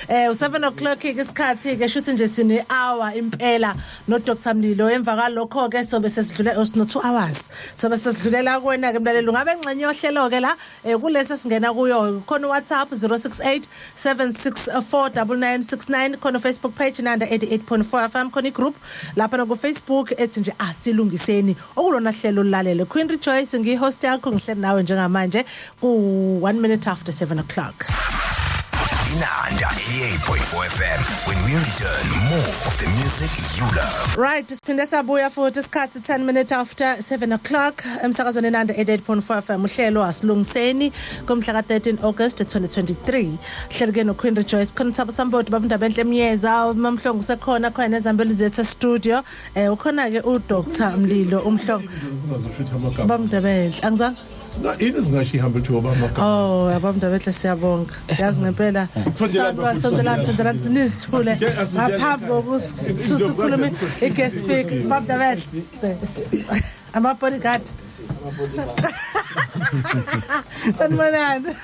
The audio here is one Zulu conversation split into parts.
U7 o'clock ke isikhathi ke, shuthi nje sine hour impela no Dr Mlilo. Emva kalokho ke sobe sesidlula, sino 2 hours, sobe sesidlulela kuwena ke mlaleli, ungabe ngxenye yohlelo ke la kulesi singena kuyo. Khona WhatsApp 068 764 9969, khona Facebook page Nanda 88.4 FM, khona igroup lapha ku Facebook ethi nje Asilungiseni, okulona hlelo lalele. Queen Rejoice ngihost yakho, ngihleli nawe njengamanje ku 1 minute after 7 o'clock. Inanda 88.4 FM. When we return, more of the music you love. Right, siphinde sabuya futhi, isikhathi 10 minutes after 7 o'clock emsakazweni Nanda 88.4 FM, uhlelo Asilungiseni komhla ka 13 August 2023. Hleli ke no Queen Rejoice, khona Thabo Sambodi, babundaba enhle emyeza, uMamhlongo usekhona, khona nezambeli zethu studio. Ukhona ke uDr Mlilo uMhlongo. Bamndaba enhle, angizwanga. Na yini singasho ihambe kuthiwa amagama. Oh, abamndaba enhle, siyabonga. Yazi ngempela. Sondelani, bafowethu, Sondelani, sondelani nizithule. Asijele. Ngaphambi kokusukhuluma i-guest speaker, bamndaba enhle. Ama bodyguard. Sanibonani.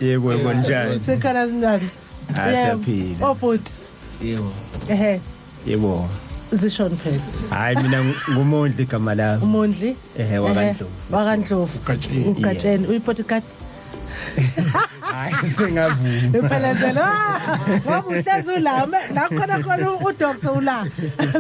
Yebo, njani? Sikhona, sinjani? Ah, siyaphila. Oh bhuti. Yebo. Ehe. Yebo. Zishoni phela. Hayi, mina nguMondli igama lami. Umondli. Ehe, wakaNdlovu. WakaNdlovu. Ugatsheni. Ugatsheni. Uyi-bodyguard. Hayi, sengavuma. Iphelezelo. Ngoba uhlezi ula la khona khona udoctor ula.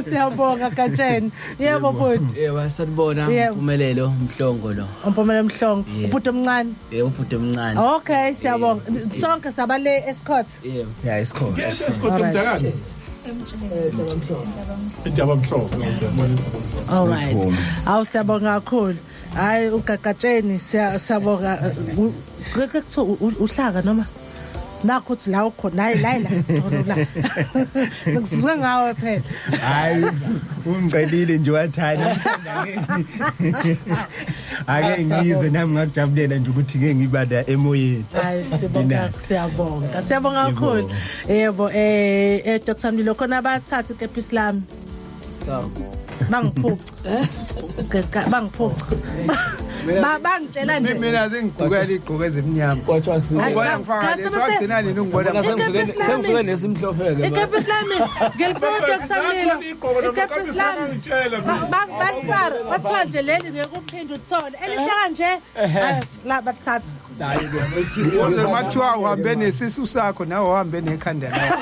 Siyabonga Gatsheni. Yebo bhuti. Yebo, sanibona. Yebo. Mpumelelo Mhlongo lo. Umpumelelo Mhlongo. Yebo. Ubhuti omncane. Yebo, ubhuti omncane. Okay, siyabonga. Sonke sabale escort. Yebo. Ya, isikhona. Yes, esigodini mdakane. Indaba mhlophe. All right. Awu, siyabonga kakhulu. Hayi, ugagatsheni, siyabonga. Ke kuthiwa uhlaka noma nakho uthi la ukhona, hayi la la la. Ngizwe ngawe phela. Hayi, ungicelile nje wathi hayi ake ngize nami, ngakujabulela nje ukuthi ke ngiba la emoyeni. Hayi, sibonga, siyabonga. Siyabonga kakhulu. Yebo, Dr Mlilo, khona abathatha ikepisi lami. Bangiphuca. Bangiphuca. Ba bangitshela nje. Mina sengigqokela igqoko ezimnyama. Kwathiwa Hayi, Ngibona ngifaka Kasi leso, wagcina nini ungibona? Ikepisi lami. Sengifike nesimhlophe ke. Ikepisi lami ngiliphuca, Dr Mlilo. Ikepisi lami. Balitsara kwathiwa nje leli ngeke uphinde uthole elihle kanje. Hayi, la bathatha. Kodwa mathiwa uhambe nesisu sakho, nawe uhambe nekhanda lakho.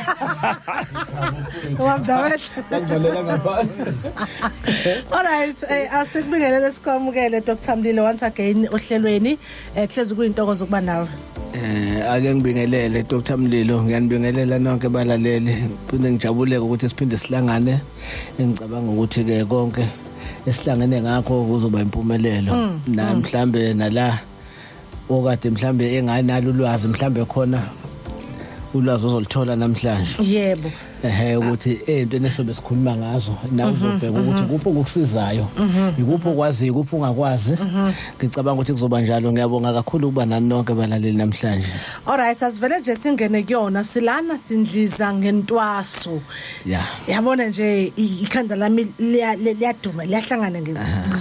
Wamdawethu. Bakuvalela ngaphandle. Alright, asikubingelele, sikwamukele Dr Mlilo once again ohlelweni. Hlezi kuyintokozo ukuba nawe. Ake ngibingelele Dr Mlilo, ngiyanibingelela nonke balaleli. Phinde ngijabuleke ukuthi siphinde sihlangane. Engicabanga ukuthi ke konke esihlangene ngakho kuzoba impumelelo. Na mhlambe nala okade mhlambe enganalo ulwazi, mhlambe khona ulwazi ozolithola namhlanje. Ehe, ukuthi ey'ntweni esobe sikhuluma ngazo nawe uzobheka ukuthi kuphi okukusizayo, ikuphi okwaziyo, ikuphi ungakwazi. Ngicabanga ukuthi kuzoba njalo. Ngiyabonga kakhulu ukuba nani nonke balaleli namhlanje. Alright, asivele nje singene kuyona. Silana sindliza ngentwaso. Yabona nje ikhanda lami liyaduma, liyahlangana,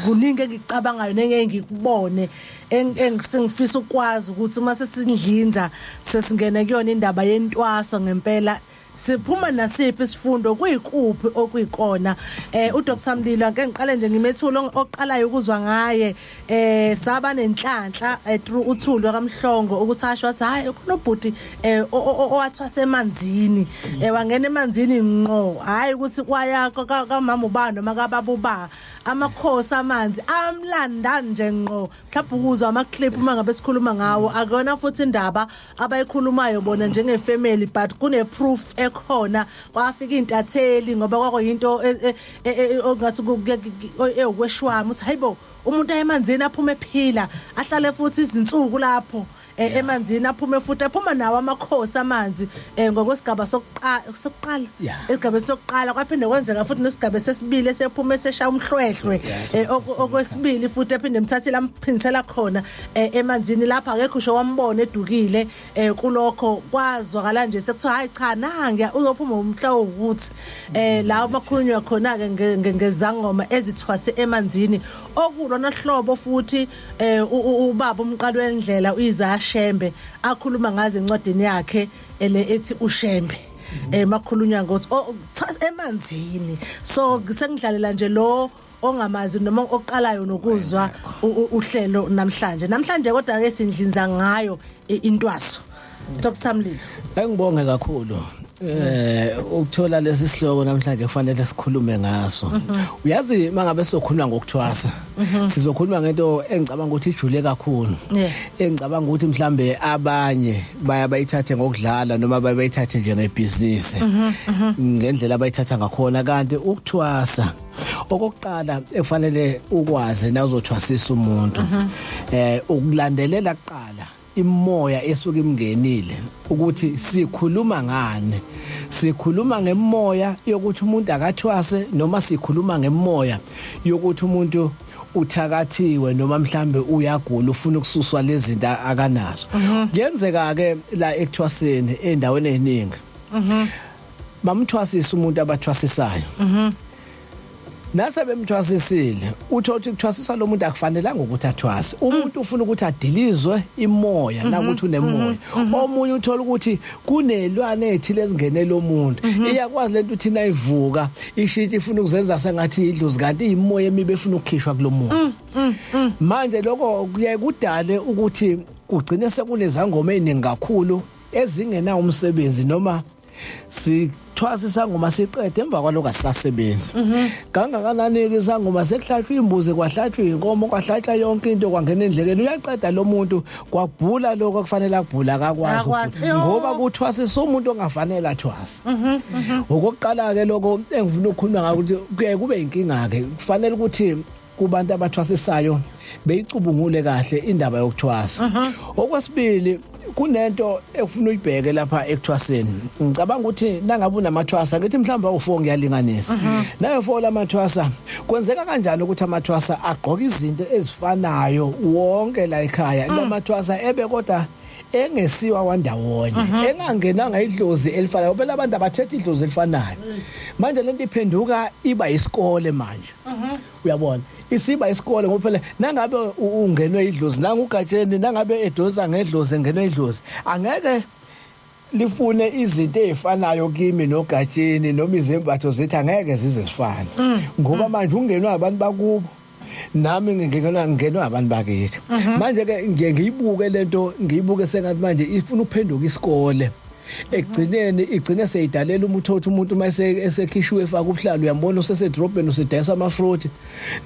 kuningi engikucabangayo nengeke ngikubone engisengifisa ukwazi ukuthi uma sesindlinza, sesingene kuyona indaba yentwaso ngempela, siphuma nasiphi isifundo, kuyikuphi okuyikona. uDr Mlilo, ake ngiqale nje ngimethulo oqalayo ukuzwa ngaye. Saba nenhlanhla through uThulu kaMhlongo ukuthi asho, wathi hayi, khona ubhuti owathwasa emanzini, wangena emanzini ngqo, hayi ukuthi kwaya kamama uba noma kababa uba, amakhosi amanzi amlanda nje ngqo. Mhlawumbe ukuzwa ama clip uma ngabe sikhuluma ngawo, akuyona futhi indaba abayikhulumayo bona njengefamily, but kune proof ekhona. Kwafika intatheli ngoba kwakuyinto ongathi ewukweshwama uthi hayibo, umuntu ayemanzini aphume ephila, ahlale futhi izinsuku lapho emanzini, aphume futhi aphuma nawo amakhosi amanzi, ngokwesigaba sokuqala. Esigabeni sokuqala kwaphinde kwenzeka futhi nesigaba sesibili esephuma esesha umhlwehlwe, okwesibili futhi ephinde emthathile amphindisela khona emanzini lapha, akekho usho wambona edukile. Kulokho kwazwakala nje sekuthiwa hayi cha, nangiya uzophuma umhla wokuthi la bakhulunywa khona ke ngezangoma ezithwase emanzini, okulona hlobo futhi ubaba umqalo wendlela uIsaiah Shembe akhuluma ngazo encwadini yakhe ele ethi uShembe. Makhulunywa ngokuthi emanzini, so sengidlalela nje lo ongamazi noma oqalayo nokuzwa uhlelo namhlanje. Kodwa ke sindlinza ngayo intwaso. Dr Mlilo, engibonge kakhulu ukuthola lesi sihloko namhlanje kufanele sikhulume ngaso. Uyazi mangabe sizokhuluma ngokuthwasa, sizokhuluma ngento engicabanga ukuthi ijule kakhulu, engicabanga ukuthi mhlambe abanye baya bayithathe ngokudlala noma bayithathe njengebhizinisi ngendlela abayithatha ngakhona. Kanti ukuthwasa okokuqala ekufanele ukwazi na uzothwasisa umuntu, ukulandelela kuqala imoya esuke imngenile, ukuthi sikhuluma ngani. Sikhuluma ngemoya yokuthi umuntu akathwase, noma sikhuluma ngemoya yokuthi umuntu uthakathiwe, noma mhlambe uyagula ufuna ukususwa lezi zinto akanazo. Kuyenzeka ke la ekuthwaseni endaweni eziningi, bamthwasisa umuntu abathwasisayo. Nase bemthwasisile, uthola ukuthi kuthwasisa lo muntu akufanelanga ukuthi athwase. Umuntu ufuna ukuthi adilizwe imoya, nakuthi unemoya. Omunye uthola ukuthi kunelwane ethile ezingenele umuntu, iyakwazi lento uthi nayivuka ishintshe ifuna ukuzenza sengathi idlozi, kanti imoya emibi efuna ukukhishwa kulomuntu. Manje lokho kuye kudale ukuthi kugcine sekunezangoma eziningi kakhulu ezingenawo umsebenzi, noma sithwasa isangoma siqede emva kwalokho asisasebenzi. Kangakanani-ke isangoma sekuhlatshwa imbuzi, kwahlatshwa inkomo, kwahlatshwa yonke into, kwangena endlekeni, uyaqeda lo muntu kwabhula lokho okufanele akubhula akakwazi, ngoba kuthwasisa umuntu ongafanele athwase. Okokuqala-ke lokho engifuna ukukhuluma ngako ukuthi kuye kube inkinga-ke, kufanele ukuthi kubantu abathwasisayo beyicubungule kahle indaba yokuthwasa. Okwesibili, kunento ekufuna uyibheke lapha ekuthwaseni. Ngicabanga ukuthi nangabe unamathwasa, ngithi mhlawumbe awu4 ngiyalinganisa. Nayo 4 lamathwasa, kwenzeka kanjani ukuthi amathwasa agqoka izinto ezifanayo wonke la ekhaya? Lamathwasa ebe kodwa engesiwa wandawonye, engangenanga idlozi elifanayo. Phela abantu abathethe idlozi elifanayo. Manje lento iphenduka iba isikole manje. Uyabona, isiba isikole ngoba phela nangabe ungenwe idlozi nangugatsheni, nangabe edonsa ngedlozi engenwe idlozi, angeke lifune izinto ezifanayo kimi nogatsheni, noma izembatho zethu angeke zize zifane, ngoba manje ungenwe abantu bakubo, nami ngingenwa abantu bakithi. Manje ke ngiye ngiyibuke lento, ngiyibuke sengathi manje ifuna ukuphenduka isikole. Ekugcineni igcine seyidalela umuntu, uthi umuntu mase esekhishiwe efaka ubuhlalo, uyambona usesedrobheni usedayisa amafruit,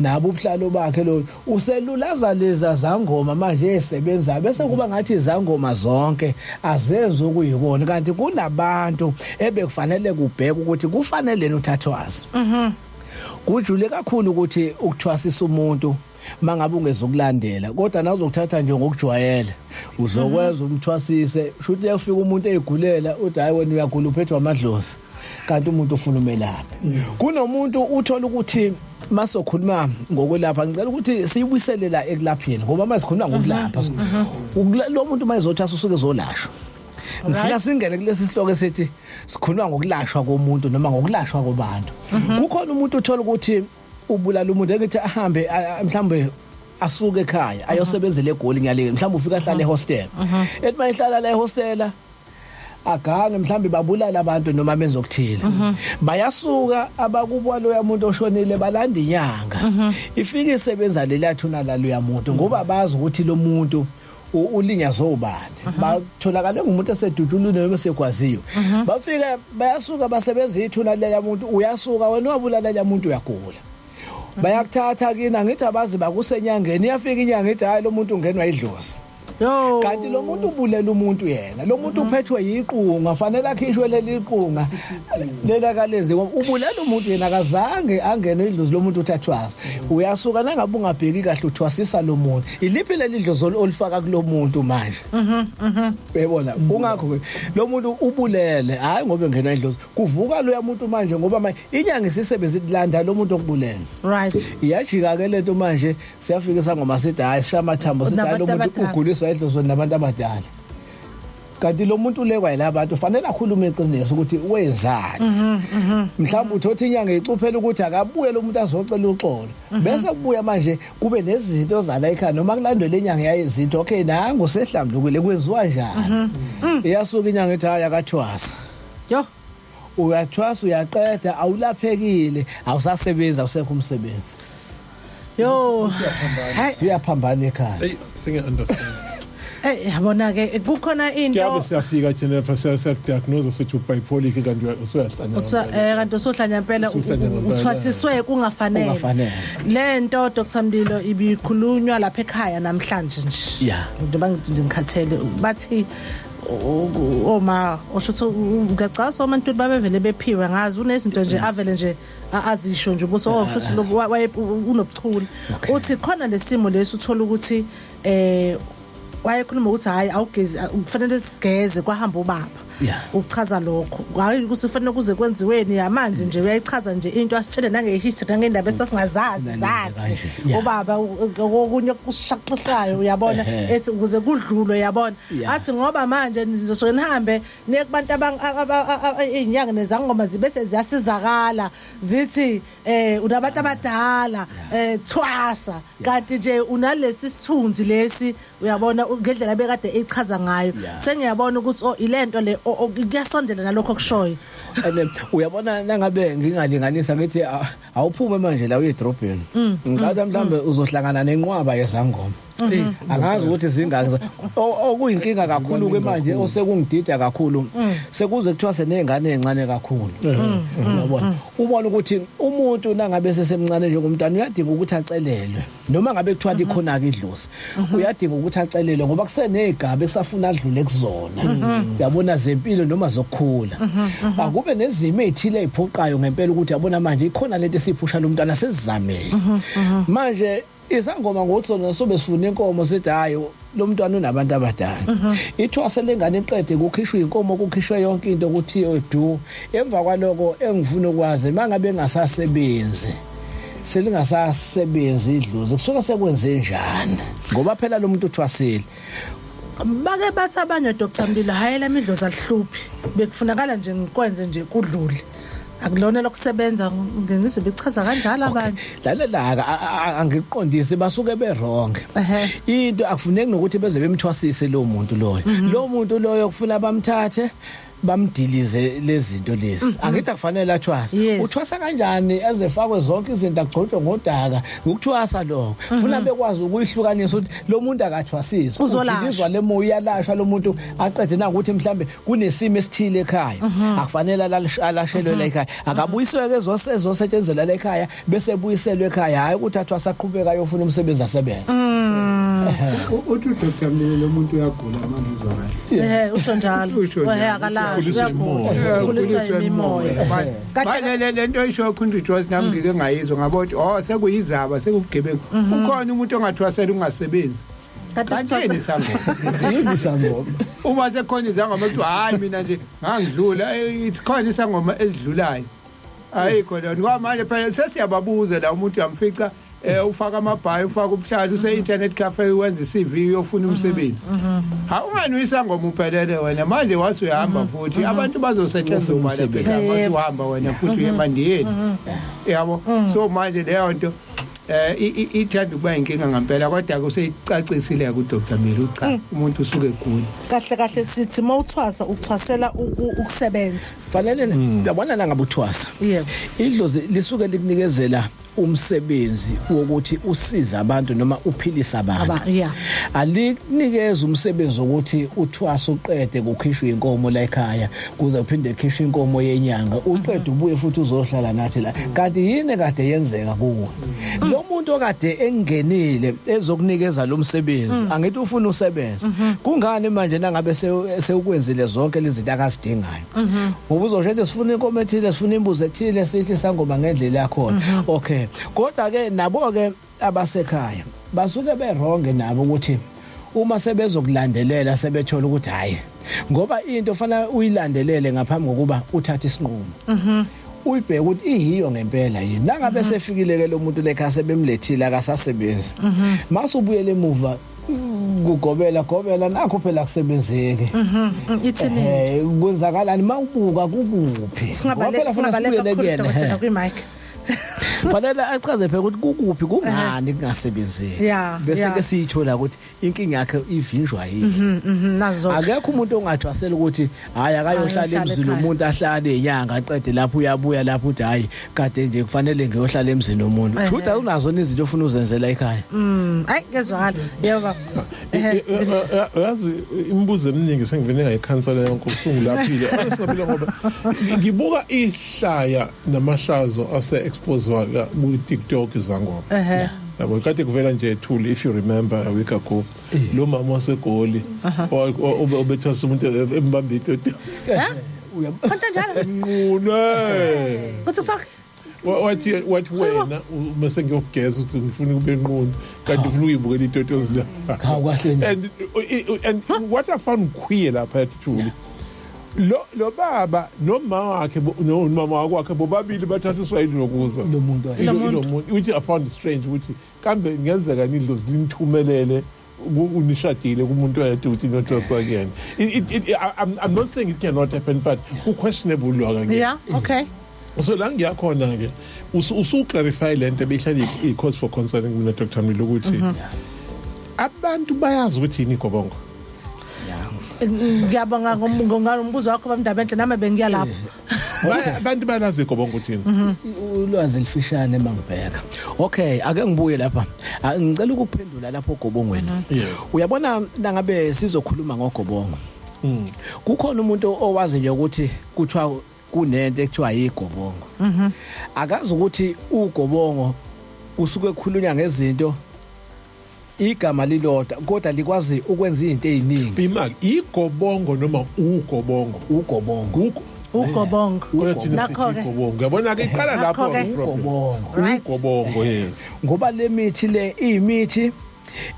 nabo ubuhlalo bakhe lo uselulaza leza zangoma manje esebenza, bese kuba ngathi izangoma zonke azenzi okuyikona, kanti kunabantu ebekufanele kubheka ukuthi kufanele uthathwazi. Kujule kakhulu ukuthi ukuthwasisa umuntu mangabe ungezokulandela, kodwa nawuzokuthatha nje ngokujwayela uzokwenza umthwasise, shuthi uyafika umuntu eyigulela uthi hayi wena uyagula uphethwe amadlozi, kanti umuntu ufuna umelaphi. Kunomuntu uthola ukuthi masokhuluma ngokwelapha, ngicela ukuthi siyibuyisele la ekulapheni, ngoba masikhuluma ngokulapha lo muntu mayezothwasa usuke ezolashwa. Ngifuna singene kulesi sihloko esithi sikhuluma ngokulashwa komuntu noma ngokulashwa kwabantu. Kukhona umuntu uthola ukuthi ubulala umuntu, engithi ahambe mhlambe asuke ekhaya ayosebenzela eGoli, ngiyaleke mhlawumbe ufika ahlale ehostel, ethi mayihlala la ehostela agange mhlambe babulala abantu noma benza okuthile, bayasuka abakubo loya muntu oshonile balanda inyanga, ifike isebenza lelathuna laloya muntu, ngoba bazi ukuthi lo muntu ulinyazwe ubani, batholakale ngumuntu esedutshulile noma esegwaziwe, bafika bayasuka basebenza ithuna leya muntu, uyasuka wena wabulala leya muntu uyagula, bayakuthatha kina, ngithi abazi bakusenyangeni, iyafika inyanga ithi hayi lo muntu ungenwa idlozi. Kanti lo muntu ubulela umuntu yena, lo muntu uphethwe yiqunga, fanele akhishwe leli qunga lela kalezi, ubulela umuntu yena akazange angene idlozi lomuntu uthathwaza. Uyasuka nangabe ungabheki kahle uthwasisa lo muntu, iliphi leli dlozi olifaka kulo muntu manje? Uyabona, kungakho ke lo muntu ubulele hayi ngoba engenwa idlozi, kuvuka loya muntu manje ngoba manje inyanga isisebenza ilanda lo muntu okubulele. Iyajika ke lento manje, siyafika isangoma sithi hayi sishaya amathambo sithi hayi lo muntu uguliswa idlozi nabantu abadala, kanti lo muntu ulekwa yilabantu, fanele akhulume iqiniso ukuthi wenzani. Mhlawumbe uthothi inyanga icuphela ukuthi akabuye lo muntu azocela uxolo, bese kubuya manje kube nezinto zala ekhaya noma kulandwe inyanga yayizinto, okay nangu sehlambulukile kwenziwa njani? Iyasuka inyanga ithi hayi akathwasa. Yo. Uyathwasa, uyaqeda, awulaphekile, awusasebenzi, awusekho umsebenzi. Yo, hey. Uyaphambana ekhaya. Hey, singe understand. Hey, yabona ke, kukhona into. Kuyabe siyafika thina lapha, siyakudiagnose, sithi ubipolar, kanti usuyahlanya. Kanti usuhlanya impela. Usuhlanya ngempela. Uthwasiswe kungafanele. Kungafanele. Lento, Dr Mlilo, ibikhulunywa lapha ekhaya namhlanje nje. Njengoba ngithi nje ngikhathele, bathi oma osho ngiyacasa oMantuli babevele bephiwe ngazi unezinto nje avele nje azisho nje ubuso, oh, shuthi lo unobuchule. Uthi khona lesimo lesi, uthola ukuthi wayekhuluma ukuthi hayi, awugezi, kufanele sigeze, kwahamba ubaba. Ukuchaza lokho, hayi ukuthi kufanele kuze kwenziweni amanzi nje, uyayichaza nje into, asitshele nangehistory, nangendaba esasingazazi zakhe. Kanje, Ubaba okunye kushaqisayo, uyabona, ethi ukuze kudlulwe, yabona, athi ngoba manje nizosuke nihambe niye kubantu izinyanga nezangoma, zibe seziyasizakala, zithi unabantu abadala, thwasa, kanti nje unalesi sithunzi lesi, uyabona, ngendlela bekade echaza ngayo. Sengiyabona ukuthi oh, ilento le kuyasondela nalokho okushoyo. And uyabona, nangabe ngingalinganisa ngithi awuphume manje la uye edrobheni, ngicabanga mhlambe uzohlangana nenqwaba yezangoma, angazi ukuthi zingaki. Okuyinkinga kakhulu ke manje, osekungidida kakhulu, sekuze kuthiwa senezingane ezincane kakhulu, uyabona. Ubona ukuthi umuntu nangabe sesemncane njengomntwana uyadinga ukuthi acelelwe, noma ngabe kuthiwa likhona ke idlozi, uyadinga ukuthi acelelwe ngoba kusenezigaba ekusafuna adlule kuzona, yabona, zempilo noma zokukhula. Akube nezimo ezithile eziphoqayo ngempela ukuthi, yabona, manje ikhona lento esiphusha lo mntwana, sesizamele manje. Isangoma ngokuthi sona sobe sifuna inkomo, sithi hayi, lo mntwana unabantu abadala. Ithwase lengane, iqede, kukhishwe inkomo, kukhishwe yonke into, ukuthi du. Emva kwaloko, engifuna ukwazi, mangabe engasasebenzi, selingasasebenzi idlozi, kusuke sekwenze njani? Ngoba phela lo muntu uthwasile. Bake bathi abanye, Dr Mlilo, hayi, lami idlozi alihluphi, bekufunakala nje ngikwenze nje kudlule, akulona lokusebenza. Ngizwe bechaza kanjalo abanye. Lalela, angiqondisi, basuke be wrong. Into akufuneki nokuthi beze bemthwasise lo muntu loyo. Lo muntu loyo kufuna bamthathe, bamdilize lezi zinto lezi. Angithi akufanele athwase? Uthwasa kanjani ezefakwe zonke izinto, agcotshwe ngodaka? Ukuthwasa lokho funa bekwazi ukuyihlukanisa ukuthi lo muntu akathwasiswa. Uzolashwa. Udilizwa le moya, uyalashwa lo muntu, aqede na ukuthi mhlambe kunesimo esithile ekhaya, akufanele alashelwe la ekhaya, akabuyiswe ke ezosetshenzelwa la ekhaya, bese buyiselwe ekhaya, hayi ukuthi athwasa aqhubeka ayofuna umsebenzi, asebenze. Uthi uDr Mlilo lo muntu uyagula manje, uzwa kahle. Usho njalo. Usho njalo. Akalashwa. Ukhuliswa Uyagula. imimoya. Ukhuliswa imimoya. Kahle. Le nto oyisho, Khundri Joyce, nami ngike ngayizwa, ngabona ukuthi oh, sekuyizaba, sekubugebengu. Ukhona umuntu ongathwasela ungasebenzi? Kanti Kanti yini sithwasa isangoma? Yini isangoma? Uma sekhona izangoma kuthiwa hayi, mina nje ngangidlula, ikhona isangoma ezidlulayo, ayikho lona kwamanje. Phela sesiyababuza la, umuntu uyamfica ufaka amabhayi, ufaka ubuhlali, use-internet cafe, wenza i-CV, uyofuna umsebenzi. Ha, ungani uyisangoma uphelele wena manje, wase uyahamba futhi abantu bazosetshenziswa ubala Umsebenzi. phela, mase uhamba wena futhi uye emandiyeni, yabo. So manje leyo nto ithanda ukuba inkinga ngempela, kodwa kuseyicacisile ku Dr Mlilo, cha, umuntu usuke egula. Kahle kahle sithi mawuthwasa, uthwasela ukusebenza. Fanele, uyabona, la ngabe uthwasa, idlozi lisuke likunikezela umsebenzi wokuthi usize abantu noma uphilise abantu. Alikunikeza umsebenzi wokuthi uthwase, uqede, kukhishwe inkomo la ekhaya, kuze uphinde kukhishwe inkomo yenyanga, uqede, ubuye futhi uzohlala nathi la. Kanti yini kade yenzeka kuwe? Lo muntu okade engenile ezokunikeza lo msebenzi, angithi ufuna usebenze? Kungani manje nangabe sewukwenzile zonke lezi zinto akazidingayo? Ngoba uzosho ukuthi sifuna inkomo ethile, sifuna imbuzi ethile, sithi sangoma ngendlela yakhona, okay. Kodwa ke nabo ke abasekhaya basuke be-wrong nabo, ukuthi uma sebezokulandelela sebethola ukuthi hayi, ngoba into fanele uyilandelele ngaphambi kokuba uthathe isinqumo, uyibheke ukuthi iyiyo ngempela yini. Nangabe sefikile ke lo muntu lekhaya, sebemlethile, akasasebenzi, mase ubuyele emuva kugobela gobela, nakho phela kusebenzeki. Ithini? Kwenzakalani mawubuka, kukuphi? Ngoba phela funa Singabaleka sibuyele kakhulu, kuyena, dokotela, kwi-mic. Fanele achaze phela ukuthi kukuphi, kungani kungasebenzeki. Bese ke siyithola ukuthi inkinga yakhe ivinjwa yini. Nazo. Akekho umuntu ongathwasela ukuthi hayi, akayohlala Ayohlala emzini ekhaya. umuntu, ahlale inyanga, aqede lapho uyabuya lapho uthi hayi, kade nje kufanele ngiyohlala emzini womuntu. Shuthi awunazo izinto ofuna uzenzela ekhaya. Ayi, kezwakala. Yebo baba. Yazi, imibuzo eminingi sengivele ngayikhansela yonke, ubuhlungu laphile angisabile, ngoba ngibuka ihlaya namahlazo ase-exposewa ku-TikTok zangoma. Yabo, kade kuvela nje Thuli, if you remember, a week ago, lo mama waseGoli obethwasa umuntu, embamba itoto. Khonta njalo. Nqune. Kuthi kufaka Wathi wena uma sengiyokugeza ukuthi ngifuna ukube nqunu, kanti ufuna ukuyibukela itotozi la. Hawu, kahle nje. And what I found queer lapha, Thuli, lo baba noma wakhe nomama wakhe bobabili bathatha yilo nokuza Lo muntu wakhe. Ilo muntu, which I found strange, ukuthi kambe kungenzeka nidlozi linithumelele unishadile kumuntu oyedwa ukuthi ninothwasa kuyena. I'm not saying it cannot happen, but ku-questionable lokho ke. Yeah, okay. So la ngiyakhona ke, usu-clarify lento ebeyihlala i-cause for concern kumina, Dr Mlilo, ukuthi abantu bayazi ukuthi yini igobongo. Ngiyabonga ngombuzo wakho, bamndaba enhle, nami bengiya lapho. Abantu bayalazi igobongo ukuthi yini? Ulwazi elifishane mangibheka. Okay, ake ngibuye lapha. Ngicela ukuphendula lapho ogobongweni. Uyabona, nangabe sizokhuluma ngogobongo, kukhona umuntu owazi nje ukuthi kuthiwa kunento ekuthiwa yigobongo, akazi ukuthi ugobongo usuke ekhulunywa ngezinto, igama lilodwa kodwa likwazi ukwenza izinto eziningi. Imali igobongo noma ugobongo? Ugobongo. Ugobongo. Kodwa thina Nakho-ke. sithi igobongo, yabona ke, iqala lapho Nakho-ke. problem. Ugobongo. Right. Ugobongo, yes. Ngoba le mithi le iyimithi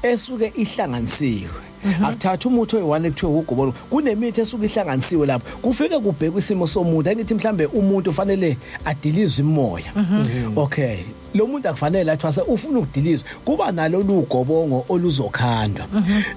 esuke ihlanganisiwe, akuthatha umuthi oyi-one kuthiwe ugobongo. Kunemithi esuke ihlanganisiwe lapho, kufike kubhekwe isimo somuntu. Angithi mhlambe umuntu ufanele adilizwe imoya. Okay, lo muntu akufanele athwase, ufuna ukudilizwa, kuba nalo ugobongo oluzokhandwa,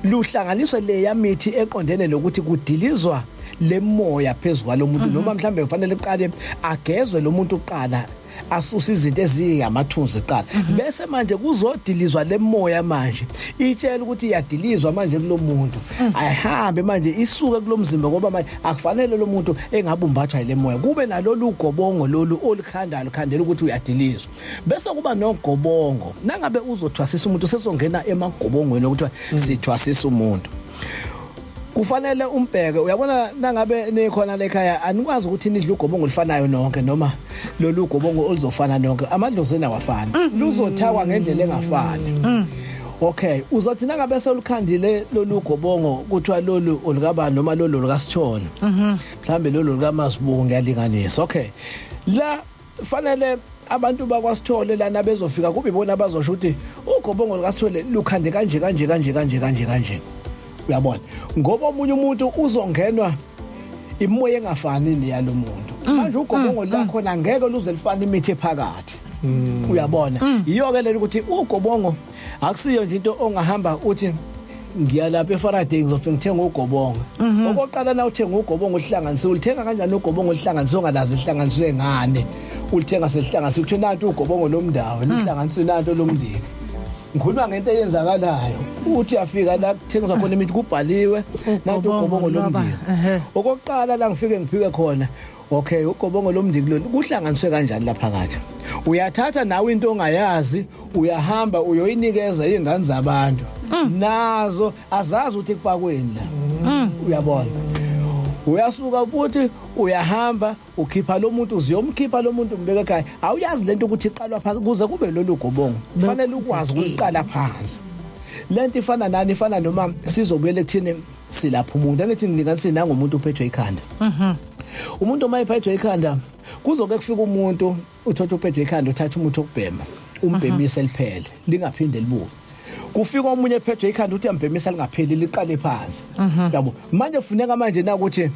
luhlanganiswe leya mithi eqondene nokuthi kudilizwa lemoya phezu kwalo muntu, noma mhlambe kufanele kuqale agezwe lo muntu kuqala, asuse izinto ezingamathunzi kuqala, bese manje kuzodilizwa lemoya. Manje itshela ukuthi iyadilizwa manje kulo muntu, ayihambe manje isuke kulomzimba, ngoba manje akufanele lo muntu engabumbathwa yile moya. Kube nalolu gobongo lolu olukhandayo, lukhandela ukuthi uyadilizwa, bese kuba nogobongo nangabe uzothwasisa umuntu. Sesongena emagobongweni okuthiwa sithwasisa umuntu, kufanele umbheke. Uyabona, nangabe nikhona lekhaya, anikwazi ukuthi nidle ugobongo olufanayo nonke, noma lolu gobongo oluzofana nonke. Amadlozi awafani, luzothakwa ngendlela engafani. Okay, uzothi nangabe selukhandile lolu gobongo, kuthiwa lolu olukabani, noma lolu olukasithole, mhlambe lolu lukaMasibuko, ngiyalinganisa. Okay, la fanele abantu bakwasithole lana bezofika kube ibona abazosho ukuthi ugobongo lukasithole lukhande kanje kanje kanje kanje kanje kanje. Uyabona, ngoba omunye umuntu uzongenwa imoya engafani neyalo muntu. Manje ugobongo lakhona ngeke luze lifane imithi ephakathi. Uyabona, yiyo ke lelo ukuthi ugobongo akusiyo nje into ongahamba uthi ngiyalapha eFaraday, ngizofika ngithenga ugobongo. Okokuqala, na uthenga ugobongo olihlanganisiwe, ulithenga kanjani ugobongo olihlanganisiwe ongalazi lihlanganiswe ngane? Ulithenga selihlanganisiwe, kuthiwa nanto ugobongo lomndawo lihlanganiswe nanto lomndeni. Ngikhuluma ngento eyenzakalayo, uthi uyafika la kuthengiswa khona imithi, kubhaliwe nanto ugobongo lomndeni. Okokuqala la ngifike ngiphike khona, okay, ugobongo lomndiki lolu kuhlanganiswe kanjani lapha phakathi? Uyathatha nawe into ongayazi, uyahamba uyoyinikeza izingane zabantu, nazo azazi ukuthi kufakweni la. Uyabona, uyasuka futhi uyahamba ukhipha lo muntu, uziyomkhipha lo muntu, umbeka ekhaya, awuyazi lento ukuthi iqalwa phansi kuze kube lolu gobongo. Kufanele ukwazi ukuqala phansi. Lento ifana nani? Ifana noma sizobuyela ekuthini silapha umuntu. Angithi ngilinganisile nangomuntu uphethwe ikhanda. Umuntu uma ephethwe ikhanda, kuzoke kufika umuntu, uthatha uphethwe ikhanda, uthatha umuthi okubhema, umbhemise, liphele, lingaphinde libuye. Kufika omunye ephethwe ikhanda, uthi uyambhemisa, lingapheli, liqale phansi. Yabo, manje kufuneka manje nakuthi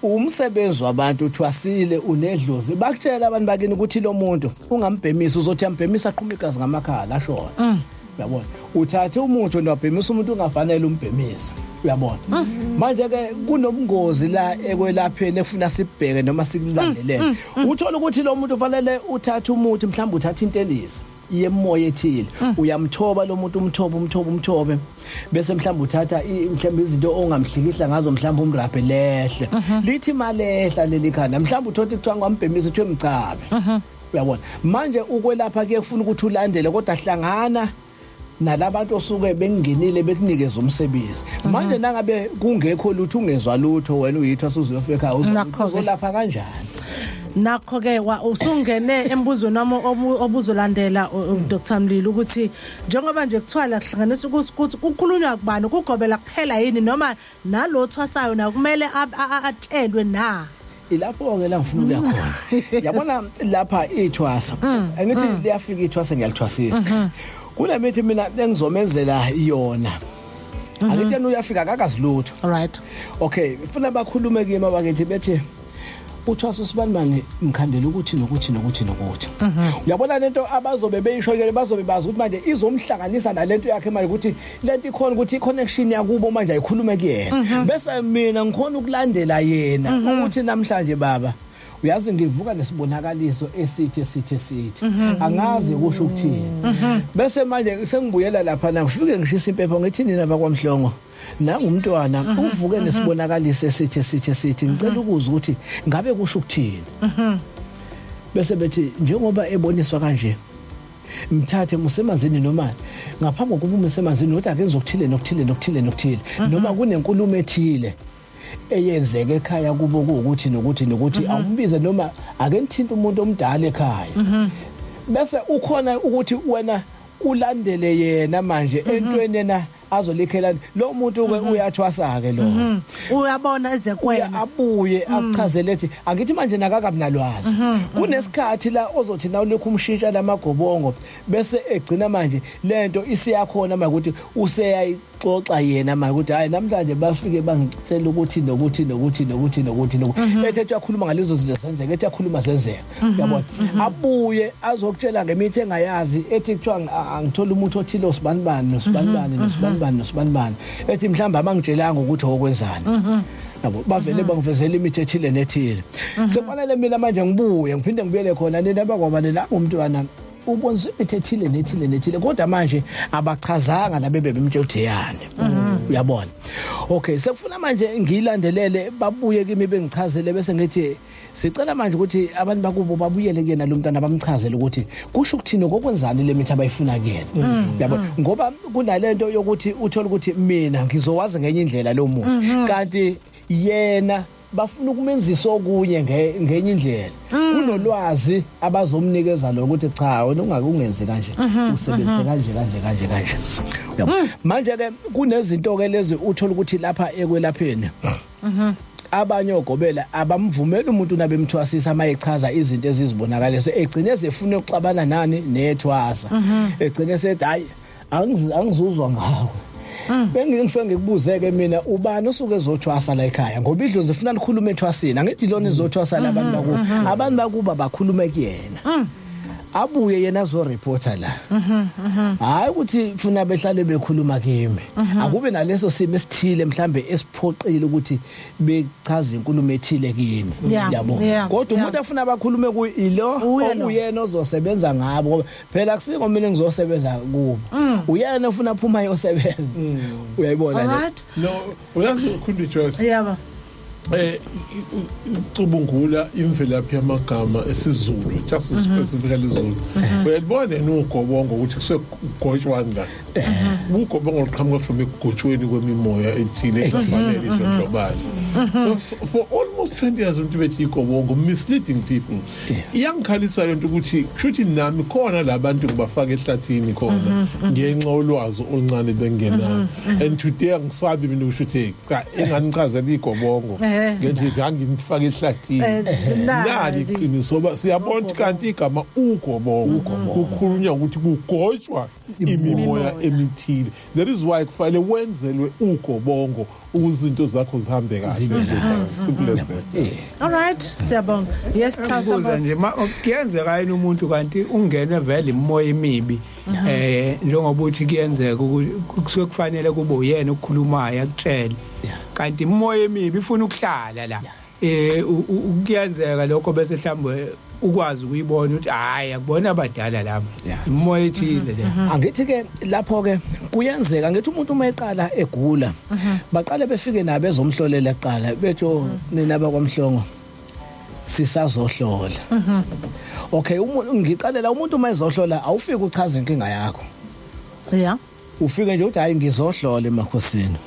umsebenzi wabantu uthwasile, unedlozi, bakutshela abantu bakini ukuthi lo muntu ungambhemisi, uzothi uyambhemisa, aqhuma igazi ngamakhala, ashona. Uyabona, uthathe umuthi wabhemisa umuntu ungafanele umbhemisa, uyabona. Manje ke kunobungozi la ekwelapheni efuna sibheke noma sikulandelele. Uthola ukuthi lo muntu ufanele uthathe umuthi, mhlawumbe uthatha intelezi yemoya ethile, uyamthoba lo muntu, umthobe, umthobe, umthobe, bese mhlawumbe uthatha mhlawumbe izinto ongamhlikihla ngazo, mhlawumbe umrabhe, lehle lithi malehla leli khanda, mhlawumbe uthola kuthiwa ngwambhemisa, kuthiwe mcabe, uyabona. Manje ukwelapha kuye kufuna ukuthi ulandele, kodwa hlangana nalabantu osuke bengingenile bekunikeza umsebenzi. Manje nangabe kungekho lutho, ungezwa lutho, wena uyithwa usuzuyofika ekhaya, Nakho-ke. uzolapha kanjani? Nakho ke usungene embuzweni wami obuzolandela, Dr Mlilo, ukuthi njengoba nje kuthiwa la kuhlanganisa ukuthi kukhulunywa kubani, kugobela kuphela yini noma nalo thwasayo na kumele atshelwe na? Ilapho ke la ngifuna ukuya khona. Yabona lapha ithwasa, angithi liyafika ithwasa, ngiyalithwasisa, kunemithi mina engizomenzela yona. Angithi yena uyafika akakazi lutho. All right. Okay, funa bakhulume kimi abakithi, bethi uthwasa usibanibani mkhandela ukuthi nokuthi nokuthi nokuthi. Uyabona lento abazobe beyisho ke, bazobe bazi ukuthi manje izomhlanganisa nalento yakhe manje, ukuthi lento ikhona, ukuthi i-connection yakubo manje ayikhulume kuyena, bese mina ngikhona ukulandela yena ukuthi namhlanje, baba, uyazi ngivuka nesibonakaliso esithi esithi esithi, angazi kusho ukuthini. Bese manje sengibuyela lapha na, ngifike ngishisa impepho, ngithi nina bakwaMhlongo, nangumntwana uvuke nesibonakaliso esithi esithi esithi, ngicela ukuzwa ukuthi ngabe kusho ukuthini. Bese bethi njengoba eboniswa kanje, mthathe musemanzini, noma ngaphambi kokuba umusemanzini, kodwa akenze okuthile nokuthile nokuthile nokuthile, noma kunenkulumo ethile eyenzeke ekhaya kubo kuwukuthi nokuthi nokuthi, awumbize noma ake nithinte umuntu omdala ekhaya. Bese ukhona ukuthi wena ulandele yena manje entweni yena azolikhela lo muntu ke, uyathwasa ke lo. Uyabona ezekwena. Abuye akuchazele, ethi angithi manje nakakabi nalwazi. Kunesikhathi la ozothi na ulokhu umshintsha lamagobongo, bese egcina manje lento isiyakhona manje ukuthi useyayixoxa yena manje ukuthi hayi, namhlanje bafike bangicela ukuthi nokuthi nokuthi nokuthi nokuthi nokuthi, ethi ethi uyakhuluma ngalezo zinto zenzeka, ethi uyakhuluma zenzeka, uyabona. Abuye azokutshela ngemithi engayazi, ethi kuthiwa angithola umuthi othile osibanibani nosibanibani nosibanibani nosibanibani, ethi mhlawumbe abangitshelanga ukuthi okwenzani yabo, bavele bangivezela imithi ethile nethile. Sekufanele mina manje ngibuye ngiphinde ngibuyele khona, nina bakwaba nina, umntwana uboniswe imithi ethile nethile nethile, kodwa manje abachazanga labe bebemtshela ukuthi yani, uyabona. Okay, sekufuna manje ngiyilandelele, babuye kimi bengichazele, bese ngithi sicela manje ukuthi abantu bakubo babuyele kuyena lo mntwana, bamchazele ukuthi kusho ukuthini, kokwenzani le mithi abayifuna kuyena, uyabona. Ngoba kunalento yokuthi uthola ukuthi mina ngizowazi ngenye indlela lo muntu, kanti yena bafuna ukumenzisa okunye ngenye indlela. Kunolwazi abazomnikeza lo ukuthi cha, wena ungakungenzi kanje, usebenzise kanje kanje kanje kanje, uyabo. Manje ke kunezinto ke lezi uthola ukuthi lapha ekwelapheni abanye ogobela abamvumeli umuntu nabemthwasisa mayechaza izinto ezizibonakalise, egcine sefuna ukuxabana nani nethwasa, egcine sethi hayi, angizuzwa ngawe. Bengingifike ngikubuzeke mina, ubani osuke ezothwasa la ekhaya? Ngoba idlozi ifuna likhulume ethwasini, angithi lona izothwasa labantu bakubo, abantu bakuba bakhulume kuyena, abuye yena azoreporta la. Hayi ukuthi funa behlale bekhuluma kimi. Akube naleso simo esithile mhlambe esiphoqile ukuthi bechaze inkulumo ethile kimi, yabo. Kodwa umuntu afuna abakhulume kuyi ilo Uye lo. okuyena ozosebenza ngabo, ngoba phela akusiko mina engizosebenza kubo, uyena ofuna aphuma ayosebenza, uyayibona le. Alright. No, uyazi ukhulu Joyce, Yebo. Ucubungula imvelaphi yamagama esiZulu, just specifically isiZulu, uyalibona yena ugobongo ukuthi kusuke kugotshwani la. Ugobongo luqhamuka from ekugotshweni kwemimoya ethile engafanele idlondlobale. So for almost 20 years umuntu bethi igobongo, misleading people. Iyangikhalisa lento ukuthi kushuthi nami khona labantu ngibafaka ehlathini khona ngenxa olwazi oluncane bengenalo, and today angisabi mina ukusho ukuthi cha, enganichazela igobongo ngenje ngangifaka ehlathini. Nali iqiniso ba siyabona ukuthi kanti igama ugobongo kukhulunywa ukuthi kugotshwa imimoya. emithile. That is why kufanele wenzelwe ugobongo ukuze izinto zakho zihambe kahle. Simple as that. All right, siyabonga. Yes, tell Ngibuza somebody. Nje kuyenzeka yini umuntu kanti ungenwe vele imoya emibi, njengoba uthi kuyenzeka ukuthi kusuke kufanele kube uyena okukhulumayo akutshele, kanti imoya emibi ifuna ukuhlala la, kuyenzeka lokho, bese mhlawumbe ukwazi ukuyibona ukuthi hayi, akubona abadala laba, imoya ethile le? Angithi ke lapho ke kuyenzeka, ngithi umuntu uma eqala egula, baqale befike nabo ezomhlolela kuqala, bethi, "Oh, nina bakwaMhlongo, sisazohlola." Okay, umuntu, ngiqalela umuntu uma ezohlola, awufiki uchaze inkinga yakho. Ufike nje uthi, "Hayi, ngizohlola emakhosini."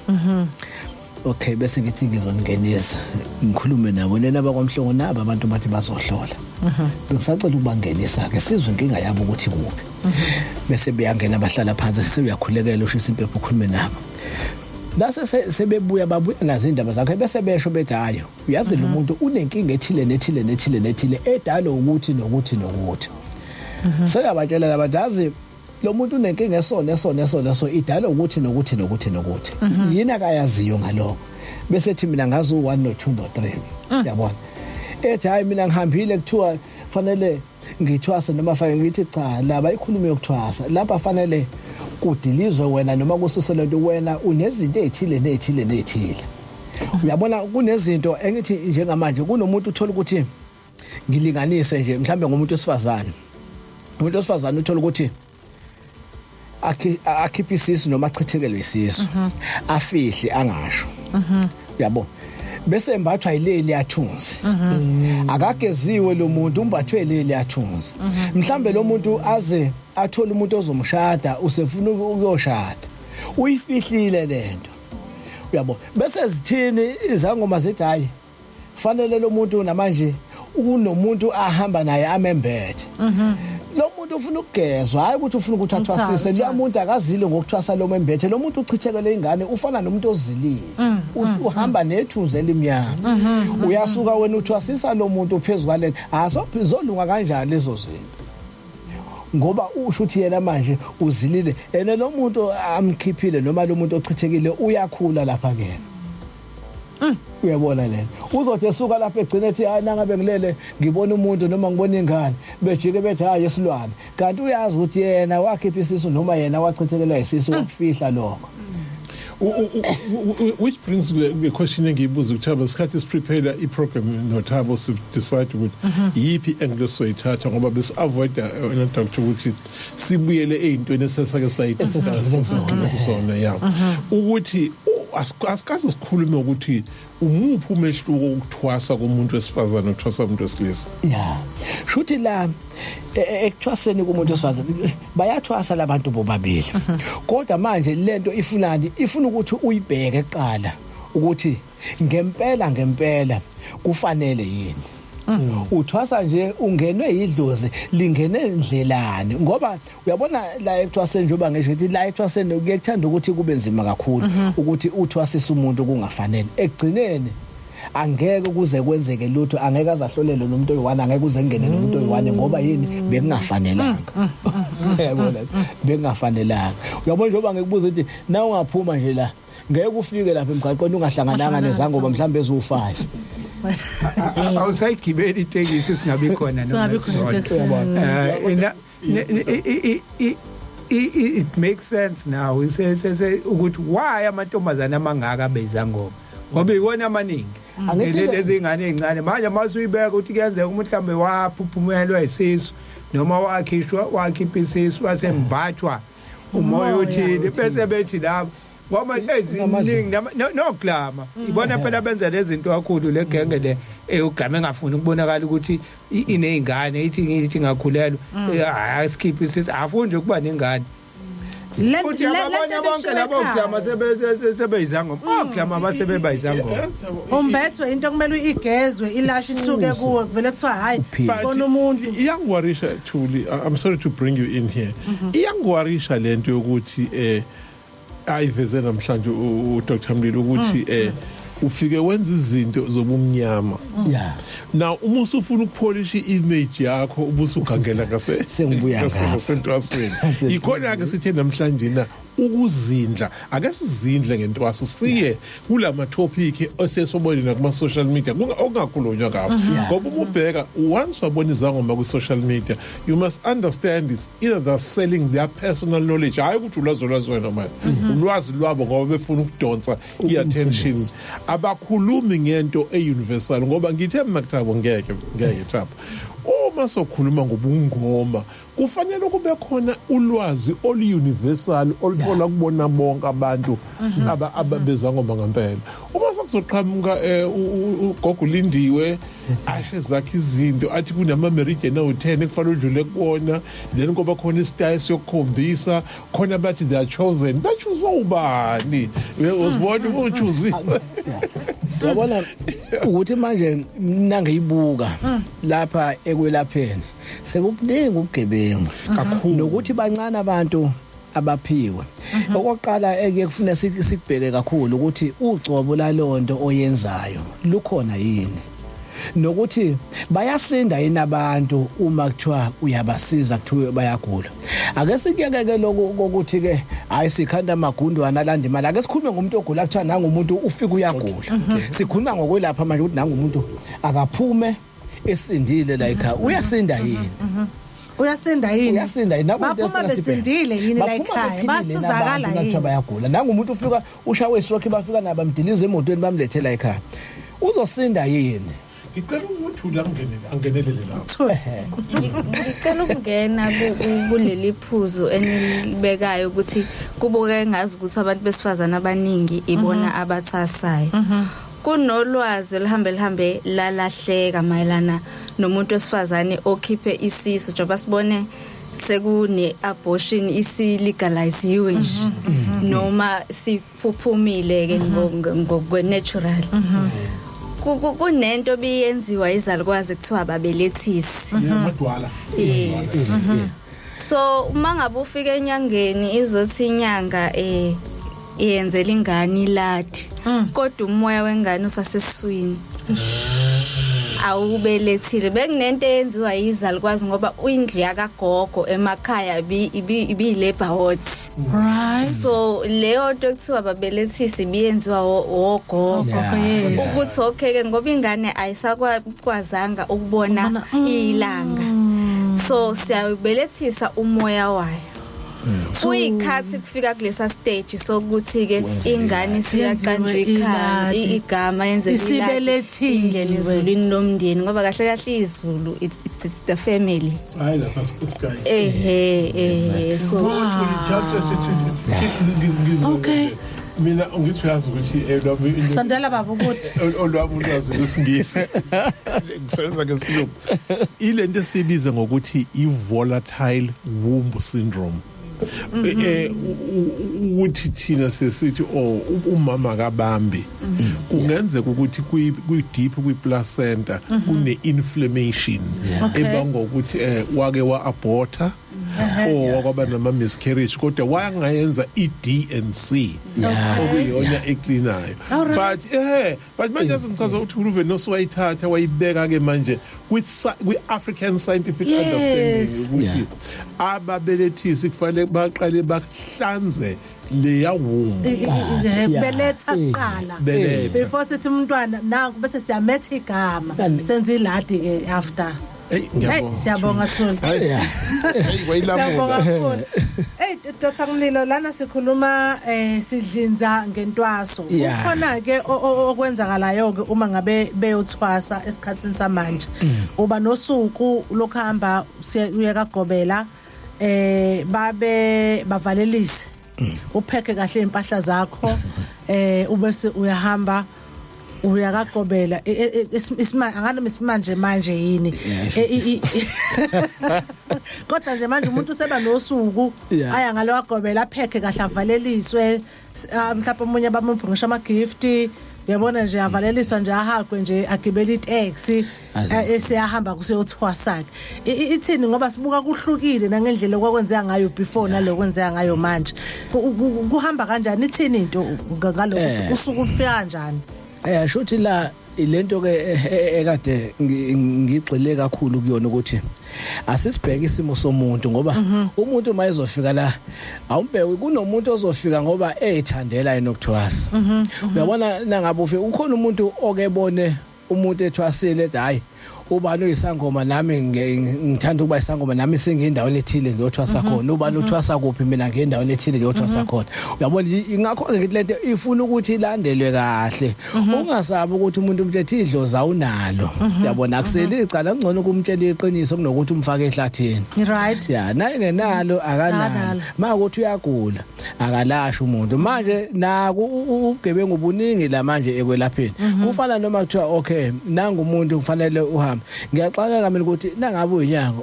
Okay, bese ngithi ngizongenisa, ngikhulume nabo, nena bakwaMhlongo, nabo abantu bathi bazohlola, bengisacela ukubangenisa ke sizwe inkinga yabo ukuthi kuphi. Bese beyangena, bahlala phansi, sewuyakhulekela, ushisa impepho, ukhulume nabo. Base sebebuya, babuya nazo indaba zakhe, bese besho bethi, "Hayi, uyazi lo muntu unenkinga ethile nethile nethile nethile, edalo ukuthi nokuthi nokuthi." Seyabatshela labantu, "Yazi lo muntu unenkinga esona esona esona, so idala ukuthi nokuthi nokuthi nokuthi." Yini akayaziyo ngalokho? Bese ethi, "Mina ngazi u1 no 2 no 3." Yabona, ethi, "Hayi, mina ngihambile, kuthiwa fanele ngithwase noma fanele." Ngithi, "Cha, laba ikhulume yokuthwasa lapha, fanele kudilizwe wena noma kususe lento, wena unezinto ezithile nezithile nezithile." Uyabona, kunezinto engithi njengamanje kunomuntu uthola ukuthi, ngilinganise nje mhlambe ngomuntu wesifazane, umuntu wesifazane uthola ukuthi akhiphe isisu noma achithekelwe isisu, afihle, angasho, uyabo, bese embathwa yileli yathunzi. Akageziwe lo muntu, umbathwe leli yathunzi. Mhlambe lo muntu aze athole umuntu ozomshada, usefuna ukuyoshada, uyifihlile lento, uyabo. Bese zithini izangoma? Zithi, "Hayi, fanele lo muntu namanje unomuntu ahamba naye amembethe lo muntu. Ufuna ukugezwa, hayi ukuthi ufuna ukuthi athwasise lo muntu. Akazile ngokuthwasa lo membethe. Lo muntu uchithekele ingane, ufana nomuntu ozilile, uhamba nethunzi elimnyama. Uyasuka wena uthwasisa lo muntu phezu kwalento, azolunga kanjani lezo zinto? Ngoba usho ukuthi yena manje uzilile, ene lo muntu amkhiphile noma lo muntu ochithekile uyakhula lapha kuyena. Uyabona lento, uzothi esuka lapha egcina ethi, "Hayi, nangabe ngilele ngibona umuntu noma ngibona ingane." Bejike bethi, "Hayi, esilwane." Kanti uyazi ukuthi yena wakhipha isisu noma yena wachithekelwa isisu, wakufihla lokho. Which brings the question engiyibuza uThabo isikhathi siprepare i-program noThabo, si decide ukuthi yiphi angle soyithatha, ngoba besi avoid wena doctor ukuthi sibuyele eyintweni esesake sayidiscuss kusona ya ukuthi asikaze sikhulume ukuthi umuphi umehluko ukuthwasa komuntu wesifazane nokuthwasa umuntu wesilisa. Ya, shuthi la ekuthwaseni kumuntu wesifazane, bayathwasa labantu bobabili, kodwa manje lento ifunani? Ifuna ukuthi uyibheke kuqala ukuthi ngempela ngempela kufanele yini uthwasa nje, ungenwe yidlozi, lingene ndlelani. Ngoba uyabona la ekuthwaseni, njengoba ngisho ukuthi la ekuthwaseni kuye kuthanda ukuthi kube nzima kakhulu ukuthi uthwasise umuntu kungafanele. Ekugcineni angeke kuze kwenzeke lutho, angeke azahlolele nomuntu oyi-one, angeke uze kungene nomuntu oyi-one. Ngoba yini? Bekungafanelanga. Uyabona, bekungafanelanga. Uyabona, njengoba ngikubuza ukuthi na ungaphuma nje la, ngeke ufike lapha emgaqweni ungahlangananga nezangoma mhlawumbe eziwu-5. Awusayigibeli itekisi, singabi khona noma Singabi khona sisodwa. etekisini. It makes sense now se ukuthi why amantombazana amangaka abezangoma, ngoba iwona amaningi. Lezi ngane ezincane manje, masuyibeka ukuthi kuyenzeka umuntu mhlambe waphuphumelwa isisu noma wakhishwa, wakhipha isisu, wasembathwa umoya othile, bese bethi labo, ngoba eziningi noglama ibona phela benza lezi zinto kakhulu, le genge le eyogama engafuni ukubonakala ukuthi ineyingane, ithi ngithi ngakhulelwa, hayi, sikhiphe isisu, afuni nje ukuba nengane. Futhi yababona bonke labo glama sebeyizangoma, oglama basebebayizangoma. Umbethwe into kumele igezwe, ilashi isuke kuwe, kuvele kuthiwa, "Hayi, sibona umuntu." Iyangiwarisha, Thuli. I'm sorry to bring you in here. Iyangiwarisha lento yokuthi ayiveze namhlanje uDr Mlilo ukuthi ufike wenza izinto zobumnyama. Now uma usufuna ukupholisha i-image yakho, ubusugangela ngase Sengibuya ngapha. Ngasentwasweni. Ikhona ke sithe namhlanje na Ukuzindla, ake sizindle ngentwaso, siye kulama topic esesobonile nakuma social media okungakhulunywa ngakho, ngoba uma ubheka, once wabona izangoma ku social media, you must understand it's either they're selling their personal knowledge, hayi ukuthi ulwazi olwazi wena manje, ulwazi lwabo, ngoba befuna ukudonsa i-attention. Abakhulumi ngento e-universal, ngoba ngithe mina kuThabo, ngeke ngeke Thabo, uma sokhuluma ngobungoma kufanele kube khona ulwazi olu-universal oluthola kubona bonke abantu ababezangoma ngempela. Uma sekuzoqhamuka ugogo Lindiwe ashe zakhe izinto, athi kunama-meridian awu-10 ekufanele udlule kuwona, then kuba khona isitayile siyokukhombisa khona, bathi they are chosen, bachoose ubani? Uzibona uma uchoosiwe. Yabona ukuthi manje nangiyibuka lapha ekwelapheni sekubuningi ubugebengu kakhulu, nokuthi bancane abantu abaphiwe. Okokuqala eke kufuna sikubheke kakhulu ukuthi ugcobo lalonto oyenzayo lukhona yini, nokuthi bayasinda yini abantu uma kuthiwa uyabasiza, kuthiwa bayagula. Ake sikuyeke lokhu kokuthi ke hayi, sikhanda amagundwana alanda imali. Ake sikhulume ngomuntu ogula, kuthiwa nangumuntu ufika uyagula. Sikhuluma ngokwelapha manje, ukuthi nangumuntu akaphume esindile la ekhaya, uyasinda yini? Uyasinda yini? Uyasinda yini? Baphuma besindile yini la ekhaya? Basizakala yini? Bayagula, nangumuntu ufika ushawe istroke, bafika nabo bamdiliza emotweni, bamlethela ekhaya, uzosinda yini? Ngicela ukuthi angenelele lapho. Ngicela ukungena kuleli phuzu enilibekayo ukuthi kubuke ngazi ukuthi abantu besifazana abaningi ibona abathasayo. Kunolwazi lihambe lihambe lalahleka mayelana nomuntu wesifazane okhiphe isisu, njengoba sibone sekune abortion isilegaliziwe nje noma siphuphumile ke ngokwe natural. Kunento biyenziwa izalukwazi kuthiwa babelethisi. Amadwala. Yes. So uma ngabe ufika enyangeni, izothi inyanga iyenzela ingane iladi, kodwa umoya wengane usasesiswini, awubelethile. Bekunento eyenziwa yizalukwazi ngoba indlu yakagogo emakhaya ibi labor ward. So leyo nto ekuthiwa babelethisi ibiyenziwa wogogo Gogo, yes. ukuthi okay ke, ngoba ingane ayisakwazanga ukubona ilanga, so siyabelethisa umoya wayo. Kuyikhathi kufika kulesa stage sokuthi ke ingane siyaqanjwa Yenziwe ikhaya, iladi. Igama yenze Isibelethile. Ingene ezulwini lomndeni, ngoba kahle kahle izulu it's the family. Hayi, lapha sky. Ehe, eh, so Just mina ngithi uyazi ukuthi olwami Sondela baba ukuthi olwami ulwazi lwesingisi, ngisebenza ngesilungu, ile nto esiyibiza ngokuthi i-volatile womb syndrome, ukuthi thina sesithi oh, umama kabambi, kungenzeka ukuthi kwi deep kwi placenta kune inflammation ebangwa ukuthi wake wa aborta or wakwaba nama miscarriage, kodwa wayangayenza i-D&C okuyiyona ecleanayo. But manje ngichaza ukuthi uRuven noswayithatha wayibeka ke manje kwi African scientific understanding ukuthi ababelethisi kufanele baqale bahlanze leya womb. Beletha kuqala Beletha. before sithi umntwana nanku, bese siyametha igama, senza iladi ke after. Hey, Hey, ngiyabonga. siyabonga Thuli. Hayi. Hey, Siyabonga wayilamula. kakhulu. Hey Dr Mlilo, lana sikhuluma sidlinza ngentwaso. Kukhona ke okwenzakalayo ke uma ngabe beyothwasa esikhatsini samanje. Uba nosuku lokuhamba uye kagobela, babe bavalelise. Upheke kahle impahla zakho, ubese uyahamba uyakagobela. Isima angani isimanje manje yini? Kodwa nje manje umuntu useba nosuku aya ngalo wagobela, aphekhe kahle, avaleliswe, mhlawumbe omunye bamuphe ngisho ama gift, uyabona nje, avaleliswa nje, ahagwe nje, agibele itaxi, esiyahamba kuseyothwasa ke. Ithini, ngoba sibuka kuhlukile nangendlela okwakwenzeka ngayo before nalokwenzeka ngayo manje? Kuhamba kanjani? Ithini into ngalokho, ukuthi usuku lufika kanjani? Shuthi la Lento ke ekade ngigxile kakhulu kuyona ukuthi asisibheke isimo somuntu, ngoba umuntu mayezofika la awumbheki, kunomuntu ozofika ngoba eyithandela yena ukuthwasa. Uyabona, nangabe ufika ukhona umuntu oke bone umuntu ethwasile, ethi, "Hayi, ubani uyisangoma, nami ngithanda ukuba isangoma, nami sengiyindaweni ethile ngiyothwasa khona. Ubani uthwasa kuphi? Mina ngiyendaweni ethile ngiyothwasa khona." Uyabona, ingakho ke ngithi lento ifuna ukuthi ilandelwe kahle. Ungasabi ukuthi umuntu umtshethe idlozi awunalo. Uyabona, akuseli icala, kungcono ukumtshela iqiniso kunokuthi umfake ehlathini. Ya, naye ngenalo akanalo. Akanalo. Makuthi uyagula, akalasha umuntu. Manje naku ubugebengu buningi la manje ekwelapheni. Kufana noma kuthiwa, okay, nanga umuntu kufanele uhambe. Ngiyaxakeka mina ukuthi nangabe uyinyanga,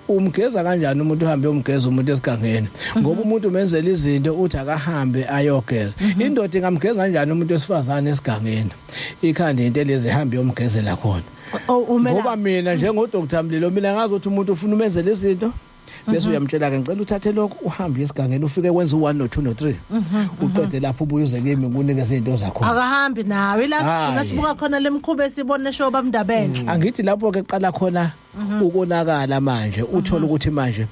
umgeza kanjani umuntu? Uhambe umgeza umuntu esigangeni, ngoba umuntu umenzela izinto, uthi akahambe ayogeza. Indoda ingamgeza kanjani umuntu wesifazane esigangeni, ikhanda into lezi, ihambe yomgezela khona? Oh, umela Ngoba mina njengo-Dr Mlilo, mina ngazi ukuthi umuntu ufuna umenzele izinto, bese uyamtshela ke, "Ngicela uthathe lokhu, uhambe uye esigangeni, ufike wenze u1 no2 no3, uqede lapho ubuye uze kimi, ngikunike izinto zakho." Akahambi nawe ila sigcina Hhayi. sibuka khona lemkhuba esibona eshow bamndabeni. Angithi lapho ke qala khona ukonakala manje, uthola ukuthi manje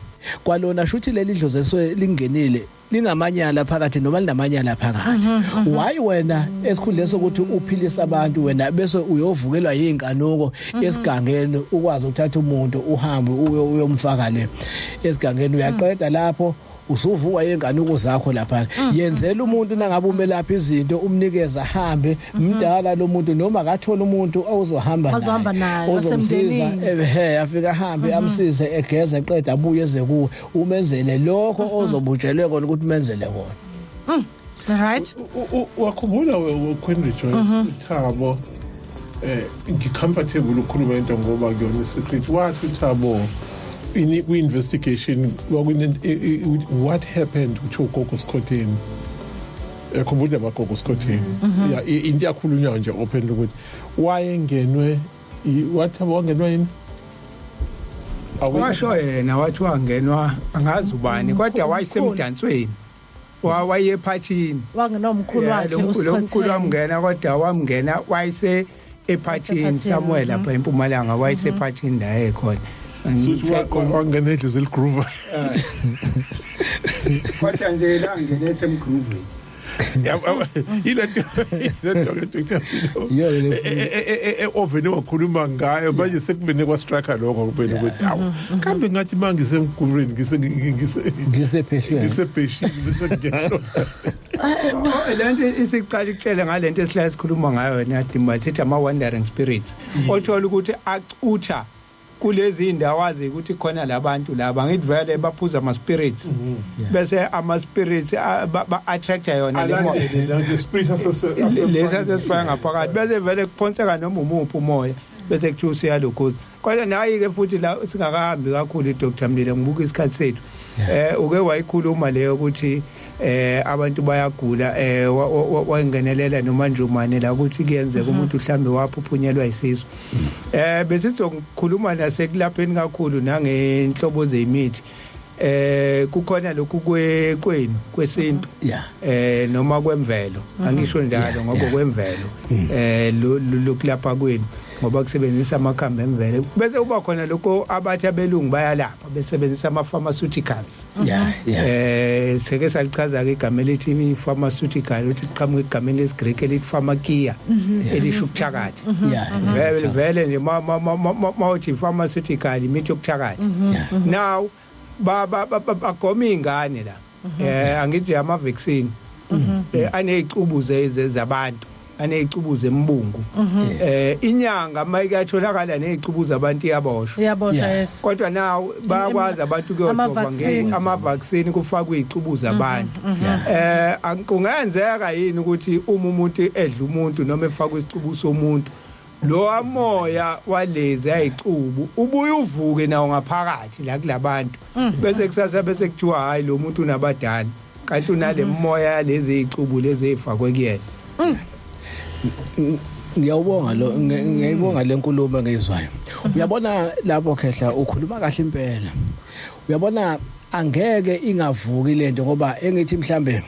kwalona shuthi leli dlozi eswe lingenile lingamanyala phakathi noma linamanyala phakathi. Why wena esikhundleni sokuthi uphilise abantu, wena bese uyovukelwa yinkanuko esigangeni, ukwazi ukuthatha umuntu uhambe uyomfaka le esigangeni? Uyaqeda lapho usuvukwa yenkanuko zakho lapha. Yenzela umuntu, nangabe umelapha izinto, umnikeza ahambe. Mdala lo muntu, noma akathola umuntu ozohamba Ozohamba naye, ozomsiza. wasemndenini. Ehe, afika ahambe, amsize, egeze, eqeda abuye eze kuwe, umenzele lokho ozobutshelwe kona ukuthi umenzele kona. Wakhumbula Queen Rejoice, uThabo, ngicomfortable ukukhuluma into ngoba kuyona secret. Wathi uThabo in kwi-investigation what happened to Gogo Skhotheni? Ekhumbula abagogo Skhotheni, ya, into yakhulunywa nje openly ukuthi wayengenwe wathi wangenwa yini? Washo yena, wathi wangenwa angazi ubani, kodwa wayesemdansweni, wayephathini. Wangena umkhulu wakhe. Lo mkhulu uSikhotheni. wamngena, kodwa wamngena wayese ephathini Wasephathini, somewhere lapha eMpumalanga, wayesephathini la ekhona. Suthi wangena edlozi eligroove. Kodwa nje la ngene esemgrooveni. Yilento ke, Dr. Yiyo le Ovene wakhuluma ngayo manje, sekuvene kwa-strike lokho kubene ukuthi, awu, kambe ngathi uma ngisemgurweni ngise Ngisephehlweni. Ngisebheshini bese ngena. Oh, lento isiqala ikutshele ngalento esihlala sikhuluma ngayo wena Dima, sithi ama wandering spirits, othola ukuthi acutha kulezi indawo azi ukuthi khona labantu laba. Ngithi vele baphuza ama spirits, bese ama spirits ba attract yona le moya. Alandele le spirit Lesi asesifaka ngaphakathi, bese vele kuphonseka noma umuphi umoya, bese kuthiwa usiyalokhuza. Kodwa nayi-ke futhi la singakahambi kakhulu, Dr Mlilo, ngibuka isikhathi sethu, uke wayikhuluma leyo ukuthi abantu bayagula, wangenelela noma njumane la ukuthi kuyenzeka umuntu mhlambe waphuphunyelwa isisu. Besizokukhuluma nasekulapheni kakhulu nangenhlobo zemithi. Kukhona lokhu kwenu kwesintu noma kwemvelo, angisho njalo ngoba kwemvelo lokulapha kwenu, ngoba kusebenzisa amakhambi emvelo, bese kuba khona lokho abathi abelungu bayalapha besebenzisa ama pharmaceuticals. Seke salichaza ke igama elithi pharmaceutical, ukuthi liqhamuka egameni lesiGreek elithi pharmakia, elisho ukuthakatha. Vele vele nje mawuthi pharmaceutical, imithi yokuthakatha. Now ba bagoma ingane la, angithi ama vaccine anezicubu zabantu, anezicubu zembungu. Inyanga mayikatholakala nezicubu zabantu, iyaboshwa. Iyaboshwa, yes. Kodwa now bayakwazi abantu kuyojova Ama-vaccine. nge ama-vaccine kufakwe izicubu zabantu. Kungenzeka yini ukuthi uma umuntu edla umuntu noma efakwe isicubu somuntu, lo moya walezi ayicubu ubuye uvuke nawo ngaphakathi la kulabantu, bese kusasa bese kuthiwa, "Hayi, lo muntu unabadala," kanti unale moya yalezi izicubu lezi ezifakwe kuyena? Ngiyawubonga lo, ngiyayibonga le nkulumo engiyizwayo. Uyabona lapho khehla, ukhuluma kahle impela. Uyabona, angeke ingavuki lento, ngoba engithi mhlambe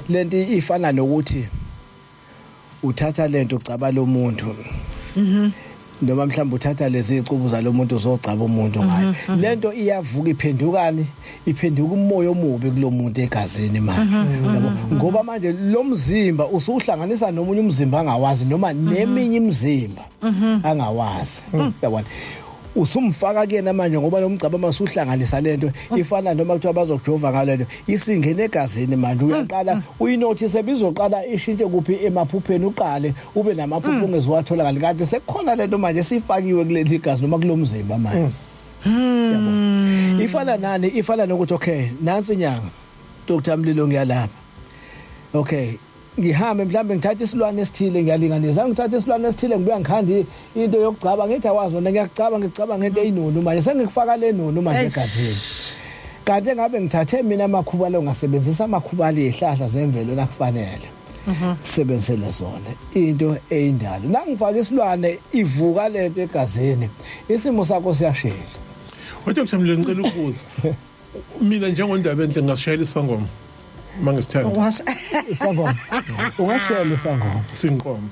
lento ifana nokuthi uthatha lento ucaba lo muntu. Noma mhlawumbe uthatha lezi icubu zalomuntu uzogcaba umuntu ngayo, lento iyavuka, iphendukani, iphenduka umoya omubi kulomuntu egazini manje, yabo, ngoba manje lo mzimba usuhlanganisa nomunye umzimba angawazi, noma neminye imizimba angawazi, yabona. Usumfaka kuyena manje, ngoba lo mgcaba masuhlanganisa lento ifana noma kuthiwa bazokujova ngalento, isingene egazini manje. Uyaqala uyinothise, bizoqala ishintshe kuphi? Emaphupheni. Uqale ube namaphupho ongeziwatholakala, kanti sekukhona lento manje esifakiwe kuleli gazi noma kulomzimba manje, yabo. Ifana nani? Ifana nokuthi, okay, nansi inyanga, Dr Mlilo, ngiyalapha, okay, ngihambe mhlawumbe ngithatha isilwane esithile, ngiyalinganisa, ngithatha isilwane esithile, ngibuya ngikhanda into yokugcaba, ngithi awazi wena, ngiyakugcaba, ngigcaba ngento eyinunu, manje sengikufaka le nunu manje egazini, kanti engabe ngithathe mina amakhubalo, ngasebenzisa amakhubalo ezihlahla zemvelo nakufanele sisebenzisele zona into eyindalo. La ngifaka isilwane, ivuka lento egazini, isimo sakho siyashintsha. Dr Mlilo, ngicela ukubuza, mina njengondaba enhle ngasishayela isangoma mangisithanda? Isangoma, ungashayela isangoma. Sinqoma.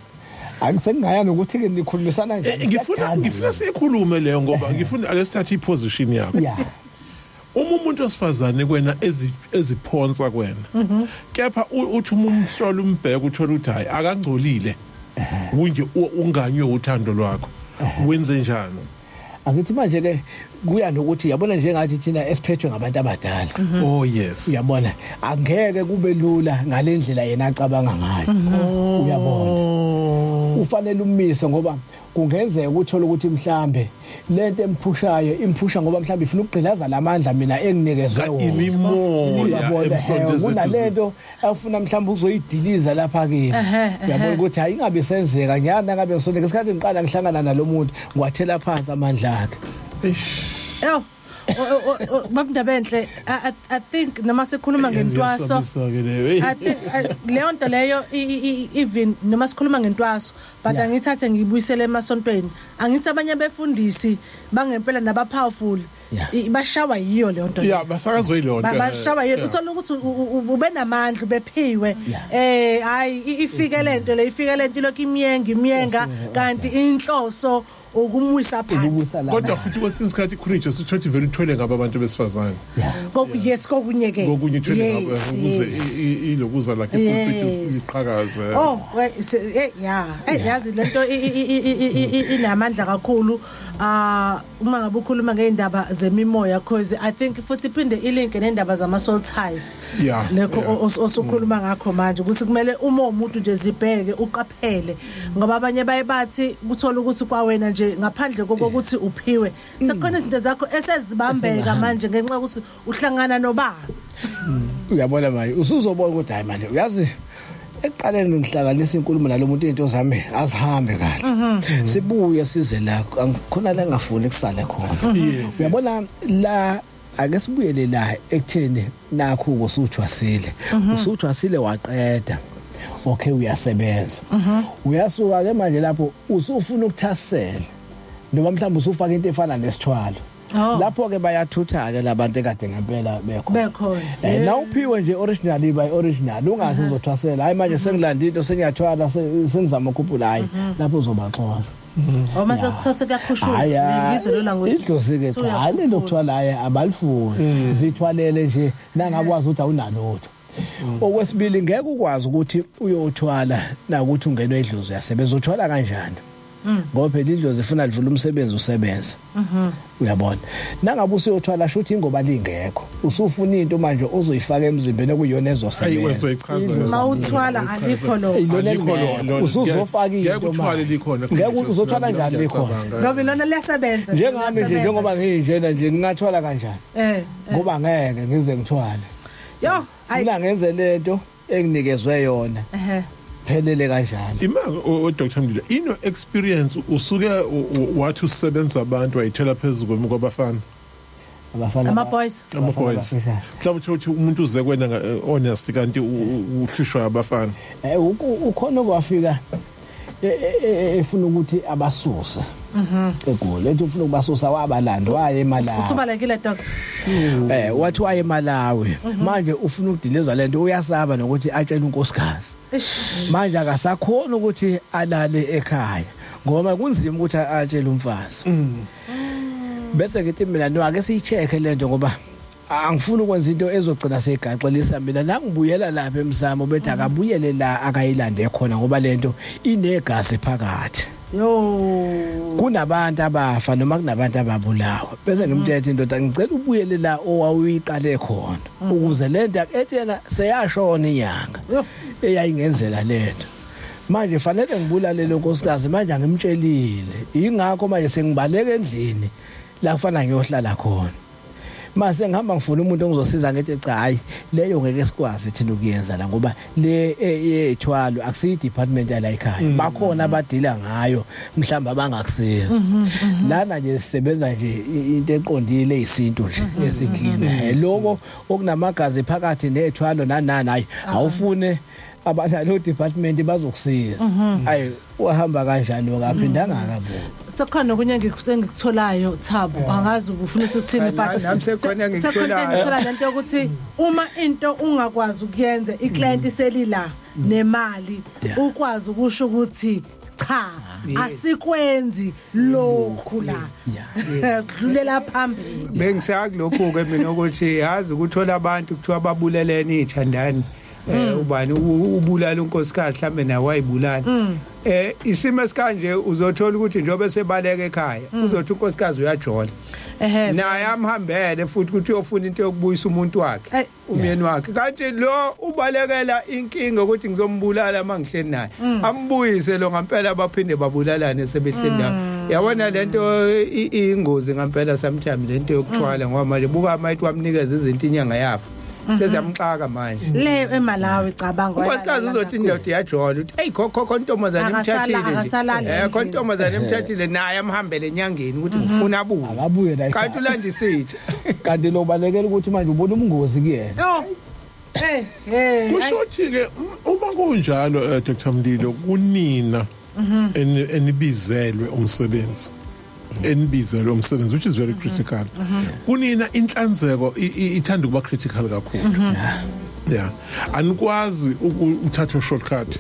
Angisengingaya nokuthi ke nikhulumisana njani. Ngifuna Siyakuthanda. Ngifuna sikhulume leyo, ngoba ngifuna ake sithathe iposition yakho. Uma umuntu osifazane kwena eziphonsa kwena, kepha uthi uma umhlola, umbheka, uthola ukuthi hayi, akangcolile, kunje unganywe uthando lwakho, wenze njani? Angithi manje ke kuya nokuthi, yabona, njengathi thina esiphethwe ngabantu abadala, Oh yes. uyabona, angeke kube lula ngalendlela yena acabanga ngayo, uyabona. Ufanele umise, ngoba kungenzeka uthola ukuthi mhlambe lento emphushayo imphusha ngoba mhlambe ifuna ukugqilaza lamandla mina enginikezwe wona. Imimoya Uyabona, emsondeze. Kunalento afuna mhlawumbe uzoyidiliza lapha kimi, uyabona, ukuthi hayi, ingabe senzeka nyana ngabe ngisonke isikhathi ngiqala ngihlangana nalomuntu, ngiwathela phansi amandla akhe. Ew, baba Ndabenhle, I think noma sikhuluma ngentwaso, I think leyo nto leyo, even noma sikhuluma ngentwaso, but angithathe ngiyibuyisele emasontweni. Angithi abanye befundisi bangempela naba powerful bashawa yiyo leyo nto. Yeah, basakazwe yileyo nto. Bashawa yiyo. Uthola ukuthi ube namandla, ubephiwe, hayi, ifike lento le, ifike lento lokhu imyenga, imyenga, kanti inhloso ukumwisa phansi. Ukubuyisa la. Kodwa futhi kwesinye isikhathi courage usithothi vele uthwele ngabo abantu besifazane. Yes, kokunye ke. Kokunye uthwele ngabo ukuze ilokuza lakhe ipulpit iqhakaze. Oh, well, yeah. Yazi lento inamandla kakhulu. Ah, uma ngabe ukhuluma ngeindaba zemimoya, cause I think futhi iphinde ilink nendaba zama soul ties. Lekho osukhuluma ngakho manje, ukuthi kumele uma umuntu nje zibheke, uqaphele, ngoba abanye baye bathi kuthola ukuthi kwawena nje, ngaphandle kokuthi uphiwe, sekukhona izinto zakho esezibambeka manje ngenxa yokuthi uhlangana nobani. Uyabona manje usuzobona ukuthi hayi, manje uyazi, ekuqaleni ngihlanganisa inkulumo nalomuntu, into zami azihambe kahle, sibuye size la, angikhona la ngafuni kusale khona. Uyabona la, ake sibuyele la ekutheni nakho usuthwasile, usuthwasile waqeda, okay, uyasebenza, uyasuka ke manje lapho usufuna ukuthasela, noma mhlawumbe usufaka into efana nesithwalo. Lapho ke bayathutha ke labantu ekade ngempela bekhona. Bekhona. Na uphiwe nje original, iba original, ungathi uzothwasela, hayi, manje sengilanda into, sengiyathwala, sengizama ukukhuphula, hayi, lapho uzobaxosha. Uma sekuthothe kuyakhushulwa. Hayi. Ngizwe lo language. Idlozi ke cha, hayi, lento kuthwala, hayi, abalifuni, zithwalele nje nangabe wazi ukuthi awunalutho. Okwesibili, ngeke ukwazi ukuthi uyothwala nakuthi ungenwe idlozi uyasebenza, uthwala kanjani? Ngoba phela idlozi ifuna livula umsebenzi, usebenze, uyabona. Nangabe usuyothwala, shuthi ingoba lingekho, usufuna into manje ozoyifaka emzimbeni okuyiyona Ayi, ezosebenza. wezoyichaza. Mawuthwala alikho lo. Ilona Alikho elingekho. Usuzofaka Ngeke into uthwale manje. likhona. Ngeke, uzothwala njani likhona? Ngoba ilona liyasebenza. Njengami nje, liyasebenza. njengoba nginjena nje, ngingathwala kanjani? Ngoba ngeke ngize ngithwale. Yo, ayi. Funa ngenze lento enginikezwe yona, phelele kanjalo. Ima o Dr Mlilo, ino experience usuke wathi usebenza abantu wayithela phezulu kwabafana? Abafana. Ama boys. Ama boys. Abafana. Mhlawumbe uthi umuntu uze kwena honest, kanti uhlushwa abafana. Ukhona okwafika efuna ukuthi abasuse eGoli, ethi ufuna ukubasusa, wabalanda waye eMalawi. Usubalekile, doctor. Wathi waye eMalawi, manje ufuna ukudilizwa lento, uyasaba nokuthi atshele unkosikazi. Ish. Manje akasakhona ukuthi alale ekhaya. Ngoba kunzima ukuthi atshele umfazi. Bese ngithi mina, no, ake siyi-check lento, ngoba angifuni ukwenza into ezogcina seyigaxelisa mina. Nangibuyela lapha emsamo, bethi akabuyele la akayilande khona, ngoba lento inegazi phakathi. Yo. Kunabantu abafa noma kunabantu ababulawa. Bese ngimthethe, indoda, ngicela ubuyele la owawuyiqale khona, ukuze lento ethi yena seyashona inyanga Yo. eyayingenzela lento. Manje fanele ngibulale lo nkosikazi, manje angimtshelile, ingakho manje sengibaleka endlini la kufanele ngiyohlala khona. Mase ngihamba ngifuna umuntu ongizosiza, ngithi cha, hayi, leyo ngeke sikwazi thina ukuyenza la, ngoba le yethwalo akusiyi department yala ekhaya, bakhona abadila ngayo, mhlawumbe abangakusiza. Lana nje sisebenza nje into eqondile, eyisintu nje esi-clean. Lokho okunamagazi phakathi nethwalo nanani, hayi, awufune abanalo department bazokusiza. Ayi, wahamba kanjalo, kaphindanga kabuya. Sekukhona okunye engikutholayo, Thabo, angazi ufuna ukuthini, but Nami sekukhona engikutholayo. Sekukhona engithola, lento yokuthi uma into ungakwazi ukuyenza, iclient selila nemali, ukwazi ukusho ukuthi cha, asikwenzi lokhu la, kudlulela phambili. Bengisakulokhu ke mina ukuthi yazi ukuthola abantu kuthiwa babulelene ithandani, ubani ubulala unkosikazi, mhlambe naye wayibulala. Isimo esikanje uzothola ukuthi njengoba sebaleka ekhaya, uzothi unkosikazi uyajola, naye amhambele futhi ukuthi uyofuna into yokubuyisa umuntu wakhe, umyeni wakhe, kanti lo ubalekela inkinga ukuthi ngizombulala mangihleli naye. Ambuyise lo ngampela, baphinde babulalane sebehleli la. Yabona lento iyingozi ngampela sometimes, lento yokuthwala, ngoba manje buka mayithi wamnikeza izinto inyanga, yafa, seziyamxaka manje. Le eMalawi, cabanga. Unkosikazi uzothi indoda iyajola, uthi eyi, khokho khokho intombazane Akasala- imthathile nje. Akasalali Kho endlini. intombazane imthathile, naye amhambele enyangeni ukuthi ngifuna abuye. Akabuye la Kanti ekhaya. ulandisitshe. Kanti lo balekela ukuthi manje ubona umngozi kuyena. Oh, hey hey. Kusho ukuthi ke uma kunjalo, Dr Mlilo, kunina enibizelwe umsebenzi, which is very critical kunina, inhlanzeko ithanda ukuba critical kakhulu. Yeah, anikwazi ukuthatha shortcut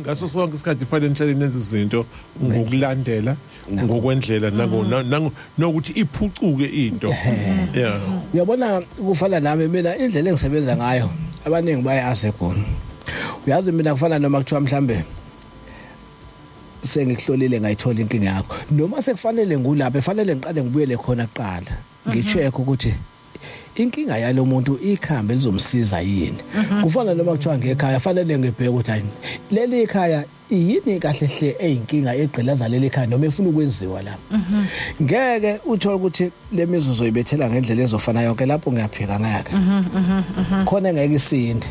ngaso sonke isikhathi. Fanele nihlale nenze izinto ngokulandela ngokwendlela nango nokuthi iphucuke into, yeah. Uyabona, kufana nami mina, indlela engisebenza ngayo abaningi bayazi khona. Uyazi mina kufana noma kuthiwa mhlambe sengikuhlolile, ngayithola inkinga yakho, noma sekufanele ngulapha, efanele ngiqale ngibuyele khona kuqala, ngi-check ukuthi inkinga yalo muntu ikhambe lizomsiza yini. Kufana noma kuthiwa ngekhaya, fanele ngibheke ukuthi hayi, leli khaya yini kahle hle eyinkinga egqilaza leli khaya noma efuna ukwenziwa lapha. Ngeke uthole ukuthi le mizuzu ibethela ngendlela ezofana yonke lapho, ngiyaphika, ngeke khona, ngeke isinde.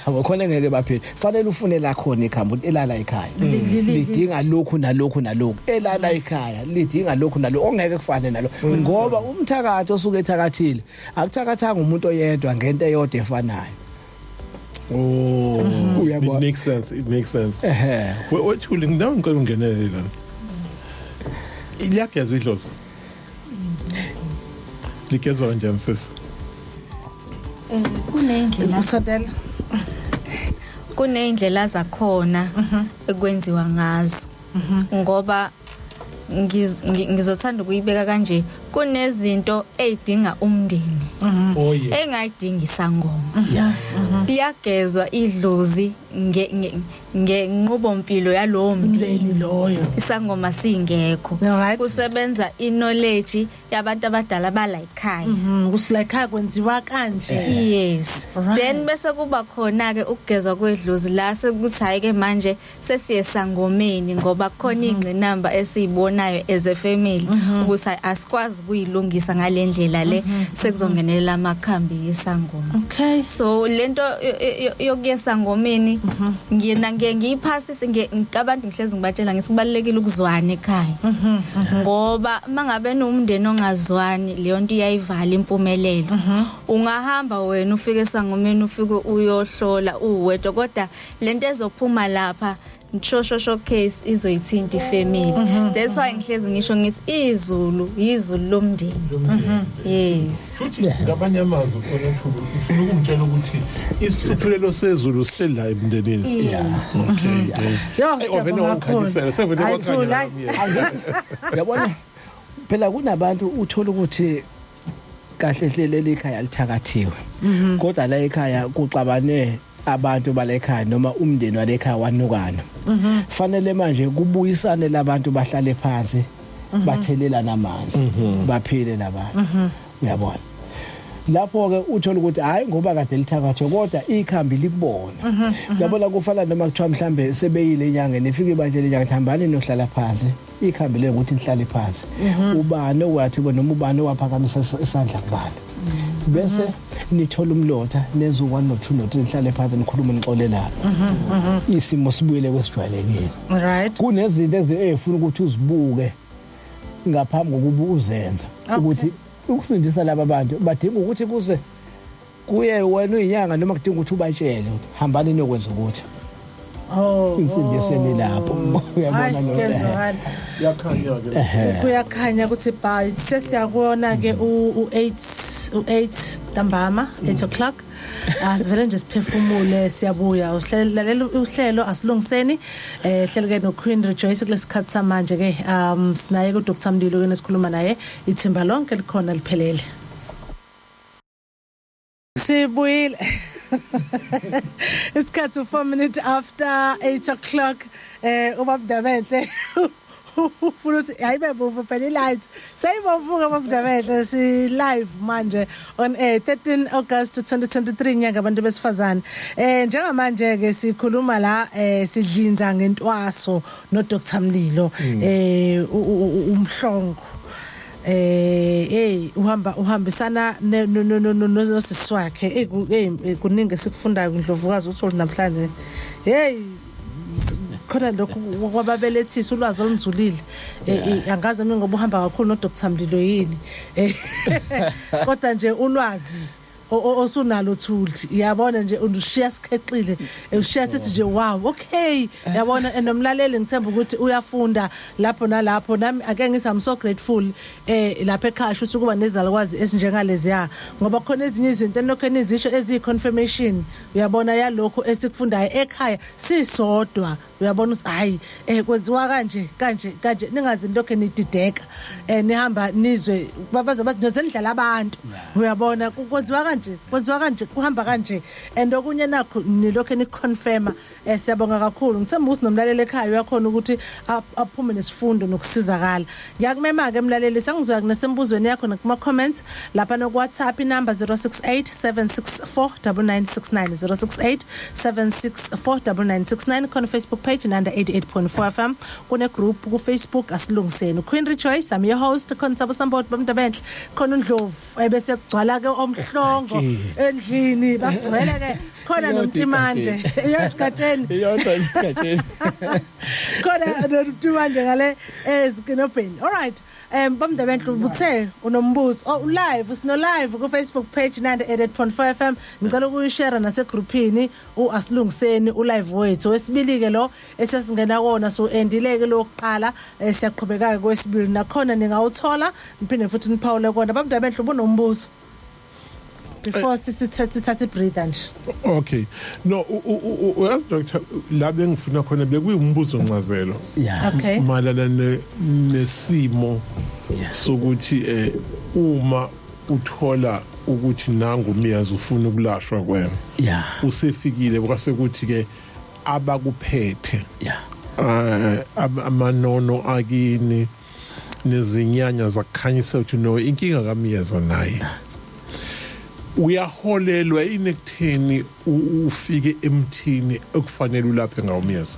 Yabo, khona ngeke baphile. Fanele ufune la khona ikhambi ukuthi elala ekhaya lidinga lokhu nalokhu nalokhu, elala ekhaya lidinga lokhu nalokhu, ongeke kufane nalo, ngoba umthakathi osuke ethakathile akuthakathanga umuntu oyedwa ngento eyodwa efanayo. Oh. Uyabona. It makes sense, it makes sense. Wethule nginawe, ngicela ungenelele lana. Liyagezwa idlozi, ligezwa kanjani, sisi? Kuneyindlela Usondela. Kuneyindlela zakhona ekwenziwa ngazo, ngoba ngizothanda ukuyibeka kanje: kunezinto ey'dinga umndeni Oh yeah. engayidingi isangoma. Liyagezwa idlozi ngenqubompilo yalowo mndeni. Umndeni loyo. Isangoma singekho. Kusebenza iknowledge yabantu abadala bala ekhaya. Ukuthi la ekhaya kwenziwa kanje. Yes. Then bese kuba khona ke ukugezwa kwedlozi la sekuthi hayi ke manje sesiye sangomeni, ngoba kukhona ingqinamba esiyibonayo as a family ukuthi hayi, asikwazi ukuyilungisa ngalendlela le, sekuzongenelela amakhambi yesangoma. So lento yokuya esangomeni, ngiyena ngiye ngiyiphasise abantu. Ngihlezi ngibatshela ngithi kubalulekile ukuzwana ekhaya, ngoba mangabe nomndeni ongazwani, leyo nto iyayivala impumelelo. Ungahamba wena ufike esangomeni, ufike uyohlola uwedwa, kodwa lento ezophuma lapha Sho sho sho case izoyithinta ifamily. That's why ngihlezi ngisho ngithi izulu yizulu lomndeni. Yes. Futhi ngabanye amazwi khona Thulu ufuna ukungitshela ukuthi isihluthulelo sezulu sihleli la emndenini. Yeah. Okay. Yo, Hey, wavele siyabonga kakhulu. wangikhanyisela, sevele Hayi, wakhanya Thuli, hayi. nami, Uyabona phela kunabantu uthola ukuthi kahle hle leli khaya lithakathiwe, kodwa la ekhaya kuxabane abantu bale ekhaya noma umndeni wale ekhaya wanukana. Fanele manje kubuyisane labantu, bahlale phansi, bathelelana amanzi, baphile labantu. Uyabona, lapho ke uthola ukuthi hayi, ngoba kade lithakathwe, kodwa ikhambi likubona. Uyabona, kufana noma kuthiwa mhlambe sebeyile enyangeni, ifike ibantshele inyanga, hambani nohlala phansi. Ikhambi le ukuthi nihlale phansi, ubani owathi noma ubani owaphakamisa isandla kubani, bese nithola umlotha, nenze u1 no2 no3, nihlale phansi, nikhulume, nixolelane, isimo sibuyele kwesijwayelekile. Kunezinto ezifuna ukuthi uzibuke ngaphambi kokuba uzenze, ukuthi ukusindisa laba bantu badinga ukuthi kuze kuye wena uyinyanga, noma kudinga ukuthi ubatshele ukuthi hambani niyokwenza ukuthi insindiseni lapho. Uyabona? Hayi, Lo kezwakala. Yakhanya ke. Kuyakhanya ukuthi bye, sesiyakubona ke u8 u8 ntambama, 8 o'clock. Asivele nje siphefumule, siyabuya. Uhlalela uhlelo Asilungiseni, hleli ke no Queen Rejoice kulesikhathi samanje ke. Sinaye ku Dr Mlilo ke nesikhuluma naye, ithimba lonke likhona liphelele. Sibuyile. Isikhathi 4 minutes after 8 o'clock. Ubaba Ndabenhle ufuna ukuthi hayibe bovu phela i-light seyibomvu ke. Baba Ndabenhle, si live manje on air, 13 August 2023, inyanga abantu besifazane. Njengamanje ke sikhuluma la, sidlinza ngentwaso no Dr Mlilo, umhlongo. Hey, uhamba uhambisana nosisi wakhe. Hey, kuningi esikufundayo kundlovukazi uthole namhlanje. Hey, khona lokhu kwababelethisa ulwazi olunzulile. Angazi mina ngoba uhamba kakhulu no Dr Mlilo yini, kodwa nje ulwazi osunalo Thuli, yabona nje ushiya sikhexile, ushiya sithi nje wow, okay. Yabona, nomlaleli ngithemba ukuthi uyafunda lapho nalapho. Nami ake ngithi I'm so grateful lapha ekhaya ukuthi kuba nezalukwazi esinjengalezi, ngoba khona ezinye izinto enokho enizisho eziyi confirmation, uyabona, yalokho esikufundayo ekhaya sisodwa. Uyabona ukuthi hayi, kwenziwa kanje kanje kanje, ningazi lokho nidideka, nihamba nizwe babaze bathi nozendlala abantu. Uyabona, kwenziwa kanje, kwenziwa kanje, kuhamba kanje, and okunye nakho nilokho niconfirma. Siyabonga kakhulu. Ngithemba ukuthi nomlaleli ekhaya uyakhona ukuthi aphume nesifundo nokusizakala. Ngiyakumema ke emlaleli, sengizoya kunesembuzweni yakho nakuma comments lapha no WhatsApp, inumber 068 764 9969, 068 764 9969. Khona Facebook page Nanda 88.4 FM, kune group ku Facebook Asilungiseni. Queen Rejoice, I'm your host. Khona Sabo Sambot bamntabenhle, khona uNdlovu, ebese kugcwala ke omhlongo endlini, bagcwele ke khona noMtimande iyagatsheni. Iyodwa igatsheni. Khona noMtimande ngale ezikinobheni. All right, bamntabenhle, uthe unombuzo. Oh, live, sino live ku Facebook page Nanda 88.4 FM. Ngicela ukuyishare nasegroupini uAsilungiseni, ulive wethu wesibili ke lo esesingena kona. So endileke lokuqala, siyaqhubeka kwesibili nakhona, ningawuthola niphinde futhi niphawule kona. Bamntabenhle, ubunombuzo before sisithathe sithathe breather nje? Okay, no, uyazi doctor, la bengifuna khona bekuyumbuzo ncazelo mayelana nesimo sokuthi uma uthola ukuthi nangu umiyazi ufuna ukulashwa kwena, usefikile, kwase kuthi ke abakuphethe amanono akini nezinyanya zakukhanyisa ukuthi no, inkinga kamiyeza naye uyaholelwa inekutheni ufike emthini ekufanele ulaphe ngawo umyeza?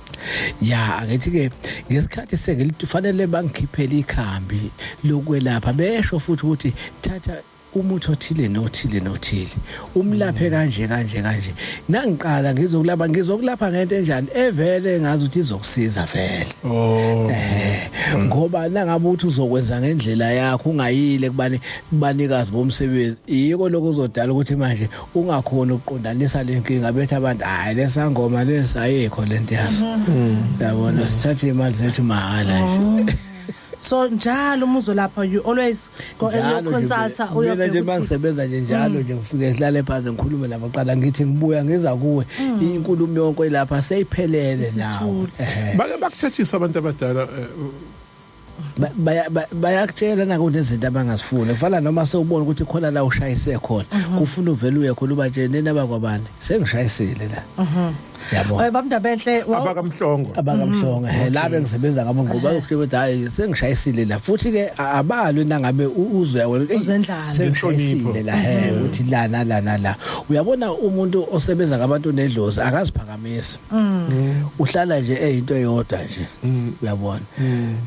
Ya, angithi ke ngesikhathi sengilifanele bangikhiphele ikhambi lokwelapha, besho futhi ukuthi thatha. Umuthi othile nothile nothile umlaphe kanje kanje kanje. Nangiqala ngizokulapha ngento enjani evele ngazi ukuthi izokusiza vele. Oh. Ngoba nangabe uthi uzokwenza ngendlela yakho ungayile kubani kubanikazi bomsebenzi, yiko lokho uzodala ukuthi manje ungakhona ukuqondanisa lenkinga, bethi abantu hayi lesangoma lesi ayikho lento yaso. Yabona, sithathe imali zethu mahala nje. So njalo umuzo lapha, you always go and Njalo nje consulta mina nje uyobheka ukuthi mangisebenza nje njalo nje ngifike sihlale phansi ngikhulume nabo qala ngithi ngibuya ngiza kuwe, inkulumo yonke lapha seyiphelele nawe. Isithule. Ehhe. Bake bakuthethisa abantu abadala Bayakutshela nakunezinto abangazifuni, kufana noma sewubona ukuthi khona la ushayise khona, kufuna uvele uye khona ubatshele nina abakwabani sengishayisile la, yabo. Bab'Ndabenhle AbakaMhlongo. AbakaMhlongo, he, la bengisebenza ngabo ngoba bayokutshela ukuthi hayi sengishayisile la, futhi ke abalwe nangabe uzwe wena ukuthi, "Eyi, Uzendlala. sengishayisile la," he, ukuthi la nala nala. Uyabona, umuntu osebenza ngabantu nedlozi akaziphakamisi, uhlala nje eyinto eyodwa nje, uyabona.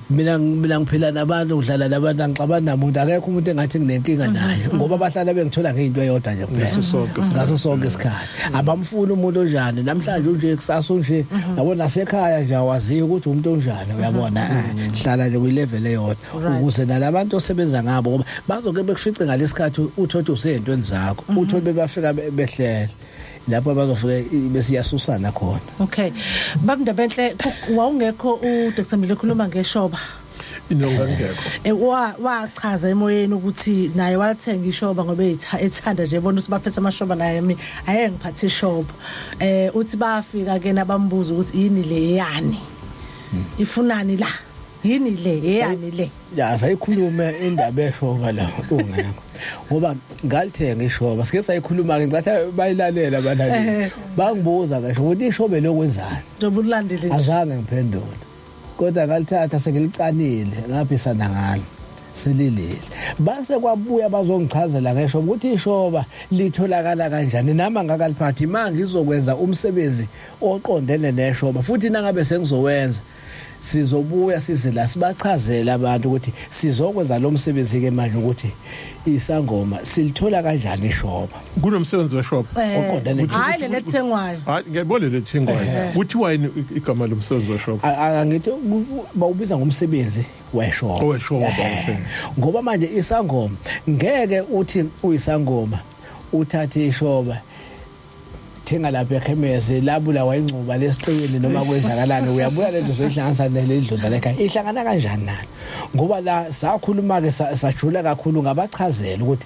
Mina ngiphila nabantu, ngidlala nabantu, angixabani namuntu, akekho umuntu engathi nginenkinga naye ngoba bahlala bengithola ngeyinto eyodwa nje kuphela. Ngaso sonke isikhathi. Ngaso sonke isikhathi. Abamfuni umuntu onjani, namhlanje unje, kusasa unje, yabona, nasekhaya nje awaziyo ukuthi umuntu onjani, uyabona. Hlala nje kwi-level eyodwa ukuze nalabantu osebenza ngabo, ngoba bazoke bekufice ngalesikhathi uthothe usey'ntweni zakho, uthole bebafika behlele lapho bazofike besiyasusana khona. Okay, bab'Ndabenhle, wawungekho uDr Mlilo ekhuluma ngeshoba. Inyonga ngekho. Wachaza emoyeni ukuthi naye walithenga ishoba ngoba ethanda nje, ebona ukuthi baphethe amashoba, naye mi aye ngiphathe ishoba. Uthi bafika ke nabambuza ukuthi yini le yani, ifunani la, yini le eyani le? Ya, sayikhulume indaba eshoba la ungekho, ngoba ngalithenga ishoba, sike sayikhuluma ke, ngicatha bayilalela abalaleli, bangibuza ngisho ukuthi ishobe lokwenzani. Njengoba ulandele nje. Azange ngiphendule, kodwa ngalithatha sengilicanile, ngaphisana ngalo selilile, base kwabuya bazongichazela ngesho ukuthi ishoba litholakala kanjani, nami angakaliphathi ma ngizokwenza umsebenzi oqondene neshoba, futhi nangabe sengizowenza sizobuya size la sibachazele abantu ukuthi sizokwenza lo msebenzi ke manje, ukuthi isangoma silithola kanjani ishoba. Kunomsebenzi weshop. Oqondene Hayi, le lethengwayo. Hayi, ngiyabona lethengwayo. Kuthiwa yini igama lomsebenzi weshop? Angithi bawubiza ngomsebenzi weshoba. Oweshoba, okay. Ngoba manje isangoma ngeke uthi uyisangoma uthathe ishoba, thenga lapha ekhemesi, labulawa ingcuba lesiqiwini noma kwenzakalani, uyabuya lento uzoyihlanganisa nelidlozi lekhaya, ihlangana kanjani nalo? Ngoba la sakhuluma ke sajula kakhulu, ngabachazela ukuthi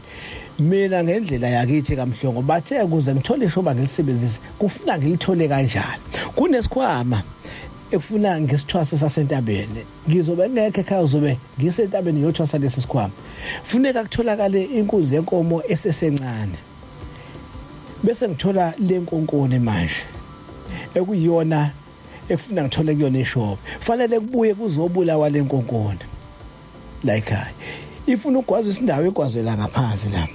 mina ngendlela yakithi kaMhlongo bathe ukuze ngithole ishoba ngilisebenzise kufuna ngilithole kanjani, kunesikhwama ekufuna ngisithwase sasentabeni, ngizobe ngekho ekhaya, uzobe ngisentabeni ngiyothwasa lesi sikhwama, funeka kutholakale inkunzi yenkomo esesencane, bese ngithola lenkonkoni manje ekuyiyona efuna ngithole kuyona ishoba, fanele kubuye kuzobulawa lenkonkoni la ekhaya, ifuna ukugwaza isindawo igwazela ngaphansi la,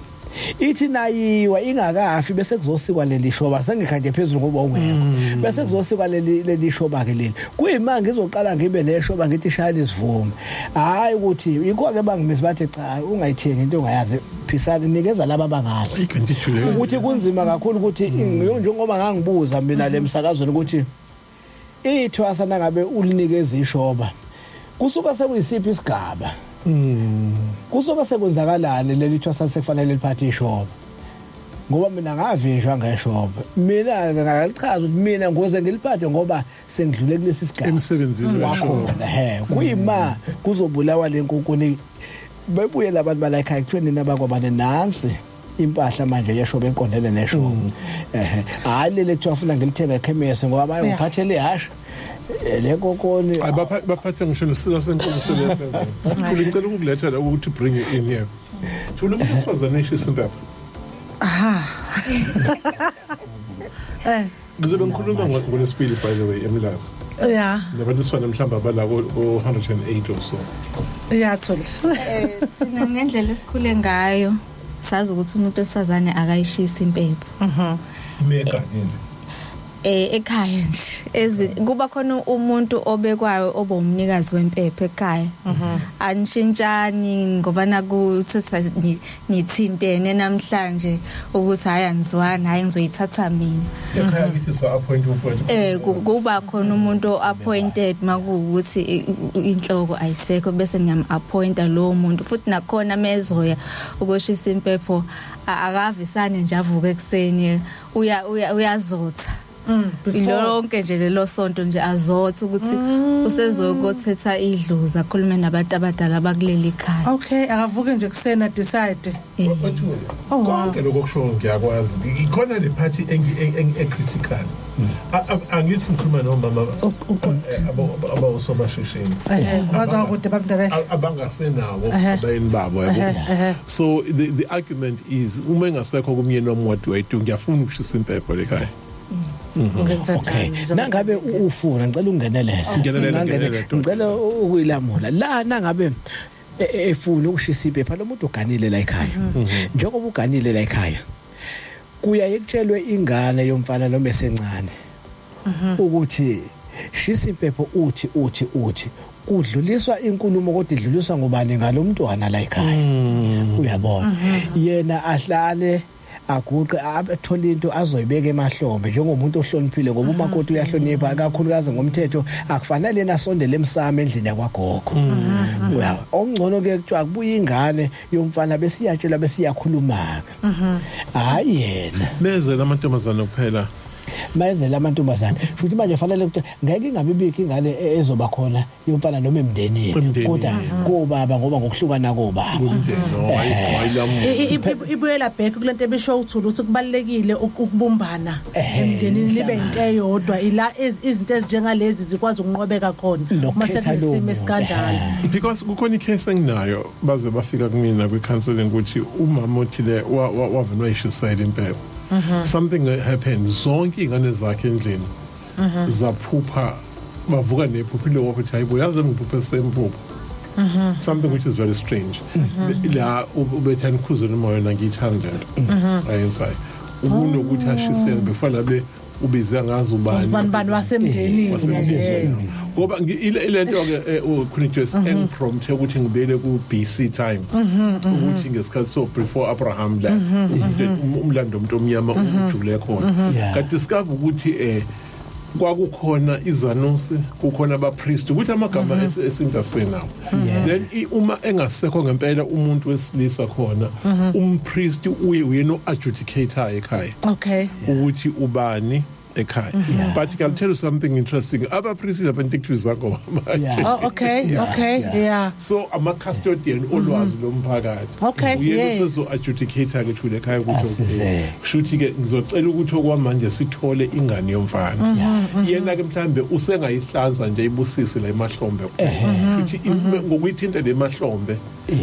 ithi nayiwa ingakafi, bese kuzosikwa leli shoba, sengikhanje phezulu ngoba ungekho, bese kuzosikwa leli shoba ke leli, kuyima ngizoqala ngibe neshoba, ngithi shaya lesivume. Hayi, ukuthi yikho ke bangimisa, bathi cha, ungayithengi into ongayazi, phisana, nikeza laba abangazi. Ikanti ijule. Ukuthi kunzima kakhulu ukuthi njengoba ngangibuza mina lemsakazweni ukuthi ithwasa nangabe ulinikeza ishoba kusuka sekuyisiphi isigaba, kusuka sekwenzakalani leli thwasa sekufanele liphathe ishoba, ngoba mina ngavinjwa ngeshoba, mina ngalichaza ukuthi mina ngoze ngiliphathe ngoba sengidlule kulesi sigaba Emsebenzini weshoba. Wakhona, he, kuyima kuzobulawa lenkunkuni, bebuye labantu bala ekhaya, kuthiwe nina bakwabane nansi impahla manje yeshoba eqondene neshoba, ehe, hayi leli kuthiwa funa ngilithenga ekhemesi ngoba bayongiphathela ihasha le nkokoni. Hayi, baphathe ngisho nesilo senkomo selefm. Thuli, ngicela ukukuletha la ukuthi bring you in here. Thuli, umuntu wesifazane eshisa impepho. Aha. Ngizobe ngikhuluma ngolwesibili, by the way, eMlazi. Nabantu besifana mhlawumbe abala ko 108 or so. Yeah, Thuli. Thina ngendlela esikhule ngayo sazi ukuthi umuntu wesifazane akayishisi impepho. Imeganile. Ekhaya nje ezi kuba khona umuntu obekwayo obomnikazi wempepho ekhaya. Anishintshani ngoba nakuthatha nithintene namhlanje ukuthi hayi anizwana, hayi ngizoyithatha mina. Ekhaya kithi sa appoint umfowethu. Kuba khona umuntu appointed makuwukuthi inhloko ayisekho, bese ngiyam appointa lo muntu, futhi nakhona mezoya ukushisa impepho akavisane nje avuke ekseni, uya uyazotha Before. Lonke nje lelo sonto nje azotha ukuthi usezokothetha idlozi, akhulume nabantu abadala bakuleli khaya. Okay, akavuke nje kusena decide. Oh, wow. Konke lokho kusho ngiyakwazi. Ikhona le party engi-critical. Angithi ngikhuluma nomama abawusomashishini Wazwa kude babindabele. Abangasenawo abayeni babo, yabo. So the argument is, uma engasekho kumyeni wami, what do I do? Ngiyafuna ukushisa impepho lekhaya. Ngenza Okay. njani? Nangabe ufuna, ngicela ungenelela. Ngenelela, ngenelela, Dr. Ngicela ukuyilamula la. Nangabe efuna ukushisa impepha lo muntu uganile la ekhaya, njengoba uganile la ekhaya, kuyaye kutshelwe ingane yomfana noma esencane ukuthi shisa impepho, uthi uthi uthi kudluliswa inkulumo, kodwa idluliswa ngubani? Ngalomntwana la ekhaya, uyabona, yena ahlale aguqe, athole into azoyibeka emahlombe njengomuntu ohloniphile, ngoba umakoti uyahlonipha kakhulukazi ngomthetho. Akufanele yena asondele emsamo endlini yakwagogo, uyabo. Okungcono ke kuthiwa kubuya ingane yomfana, besiyatshela, besiyakhuluma ke, hayi yena. Meze lamantombazane kuphela. Mayezela amantombazane futhi manje fanele ukuthi ngeke ingabi bikho ingane ezoba khona yomfana noma emndenini, Emndenini. kodwa kobaba, ngoba ngokuhlukana kobaba. Umndeni no ayilamu. Ibuyela back kulento ebisho uthula ukuthi kubalekile ukubumbana emndenini, nibe into eyodwa, ila izinto ezinjengalezi zikwazi ukunqobeka khona uma Nokukhetha lowo sekunesimo muntu. esikanjalo. Because kukhona icase enginayo, baze bafika kumina kwi-counseling ukuthi umama othile wavele wayishisela impepho. Something happened, zonke iy'ngane zakhe endlini zaphupha, bavuka nephupho ilo wathi, "Hayibo, yazi ngiphuphe semphupho something which is very strange." La ubethi anikhuzele umoya, ngiyithanda lento ayenzayo, ubunokuthi ashisele befana be ubize ngazi ubani. Ubani bani wasemndenini. Wasemndenini. Ngoba ile nto ke ukhona engiprompte ukuthi ngibuyele ku BC time, ukuthi ngesikhathi so before Abraham la umlando umuntu omnyama ujule khona. Ka discover ukuthi kwakukhona izanusi, kukhona abapriest, ukuthi amagama esintu asenawo. Then uma engasekho ngempela umuntu wesilisa khona, umpriest uye uyena o-adjudicator ekhaya ukuthi ubani ekhaya. But I'll tell you something interesting, abapriest labantu ekuthiwa izangoma manje. Oh, okay. Okay, yeah. So ama-custodian olwazi lomphakathi. Uyena usezo adjudicate ke thule ekhaya ukuthi okay, Asizeke. kushuthi ke ngizocela ukuthi okwamanje sithole ingane yomfana. Yena ke mhlambe usengayihlanza nje, ibusise la emahlombe, futhi ngokuyithinta le mahlombe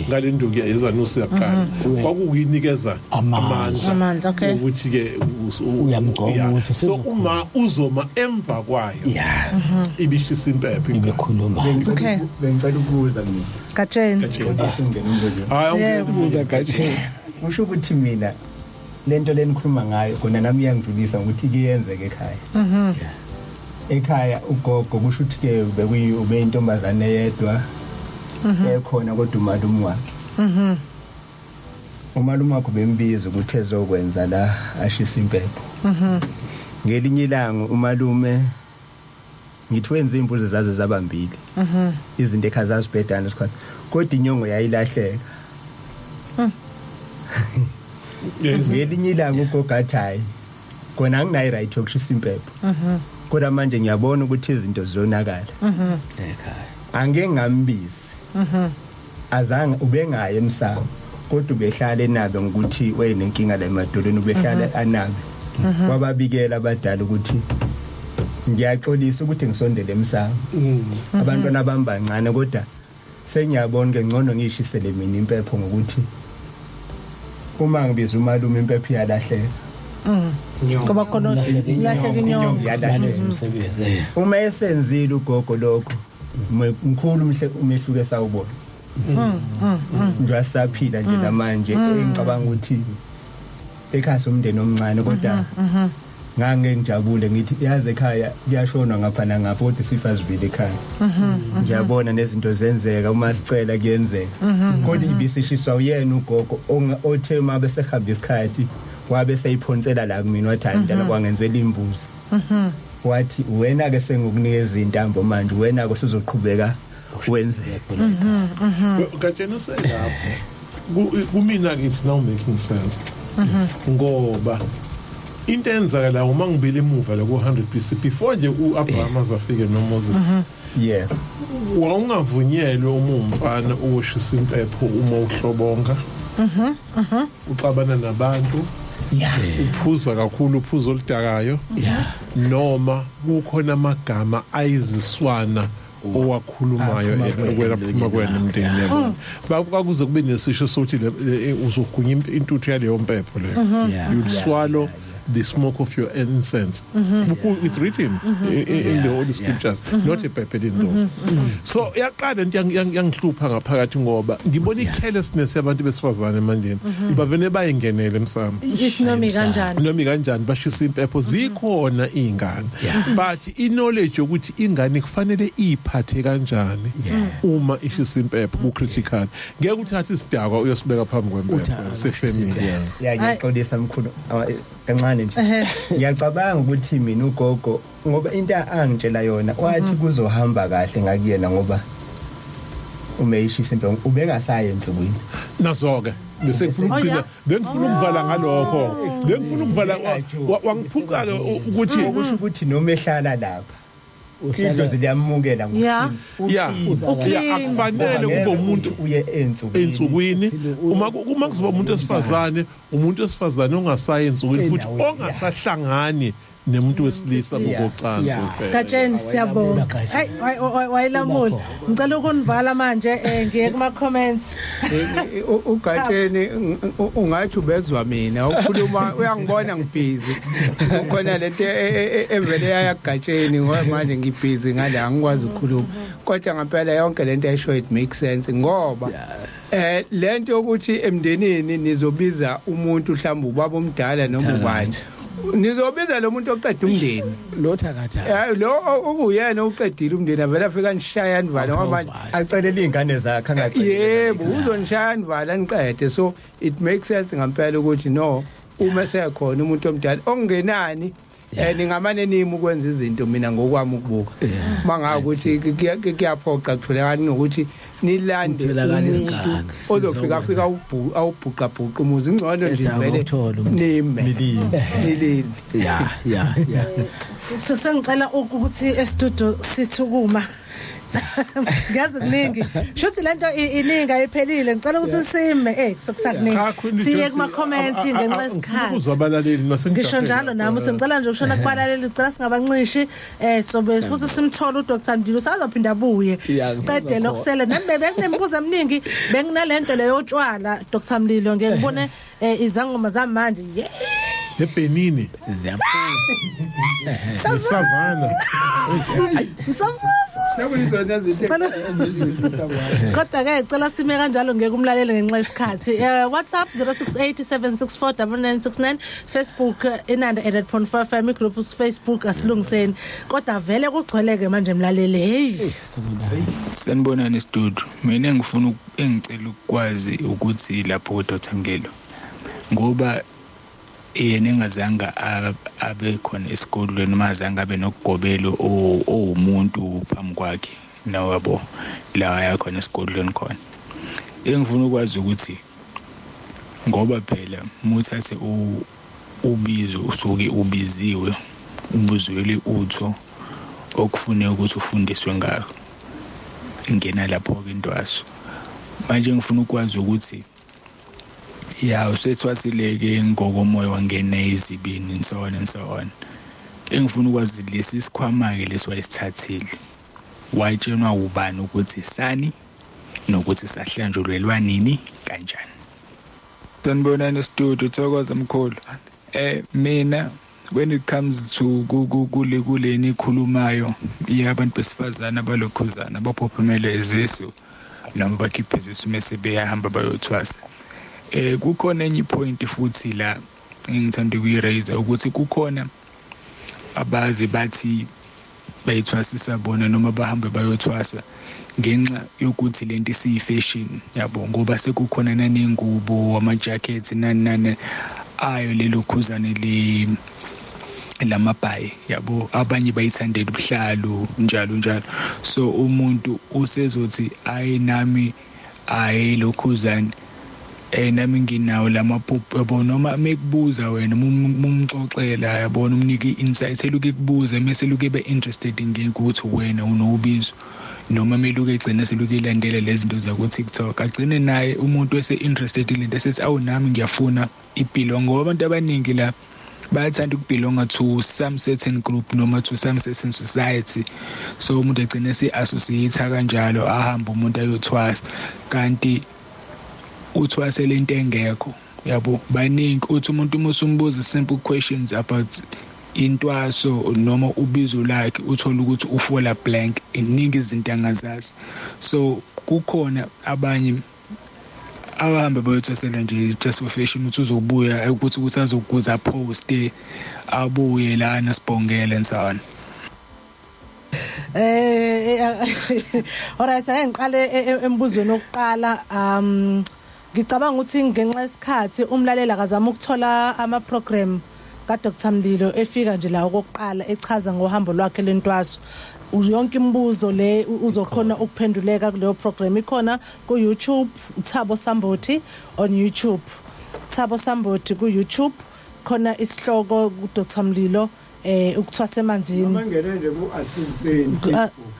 ngale nduku yezanusi yaqala kwakuyinikeza Amandla. amandla. Amandla, okay. Ukuthi ke Uyamgcoba ukuthi so usezokhula. uma uzoma emva kwayo ibishisa impepho ingane. Ibekhuluma. Okay. Bengicela ukubuza mina. Gatsheni. Singena umbuzo. Hayi. Yebo. Buza, Gatsheni. Kusho ukuthi mina lento lenikhuluma ngayo kona nami iyangidlulisa ngokuthi kuyenzeka ekhaya. Ekhaya ugogo, kusho ukuthi ke bekuyi ube intombazane eyedwa ekhona, kodwa umalume wakhe. Umalume wakhe bembiza ukuthi ezokwenza la, ashisa impepho. Ngelinye ilanga umalume, ngithi wenza imbuzi zaze zabambili. Izinto ekhaya zazibhedana isikhathi. Kodwa inyongo yayilahleka. Ngelinye ilanga ugogo athi, "Hayi kona, anginayo right yokushisa impepho, kodwa manje ngiyabona ukuthi izinto ziyonakala." Ekhaya. Angeke ngambizi, azange ubengaye emsamo, kodwa ubehlala enabe ngokuthi wayenenkinga la emadolweni, ubehlala anabe. Wababikela abadala ukuthi, "Ngiyaxolisa ukuthi ngisondele emsamo, abantwana bami bancane, kodwa sengiyabona ke ngcono ngishisele mina impepho, ngokuthi uma ngibiza umalume impepho iyalahleka." Ngoba khona ulahleka inyongo. Iyalahleka. Umsebenzi. Uma esenzile ugogo lokho, mkhulu umehluko esawubona nje, asaphila nje namanje. Engicabanga ukuthi ekhaya umndeni omncane, kodwa Ngange ngijabule ngithi yazi ekhaya kuyashonwa ngapha nangapha, kodwa isifa sivile ekhaya. Ngiyabona nezinto zenzeka, uma sicela kuyenzeka, kodwa ibisishiswa uyena ugogo othe uma besehamba isikhathi wabe seyiphonsela la kumina, wathi, "Hayi mntana, kwangenzela imbuzi." Wathi, "Wena ke sengukunikeza intambo manje, wena ke usuzoqhubeka wenze." Gatsheni uselapho. Kumina ke it's now making sense ngoba into eyenzakala uma ngibile emuva la ku-100 BC, before nje u-Abraham azafike noMoses, wawungavunyelwe uma umfana ukushisa impepho uma uhlobonga, uxabana nabantu, uphuza kakhulu uphuzo oludakayo, noma kukhona amagama ayiziswana owakhulumayo Aphuma kwena phuma kwena emndenini, yabona. Kwakuze kube nesisho sokuthi uzogunya intuthu yaleyo mpepho leyo, you'll swallow the smoke of your incense. It's written in the Holy Scriptures, not eBhayibhelini though. So yaqala into yangihlupha ngaphakathi ngoba ngibona i-carelessness yabantu besifazane manje, bavene bayingenele emsamo. Isinomi kanjani? Noma kanjani bashisa impepho, zikhona izingane, but i-knowledge yokuthi ingane kufanele iphathe kanjani uma ishisa impepho ku critical. Ngeke uthathe isidakwa uyosibeka phambi kwempepho sefamily, yeah. Ya, ngiyaxolisa mkhulu, kancane nje. Ngiyacabanga ukuthi mina ugogo, ngoba into angitshela yona, wathi kuzohamba kahle ngakuyena ngoba uma ishisa impepho ubengasayi ensukwini. Nazo-ke bese ngifuna Oh, ukugcina, bengifuna ukuvala ngalokho, bengifuna ukuvala wangiphuca-ke ukuthi Okusho ukuthi noma ehlala lapha, idlozi liyamukela ngokuthi ya, akufanele kube umuntu uye ensukwini. Ensukwini. Uma kuzoba umuntu wesifazane, umuntu wesifazane ongasayi ensukwini futhi Endaweni, ongasahlangani nemuntu wesilisa ngokocansi kuphela. Gatsheni, siyabonga. Hayi, wayilamula. Ngicela ukunivala manje, ngiye kuma comments. Ugatsheni ungathi ubezwa mina ukhuluma, uyangibona ngibhizi, kukhona lento evele yayagatsheni ngoba manje ngibhizi ngala, angikwazi ukukhuluma, kodwa ngempela yonke lento ayisho it makes sense, ngoba lento yokuthi emndenini nizobiza umuntu, mhlawumbe ubaba omdala noma ubani, nizobiza lo muntu oqeda umndeni. Lo thakatha. Lo okuyena uqedile umndeni, avela afika nishaya nivala ngoba manje Acelela iy'ngane zakhe, angaceleli. Yebo, uzonishaya nivala niqede. So it makes sense ngempela ukuthi no, uma sekhona umuntu omdala ongenani, ningamane nimi ukwenza izinto. Mina ngokwami ukubuka, mangabe ukuthi kuyaphoqa, kutholakala nokuthi nilande Kutholakala umuntu isigangi, ozofika sizokwenza. afika awubhuqa bhuqa umuzi, ingcono nje Ethi vele akuthola umuntu. nime Nilinde. nilinde. Ya. Sengicela ukuthi e-studio sithi ukuma. Ngiyazi kuningi. Shuthi lento iningi, ayiphelile. Ngicela ukuthi sime sekusakuningi. Cha, Queen Siye Joyce, kuma comments ngenxa yesikhathi. Ukuzwa abalaleli. Ngisho njalo nami, sengicela nje ukushona kubalaleli, ngicela singabancishi, sobe futhi simthola uDr Mdilo, sazophinda abuye. Ya, Siqede ngisazokhona. lokusele nami bekunemibuzo eminingi, benginalento leyo yotshwala, Dr Mlilo, ngeke ngibone izangoma zamanje, yeah. Ebenini. Ziyaphuma. Savana. Msafufu. Sekuyizona zinto. Kodwa ke cela sime kanjalo, ngeke umlaleli ngenxa yesikhathi. WhatsApp 0687649969, Facebook Inanda 8.5 FM group Facebook, asilungiseni. Kodwa vele kugcweleke manje mlaleli. Hey. Sanibonani studio. Mina engifuna engicela ukwazi ukuthi lapho kuDr Mlilo, ngoba yena engazange abe khona esigodlweni noma azange abe nokugobelo owumuntu phambi kwakhe nawabo la aya khona esigodlweni khona, engifuna ukwazi ukuthi ngoba phela muthathe ubizo, usuke ubiziwe, ubuzwele utho okufuneka ukuthi ufundiswe ngalo, ingena lapho-ke intwaso. Manje ngifuna ukwazi ukuthi ya, usethwasileke ngokomoya, wangena ezibini and so on and so on, engifuna ukwazi lesi sikhwama-ke lesi wayesithathile, watshenwa ubani ukuthi sani nokuthi sahlanjulelwa nini, kanjani? Sanibonani studio, thokoza mkhulu. Mina when it comes to kule kuleni ikhulumayo yabantu besifazana abalokhuzana abaphophumele izisu noma bakhiphe izisu mase beyahamba bayothwasa, kukhona enye point futhi la engithanda ukuyiraise ukuthi kukhona Abaze bathi bayithwasisa bona noma bahambe bayothwasa ngenxa yokuthi lento isiyi-fashion yabo, ngoba sekukhona nanengubo, ama-jackets, nani nani ayo lelo khuzane le lamabhayi yabo. Abanye bayithandela ubuhlalu, njalo njalo. So umuntu usezothi ayi nami, ayi lokhuzane, nami nginawo lamaphupho yabo. Noma mekubuza wena, mumxoxela yabona, umnike i-insight, eluke ekubuza mase luke ebe interested ngekuthi wena unobizo, noma meluke egcina seluke ilandela lezi zinto zaku-TikTok, agcine naye umuntu ese-interested lento, esethi awu nami ngiyafuna i-belong, ngoba abantu abaningi la bayathanda ukubelonga to some certain group noma to some certain society. So umuntu agcine ese-associate kanjalo, ahambe umuntu ayothwasa, kanti uthwasele into engekho yabo. Baningi, uthi umuntu uma usumbuza simple questions about intwaso noma ubizo lakhe, uthola ukuthi ufola blank, iningi izinto angazazi. So kukhona abanye abahambe bayothwasela nje just for fashion, ukuthi uzobuya ukuthi azokuza post, abuye lana sibongele and so on. Alright, ake ngiqale embuzweni wokuqala. Ngicabanga ukuthi ngenxa yesikhathi umlaleli akazama ukuthola ama program ka Dr Mlilo efika nje la okokuqala echaza ngohambo lwakhe lentwaso. Yonke imibuzo le uzokhona ukuphenduleka kuleyo program, ikhona ku YouTube, Thabo Sambothi on YouTube, Thabo Sambothi ku YouTube, khona isihloko ku Dr Mlilo, ukuthwasa emanzini. Noma ngene nje ku Asilungiseni.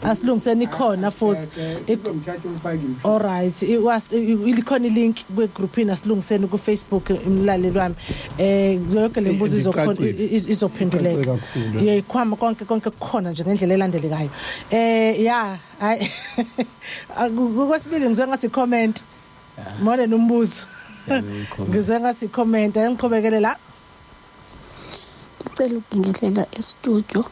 Asilungiseni ikhona futhi. Izomthatha umfaki. Alright, ilikhona ilink kwegroupini Asilungiseni ku Facebook, imlaleli wami. Yonke le mbuzo izokhona Icacile. Izophenduleka. Icace kakhulu. Yeyikhwama konke konke kukhona nje ngendlela elandelekayo. Ya, hayi. Kwesibili ngizwe ngathi comment. More nombuzo. Ngizwe ngathi comment, angiqhubekele la. Ngicela ukubingelela e-studio.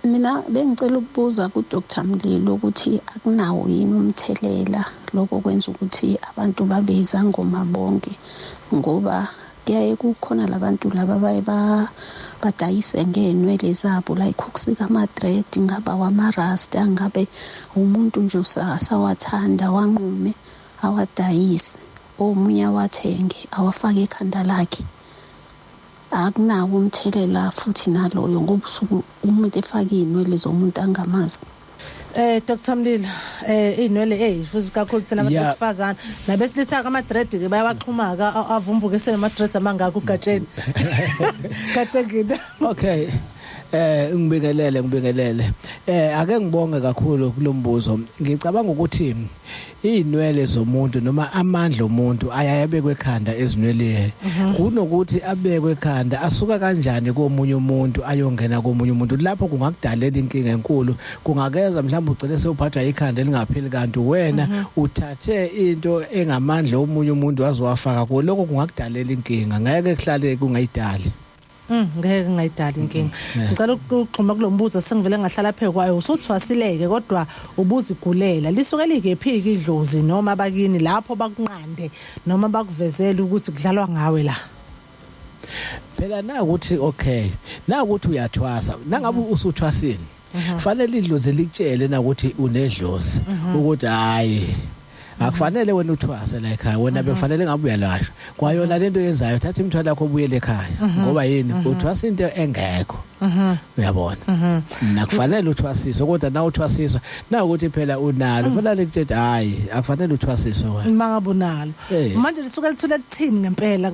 Mina bengicela ukubuza ku-Dr Mlilo ukuthi akunawo yini umthelela lokho kwenza ukuthi abantu babe izangoma bonke, ngoba kuyaye kukhona labantu laba baye badayise ngey'nwele zabo, like ukusika ama-dread, ngaba wamarasta, ngabe umuntu nje asawathanda wanqume awadayise, omunye awathenge awafake ekhanda lakhe. Akunawo umthelela futhi naloyo, ngoba usuke umuntu efake iy'nwele zomuntu angamazi? Dr Mlilo, inwele futhi kakhulu thina abantu besifazane nabesilisa, ama dread ke bayawaxhuma ka avumbuke senama dreads amangaka ugatsheni. Kade ngina. Okay. Ngibingelele, ngibingelele. Ake ngibonge kakhulu kulombuzo. Ngicabanga ukuthi inwele zomuntu noma amandla omuntu ayayabekwe ekhanda ezinweleni. Kunokuthi abekwe ekhanda, asuka kanjani komunye umuntu ayongena komunye umuntu? Lapho kungakudalela inkinga enkulu. Kungakeza mhlawumbe ugcine sewuphathwa ikhanda elingapheli, kanti wena uthathe into engamandla omunye umuntu wazowafaka kuwo. Lokho kungakudalela inkinga. Ngeke kuhlale kungayidali. Ngeke ngayidala inkinga. Ngicela ukuxhuma kulombuzo sengivele ngahlala phe kwayo. Usuthwasileke kodwa ubuzigulela. Lisuke likephi idlozi noma abakini lapho bakunqande noma bakuvezele ukuthi kudlalwa ngawe la? Phela na ukuthi okay, na ukuthi uyathwasa, nangabe usuthwasini, fanele idlozi likutshele na ukuthi unedlozi, ukuthi hayi, akufanele wena uthwase la ekhaya, wena bekufanele ngabe uyalashwa kwayona lento yenzayo, thatha imithwalo yakho ubuyele ekhaya. Ngoba yini? Uthwasa into engekho, uyabona? Nakufanele uthwasiswe, kodwa na uthwasiswa na ukuthi phela unalo, fanele likutshele hayi, akufanele uthwasiswe wena. Mangabe unalo. Manje lisuke lithule kuthini ngempela?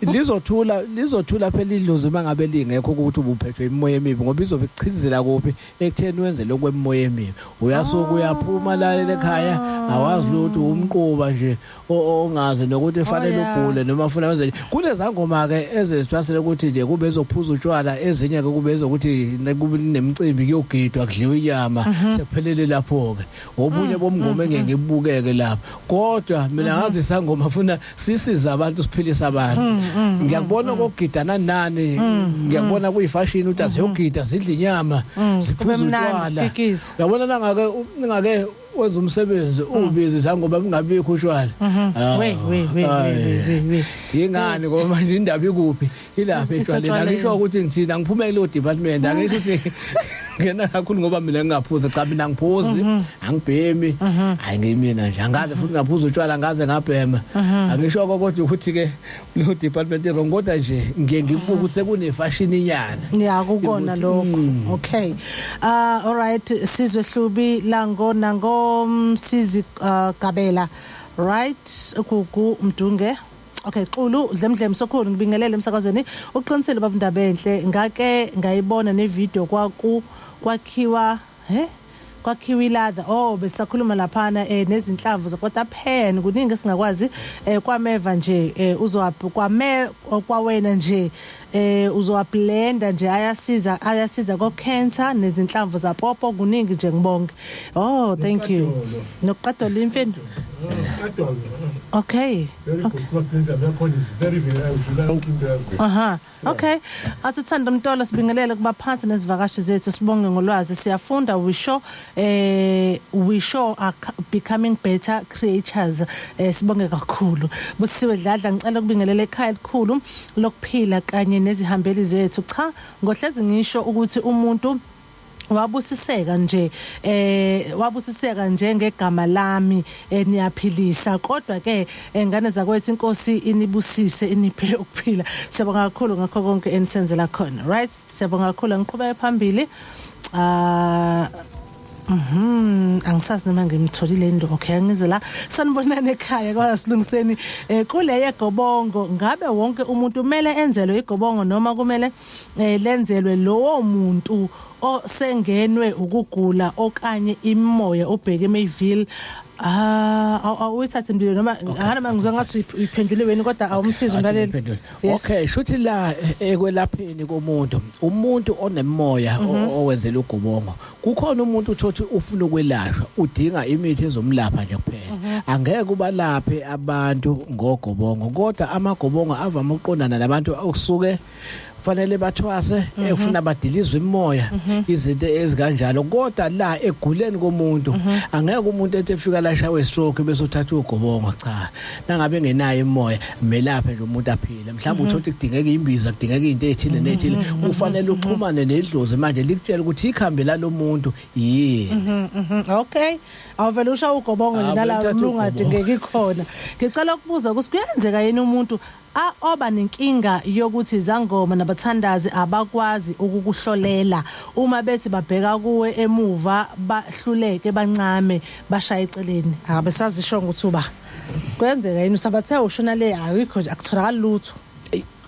Lizothula, lizothula phela idlozi mangabe lingekho ukuthi ubuphethwe imimoya emibi, ngoba izobe ichizela kuphi ekutheni wenze lokwemimoya emibi. Uyasuka uyaphuma la ekhaya, awazi lutho, umquba nje ongazi nokuthi fanele ubhule noma ufuna wenze. Kunezangoma ke ezizithwasele ukuthi nje kube ezophuza utshwala, ezinye ke kube ezokuthi kube nemicimbi, kuyogidwa, kudliwe inyama, sekuphelele lapho ke. Obunye bomngoma engeke ngibukeke lapho, kodwa mina ngazi isangoma funa sisiza abantu, siphilisa abantu. Ngiyakubona kokugida nani nani, ngiyakubona kuyifashion ukuthi aziyogida, sidle inyama, Kube siphuze mnandi, utshwala. Sikikize. Uyabona, nangake ningake Wenza umsebenzi ubizi sangoba bungabikho utshwala. We we we we we we. Yingani ngoba manje indaba ikuphi? Ilapha etshwaleni. Angisho ukuthi ngithina ngiphume kulo department, angisho ukuthi ngena kakhulu ngoba mina ngingaphuza. Cha, mina ngiphuzi, angibhemi, hayi ngimina nje angaze futhi ngaphuza utshwala, angaze ngabhema. Angisho kodwa ukuthi ke lo department wrong, kodwa nje ngiye ngibuka ukuthi sekune fashion inyana. Ya, kukona lokho. Okay, all right, Sizwe Hlubi lango nango Msizi Gabela, right, Gugu Mdunge. Okay, Xulu Dlemdlem sokhulu, ngibingelele emsakazweni. Uqinisile baba Ndaba Enhle, ngake ngayibona ne video kwaku kwakhiwa he kwakhiwa ilather. Oh, besakhuluma laphana nezinhlamvu zokota pen, kuningi esingakwazi kwameva nje uzowaphi kwame kwawena nje uzowablenda nje, ayasiza, ayasiza ko cancer nezinhlamvu zapopo, kuningi nje, ngibonge. Oh, thank you. Nokuqadola imfendo. Qadolo. Okay. Very good. Magnesium yakhona is very very udlula yonke into yazi. Aha. Okay. Athi Mtolo, sibingelele kubaphansi nezivakashi zethu, sibonge ngolwazi, siyafunda, we sure are becoming better creatures. Sibonge kakhulu. Busiwe Dladla, ngicela ukubingelela ekhaya elikhulu lokuphila kanye nezihambeli zethu. Cha, ngohlezi ngisho ukuthi umuntu wabusiseka nje, wabusiseka njengegama lami, niyaphilisa, kodwa ke ngane zakwethu, inkosi inibusise, iniphe ukuphila. Siyabonga kakhulu ngakho konke enisenzela khona. Right, siyabonga kakhulu. Ngiqhubeke phambili. Ah, angisazi noma ngimtholile into. Okay, angize la. Sanibonani ekhaya kwasilungiseni. Kule yegobongo, ngabe wonke umuntu kumele enzelwe igobongo noma kumele lenzelwe lowo muntu osengenwe ukugula okanye imoya obheke eMayville? Ah, awuyithathe Mlilo, noma ngana ngizwa ngathi uyiphendule wena, kodwa awumsizi umlaleli. Yes. Okay, shuthi la ekwelapheni komuntu, umuntu onemoya owenzela ugobongo. Kukhona umuntu uthothi ufuna ukwelashwa, udinga imithi ezomlapha nje kuphela. Angeke ubalaphe abantu ngogobongo, kodwa amagobongo avama ukuqondana nabantu okusuke fanele bathwase, efuna badilizwe imoya, izinto ezikanjalo. Kodwa la eguleni komuntu, angeke umuntu ethi efika la shawe stroke bese uthatha ugobongo. Cha, nangabe engenayo imoya, melaphe nje umuntu aphile. Mhlawumbe uthothi kudingeka imbiza, kudingeka into ezithile nethile, kufanele uxhumane nedlozi manje likutshela ukuthi ikhambi lalomuntu yini. Okay. Awuvele usha ugobongo nje Ah, nala uthatha lungadingeki khona. Ngicela ukubuza ukuthi kuyenzeka yini umuntu oba nenkinga yokuthi izangoma nabathandazi abakwazi ukukuhlolela, uma bethi babheka kuwe emuva bahluleke, bancame, bashaya eceleni, akabesazisho ukuthi uba kuyenzeka yini usabathe ushona le, ayikho nje, akutholakali lutho?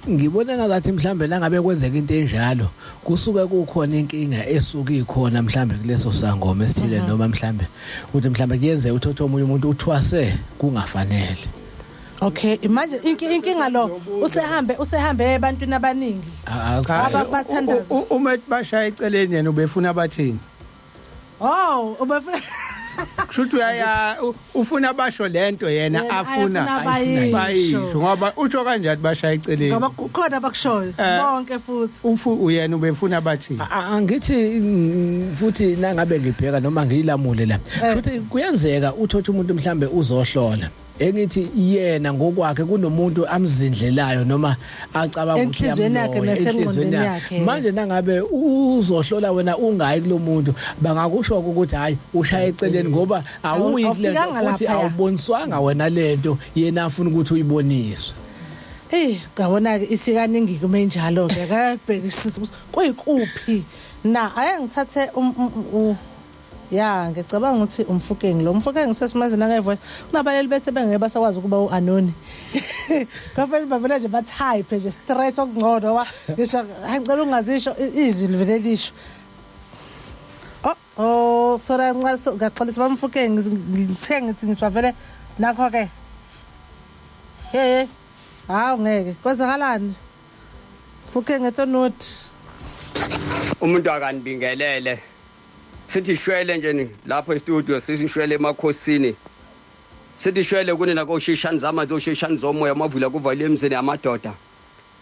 Ngibona ngathi mhlambe nangabe kwenzeka into enjalo, kusuke kukhona inkinga esuke ikhona mhlambe kuleso sangoma esithile, noma mhlambe ukuthi mhlambe kuyenzeka uthothe omunye umuntu uthwase kungafanele. Okay, manje inkinga lo usehambe ebantwini abaningi. Ababathandaza. Uma ethi bashaya eceleni, yena ubefuna bathini? Oh, ubefuna Kusho ukuthi uyaya ufuna basho lento yena Yena afuna ayefuna bayisho. bayisho, ngoba utsho kanjani bashaya eceleni? Ngoba kukhona abakushoyo bonke futhi. Ufu uyena ubefuna bathini? Angithi futhi nangabe ngibheka noma ngiyilamule la, futhi kuyenzeka uthothe umuntu mhlambe uzohlola, engithi yena ngokwakhe kunomuntu amzindlelayo noma acabanga ukuthi Enhliziyweni yakhe uyamloya, nasengqondweni enhliziyweni yakhe. Manje nangabe uzohlola wena ungayi kulo muntu, bangakusho ukuthi hayi, ushaya eceleni ngoba awuyi kule nto Awufikanga futhi laphaya. awuboniswanga wena lento yena afuna ukuthi uyiboniswe. Eh, ngabona ke isikaningi kuma enjalo ke, akabhekisisa ukuthi kuyikuphi na. Ake ngithathe ya, ngicabanga ukuthi uMfukeng lo, uMfukeng sesimazi nange voice. Kunabaleli bethe bengeke basakwazi ukuba uanoni, kufanele bavele nje batype nje straight okungcono, wa ngisho hayi, ngicela ungazisho izwi livele lisho. Oh, sorry, ngiqalisa, ngaxolisa baMfukeng, ngithe ngithi ngisho vele nakho ke. Hey, hawu, ngeke kwenzakalani Mfukeng eThornwood? Umuntu akanibingelele, sithi shwele nje lapho e-studio, sithi shwele emakhosini, sithi shwele kunina koshishani zamanzi, oshishani zomoya, amavula kuvale emzini yamadoda,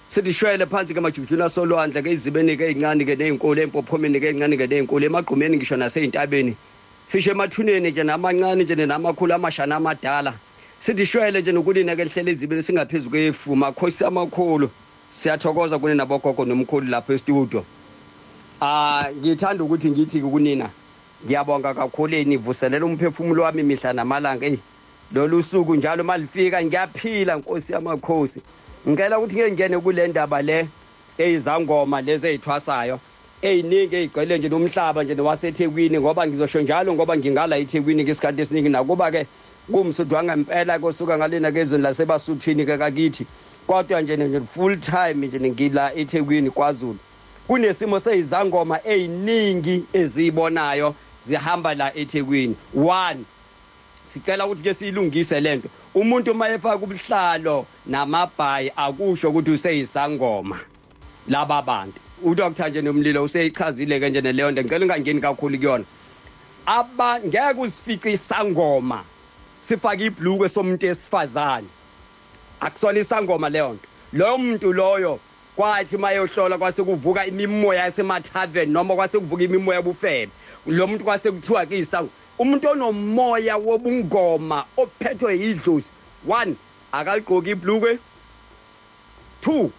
sithi shwele phansi ke majujuni asolwandle ke, izibeni ke ey'ncane ke ney'nkulu, ey'mpophomeni ke ey'ncane ke ney'nkulu, emagqumeni ngisho nasey'ntabeni. Sisho emathuneni nje namancane nje namakhulu amashana amadala. Sithi shwele nje nokulina ke lihlele izibili singaphezulu kwefu makhosi amakhulu. Siyathokoza kuni nabogogo nomkhulu lapho e-studio. Ah ngithanda ukuthi ngithi kunina ngiyabonga kakhulu nivuselela umphefumulo wami mihla namalanga eyi lolu suku njalo malifika ngiyaphila nkosi yamakhosi. Ngicela ukuthi ngeke ngene kule ndaba le eyizangoma lezi eyithwasayo eyiningi eyigcwele nje nomhlaba nje nowaseThekwini ngoba ngizosho njalo ngoba ngingala eThekwini ngesikhathi esiningi nakuba ke kumsuthu wangempela kosuka ngalena kezweni lasebasuthwini ke kakithi kodwa nje nje full time nje ngila eThekwini kwaZulu kunesimo seyizangoma eziningi eziyibonayo zihamba la eThekwini one sicela ukuthi ke siyilungise lento umuntu uma efaka ubuhlalo namabhayi akusho ukuthi useyisangoma laba bantu uDr nje nomlilo useyichazile ke nje neleyo nto ngicela ungangeni kakhulu kuyona aba ngeke usifice isangoma sifake ibhlukwe somuntu esifazane akusona isangoma leyo nto loyo muntu loyo kwathi mayohlola kwase kuvuka imimoya yasemathaveni noma kwase kuvuka imimoya yobufebe lo muntu kwase kuthiwa kuyisangoma umuntu onomoya wobungoma ophethwe yidlozi one akaligqoki ibhlukwe two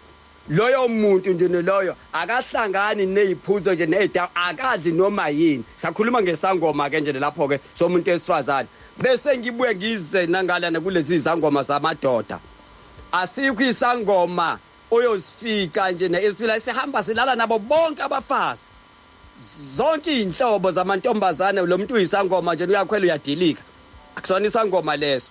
loyo muntu nje loyo akahlangani neziphuzo nje nedawo akadli noma yini sakhuluma ngesangoma ke nje lapho ke somuntu esifazane bese ngibuye ngize nangalana kulezi zangoma zamadoda asikho isangoma oyosifica nje esiphila sihamba silala nabo bonke abafazi zonke izinhlobo zamantombazane lo muntu uyisangoma nje uyakhwela uyadilika akusona isangoma leso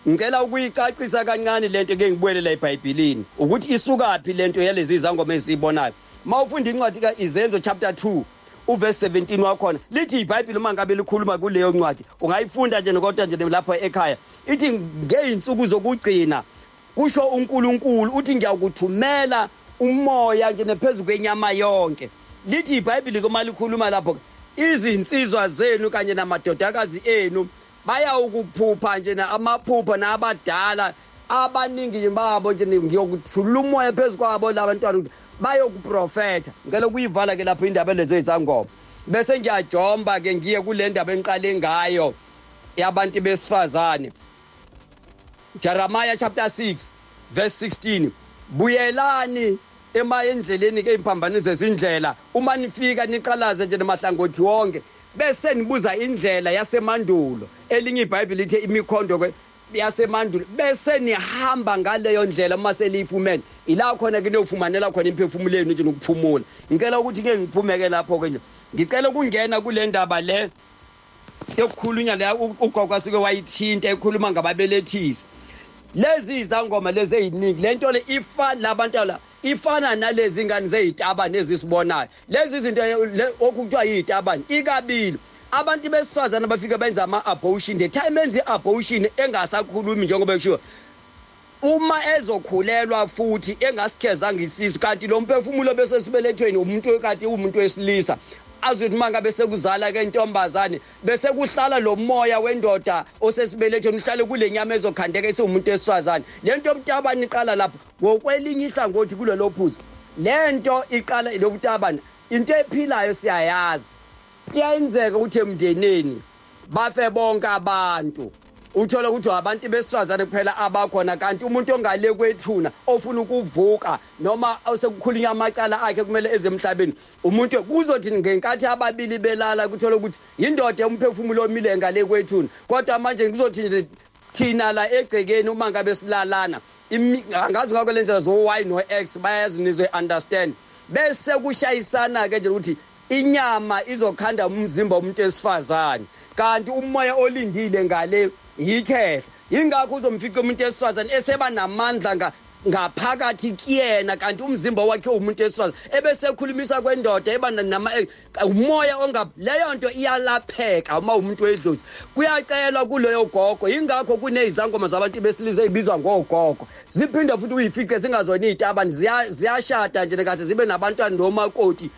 ngicela ukuyicacisa kancane lento ke ngibuyele la eBhayibhelini ukuthi isukaphi lento yalezi zangoma esizibonayo mawufunda incwadi kaIzenzo chapter 2 uverse 17 wakhona lithi iBhayibheli uma ngabe likhuluma kuleyo ncwadi ungayifunda nje kodwa nje lapho ekhaya ithi ngeyinsuku zokugcina kusho uNkulunkulu uthi ngiyakuthumela umoya nje nephezulu kwenyama yonke lithi iBhayibheli kuma likhuluma lapho izinsizwa zenu kanye namadodakazi enu bayawukuphupha nje amaphupho nabadala abaningi nje babo nje ngiyokuthulula umoya phezu kwabo labantwana ukuthi bayokuprofetha ngicela ukuyivala ke lapho indaba lezo izangoma bese ngiyajomba ke ngiye kule ndaba engiqale ngayo yabantu besifazane Jeremiah chapter 6 verse 16 buyelani ema endleleni ke impambano zezindlela uma nifika niqalaze nje namahlangothi wonke bese nibuza indlela yasemandulo elinye iBhayibheli lithe imikhondo ke yasemandulo bese nihamba ngaleyo ndlela uma seliyifumene ila khona ke niyofumanela khona imphefumulo yenu nje nokuphumula ngicela ukuthi ke ngiphumeke lapho ke nje ngicela ukungena kule ndaba le yokukhulunywa la ugogo asuke wayithinta ekhuluma ngababelethisi lezi izangoma lezi eziningi lento le ifana labantu la ifana nalezi ingane zezitabane ezisibonayo lezi izinto okuthiwa yizitabane ikabili abantu besifazane bafika benza ama-abortion the time enza i-abortion engasakhulumi njengoba kushiwo uma ezokhulelwa futhi engasikhezanga isisu kanti lo mphefumulo bese sibelethweni umuntu kanti umuntu wesilisa azothi mangabe sekuzala ke intombazane bese kuhlala lo moya wendoda osesibelethweni uhlale kule nyama ezokhandeka esiwumuntu wesifazane lento yobutabane iqala lapho ngokwelinye ihlangothi kulelo phuzu lento iqala lobutabane into ephilayo siyayazi kuyenzeka ukuthi emndenini bafe bonke abantu uthola ukuthi abantu besifazane kuphela abakhona kanti umuntu ongale kwethuna ofuna ukuvuka noma osekukhulunywa amacala akhe kumele eze emhlabeni umuntu kuzothi ngenkathi ababili belala kuthola ukuthi yindoda umphefumulo omile ngale kwethuna kodwa manje kuzothi thina la egcekeni uma ngabe silalana angazi ngakho le ndlela zo-y no-x bayazi nizwe understand bese kushayisana ke nje ukuthi inyama izokhanda umzimba womuntu esifazane kanti umoya olindile ngale yikhehla yingakho uzomfica umuntu esifazane eseba namandla ngaphakathi kuyena kanti umzimba wakhe umuntu esifazane ebese ekhulumisa kwendoda eba nama umoya onga leyo nto iyalapheka uma umuntu wedlozi kuyacelwa kuleyo gogo yingakho kunezangoma zabantu besilisa ezibizwa ngogogo ziphinde futhi uyifice zingazona izitabane ziyashada nje kahle zibe nabantwana nomakoti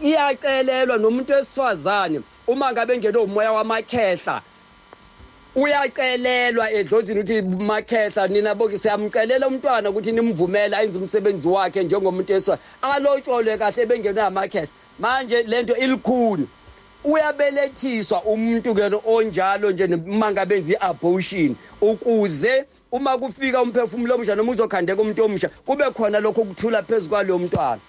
iyacelelwa nomuntu wesifazane uma ngabe ngenwe umoya wamakhehla uyacelelwa edlozini ukuthi makhehla nina boke siyamcelela umntwana ukuthi nimvumele ayenze umsebenzi wakhe njengomuntu eswa alotsholwe kahle bengenwe amakhehla manje lento ilikhuni. Uyabelethiswa umuntu ke onjalo nje uma ngabe enza i-abortion, ukuze uma kufika umphefumulo omusha noma uzokhandeka umuntu omusha, kube khona lokho ukuthula phezu kwaloyo mntwana.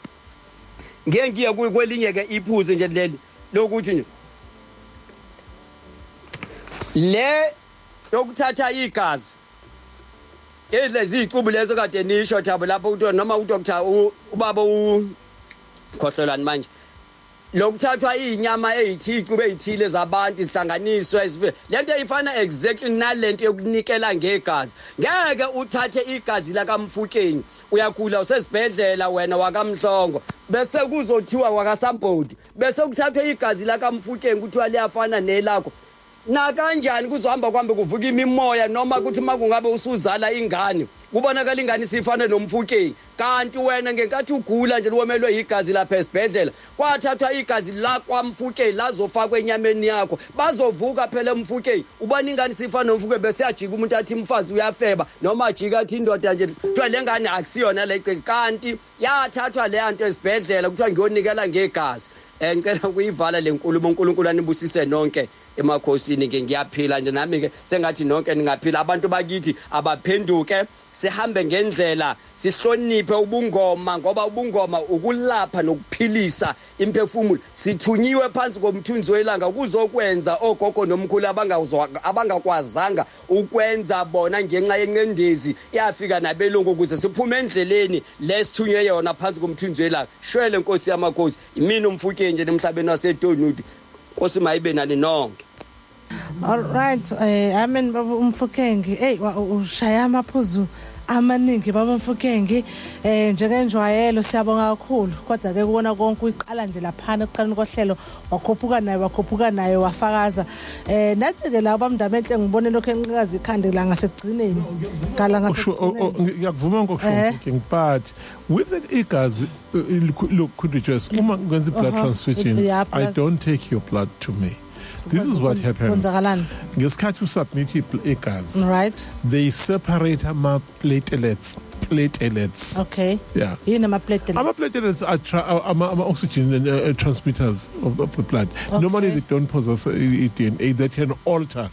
Ngeke ngiye kwelinye ke iphuzu nje leli lokuthi nje le yokuthatha igazi, ezilezi izicubu lezo kade nisho, Thabo, lapho kuthiwa noma uDr ubaba ukhohlelani manje, lokuthathwa inyama eyithi icubu ezithile zabantu zihlanganiswe, lento ifana exactly nalento yokunikela ngegazi. Ngeke uthathe igazi lakaMfukeng, uyagula, usesibhedlela wena wakaMhlongo, bese kuzothiwa wakaSambodi, bese kuthathwe igazi lakaMfukeng kuthiwa liyafana nelakho. Nakanjani kuzohamba kuhambe kuvuka imimoya, noma kuthi uma kungabe usuzala ingane, kubonakala ingane isifana noMfukeng, kanti wena ngenkathi ugula nje luwomelwe igazi lapha esibhedlela, kwathathwa igazi la kwaMfukeng lazofakwa enyameni yakho. Bazovuka phela eMfukeng, ubona ingane isifana noMfukeng, bese yajika umuntu athi umfazi uyafeba, noma ajika athi indoda nje, kuthiwa le ngane akusiyona le, kanti yathathwa leya nto esibhedlela kuthiwa ngiyonikela ngegazi. Ngicela ukuyivala le nkulumo. UNkulunkulu anibusise nonke emakhosini ke. Ngiyaphila nje nami ke, sengathi nonke ningaphila. Abantu bakithi abaphenduke, sihambe ngendlela, sihloniphe ubungoma, ngoba ubungoma ukulapha nokuphilisa imphefumulo. Sithunyiwe phansi komthunzi welanga kuzokwenza ogogo nomkhulu abangakwazanga ukwenza bona ngenxa yencendezi yafika nabelungu, ukuze siphume endleleni lesithunywe yona phansi komthunzi welanga. Shwele, Nkosi yamakhosi. Imina uMfukeng nje emhlabeni waseDonut. Nkosi mayibe nani nonke. All right, amen, baba uMfukeng. Hey, ushaya amaphuzu amaningi, baba Mfukeng. Njengenjwayelo siyabonga kakhulu. Kodwa ke kubona konke uyiqala nje laphana ekuqaleni kohlelo, wakhuphuka naye, wakhuphuka naye, wafakaza. Nathi ke la bamndamenhle ngibone lokho enqikaza ikhanda la ngasekugcineni. Kala ngasekugcineni. Ngiyakuvuma ngokusho Mfukeng, but with the igazi look, just uma ngenza blood transfusion, I don't take your blood to me. This is what happens. Kwenzakalani? Ngesikhathi usubmit igazi, they separate ama platelets. Yeah. Yini ama platelets? Ama platelets are ama oxygen transmitters of the blood. Normally they don't possess DNA that can alter.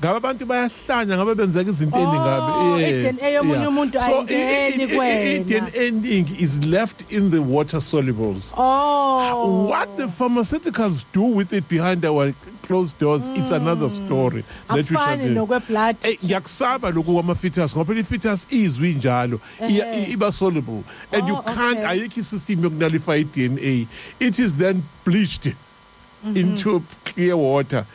Ngabe abantu bayahlanya, ngabe benzeka izinto eningi. Oh, i-DNA yomunye umuntu ayingeni kuwena. I-DNA eningi is left in the water solubles. Oh. What the pharmaceuticals do with it behind our closed doors, it's another story that we shall Akufani do. nokwe-blood. Eh, ngiyakusaba lokhu kwama-fetus, ngoba phela i-fetus izwi njalo iba soluble and you can't, ayikho i-system yokunullify i-DNA. It is then bleached into clear water.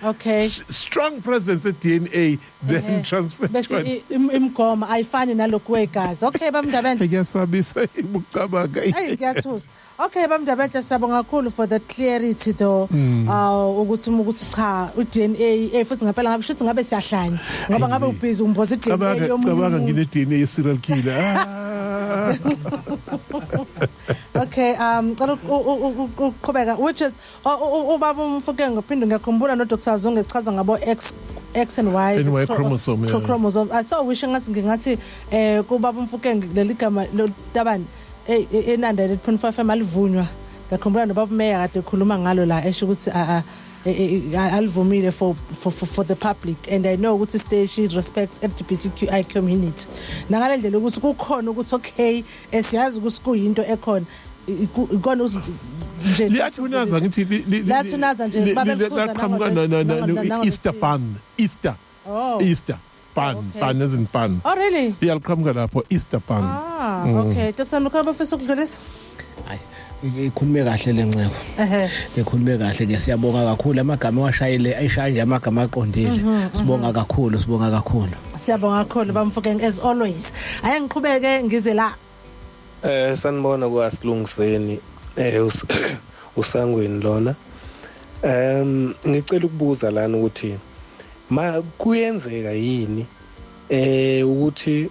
Strong presence of DNA then transferred. Bese imgomo ayifani nalokhu kwegazi. Okay, bamndabeni. Ngiyasabisa ukucabanga. Hey, ngiyathusa. Okay, bamndabeni, siyabonga kakhulu for that clarity though. Ukuthi cha, u-DNA futhi ngempela ngabe shuthi ngabe siyahlanya. Ngoba ngabe ubhizi umboza i-DNA Cabanga, yomunye cabanga umuntu. ngine DNA ye serial killer. Ah. Okay, cela ukuqhubeka, which is ubaba uMfukeng ngiphinde ngiyakhumbula no Dr Zungu echaza ngabo X X and Y And Y chromosome, yeah. Chromosome. I so wish ngathi ngingathi kubaba uMfukeng leli gama lotabani eNanda 8.5 FM alivunywa. Ngiyakhumbula nobaba Meya kade ekhuluma ngalo la, esho ukuthi a a alivumile for the public, and I know ukuthi station respect LGBTQI community. Nangale ndlela ukuthi kukhona ukuthi okay, siyazi ukuthi kuyinto ekhona, ikona nje. Liyathunaza ngithi Liyathunaza nje, babekhuza laqhamuka Easter bun, Easter. Easter bun. Bun as in bun. Oh, really? Iyaqhamuka lapho, Easter bun. Ah, okay. Dr. Mkhaba, bafisa ukudlulisa? Ikhulume kahle lenceko. Ikhulume kahle ke, siyabonga kakhulu. Amagama ewashayile, ayishaya nje amagama aqondile. Sibonga kakhulu, sibonga kakhulu. Siyabonga kakhulu, bamfukeng, as always. Ake ngiqhubeke ngize la. Sanibona kwasilungiseni, usangweni lona. Ngicela ukubuza lana ukuthi ma kuyenzeka yini ukuthi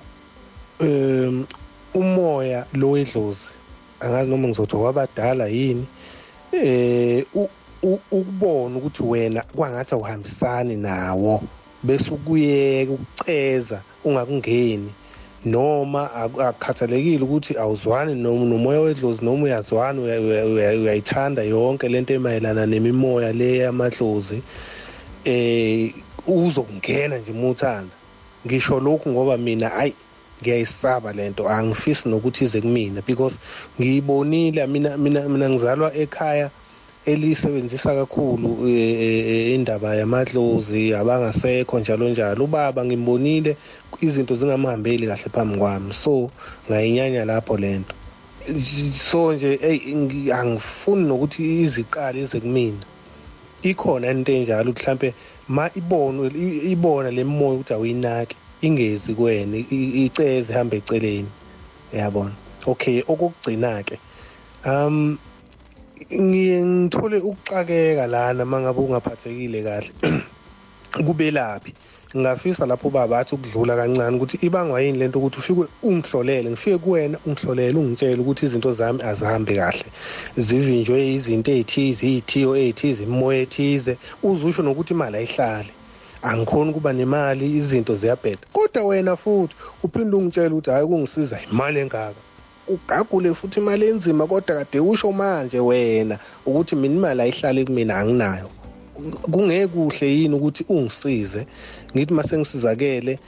umoya lo wedlozi, angazi noma ngizothi wabadala yini, ukubona ukuthi wena kwangathi awuhambisani nawo, bese ukuyeka ukuceza, ungakungeni. Noma akukhathalekile ukuthi awuzwani nomoya wedlozi noma uyazwana, uyayithanda yonke lento emayelana nemimoya le yamadlozi, uzokungena nje muthanda. Ngisho lokhu ngoba mina ayi ngiyayisaba lento, angifisi nokuthi ize kumina because ngiyibonile mina ngizalwa ekhaya elisebenzisa kakhulu indaba yamadlozi, abangasekho njalo njalo. Ubaba ngimbonile izinto zingamhambeli kahle phambi kwami, so ngayinyanya lapho lento. So nje angifuni nokuthi iziqale ize kumina. Ikhona into enjalo mhlambe ma ibona le moya ukuthi awuyinaki, ingezi kuwena, iceze ihambe eceleni, uyabona. Okay, okugcina ke ngiye ngithole ukuxakeka lana mangabe ungaphathekile kahle kubelaphi. Ngingafisa lapho baba athi ukudlula kancane ukuthi ibangwa yini lento ukuthi ufike ungihlolele, ngifike kuwena ungihlolele ungitshele ukuthi izinto zami azihambi kahle, zivinjwe izinto ezithize, izithiyo ezithize, imimoya ethize, uzusho nokuthi imali ayihlali, angikhoni ukuba nemali, izinto ziyabheda. Kodwa wena futhi uphinde ungitshele ukuthi hayi kungisiza imali engaka, ugagule futhi imali enzima, kodwa kade usho manje wena ukuthi mina imali ayihlali kumina, anginayo. Kungekuhle yini ukuthi ungisize ngithi mase ngisizakele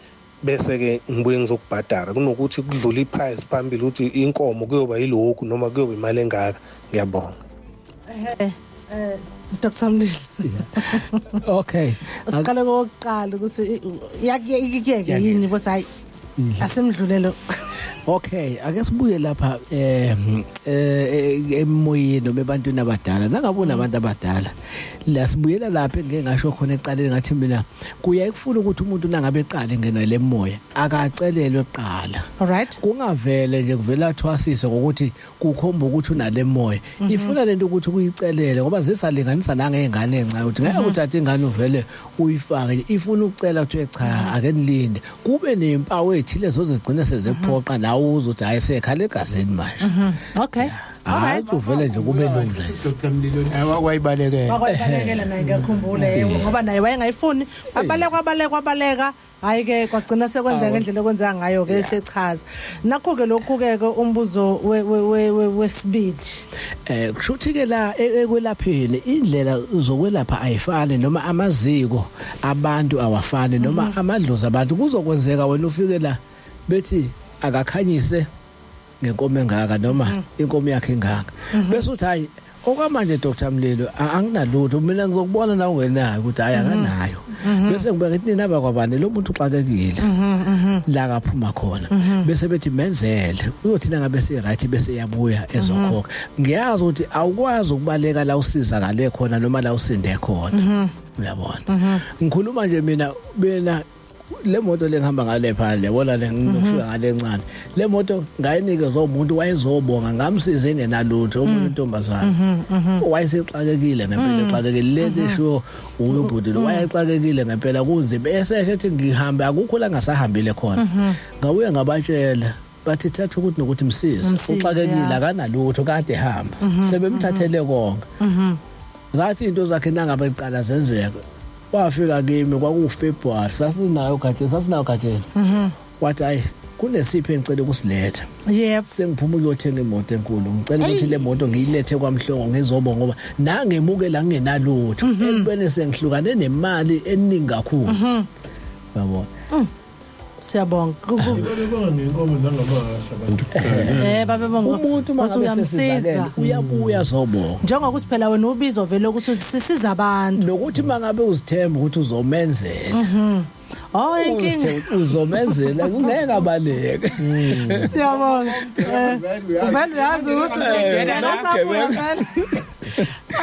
bese ke ngibuye ngizokubhadara, kunokuthi kudlule iprice phambili ukuthi inkomo kuyoba yilokhu noma kuyoba imali engaka. Ngiyabonga. Dr. Mlilo. Okay. Siqale kokuqala ukuthi yakuyeke yini bothi hayi asimdlulelo. Okay, ake sibuye lapha emoyeni noma ebantwini abadala. Nangabona abantu abadala la sibuyela lapha engeke ngasho khona eqaleni, ngathi mina kuyaye kufuna ukuthi umuntu nangabe eqale ngena le moya akacelelwe kuqala. Alright. Kungavele nje kuvela thwasise ngokuthi kukhomba ukuthi unale moya. Ifuna lento ukuthi kuyicelele ngoba zisalinganisa nangezingane ezincane ukuthi ngeke uthathe ingane uvele uyifake, ifuna ukucela kuthiwe cha ake nilinde kube nempawu ezithile zozigcina sezephoqa nawe uzothi hayi sekhala egazini manje. Okay. Alright, uvele nje kube lula. Dr. Mlilo naye wakwayibalekela. Wakwayibalekela naye ngiyakhumbula ngoba naye wayengayifuni. Abaleka. Hayi ke kwagcina sekwenzeka ngendlela okwenzeka ngayo ke sechaza. Nakho ke lokhu ke umbuzo wesibili. Kushuthi ke la ekwelapheni indlela zokwelapha ayifani, noma amaziko abantu awafani, noma amadlozi abantu. Kuzokwenzeka wena ufike la bethi akakhanyise ngenkomo engaka noma inkomo yakhe engaka, bese uthi hayi okwamanje Dr. Mlilo anginalutho mina, ngizokubona na ungenayo ukuthi hayi akanayo, bese ngibe ngithi nina bakwabani lo muntu uxakekile la kaphuma khona, bese bethi menzele uyothi nangabe se right bese yabuya ezokhokha. Ngiyazi ukuthi awukwazi ukubaleka la usizakale khona noma la usinde khona, uyabona. Ngikhuluma nje mina le moto lengihamba ngale phandle yabona le ngifika ngale encane, le moto ngayinikezwa umuntu wayezobonga, ngamsiza engenalutho, omunye intombazana wayesexakekile ngempela, exakekile le esho uyobhuti lo wayexakekile ngempela kunzima, eseshe ethi ngihambe akukho la ngasahambile khona. Ngabuye ngabatshela bathi thatha ukuthi nokuthi msize uxakekile akanalutho kade ehamba, sebemthathele konke. Ngathi into zakhe nangabe iqala zenzeka. Wafika kimi kwakuFebruary, sasinayo khatheni. Wathi hayi kunesipho engicela ukusiletha. Yep. Sengiphuma ukuyothenga imoto enkulu. Ngicela ukuthi le moto ngiyilethe kwaMhlongo ngizobonga ngoba nangemukela ngingenalutho. Ekubeni sengihlukane nemali eningi kakhulu. Yabona. Siyabonga. Babebonga ngenkomo nangamahasha abantu kuqala. Babebonga. Umuntu mangabe uyabuya zobonga. Njengokuthi phela wena ubizo vele ukuthi sisiza abantu. Nokuthi mangabe uzithemba ukuthi uzomenzela. Oh inkinga uzomenzela kungeke abaleke. Siyabonga. Uvele uyazi ukuthi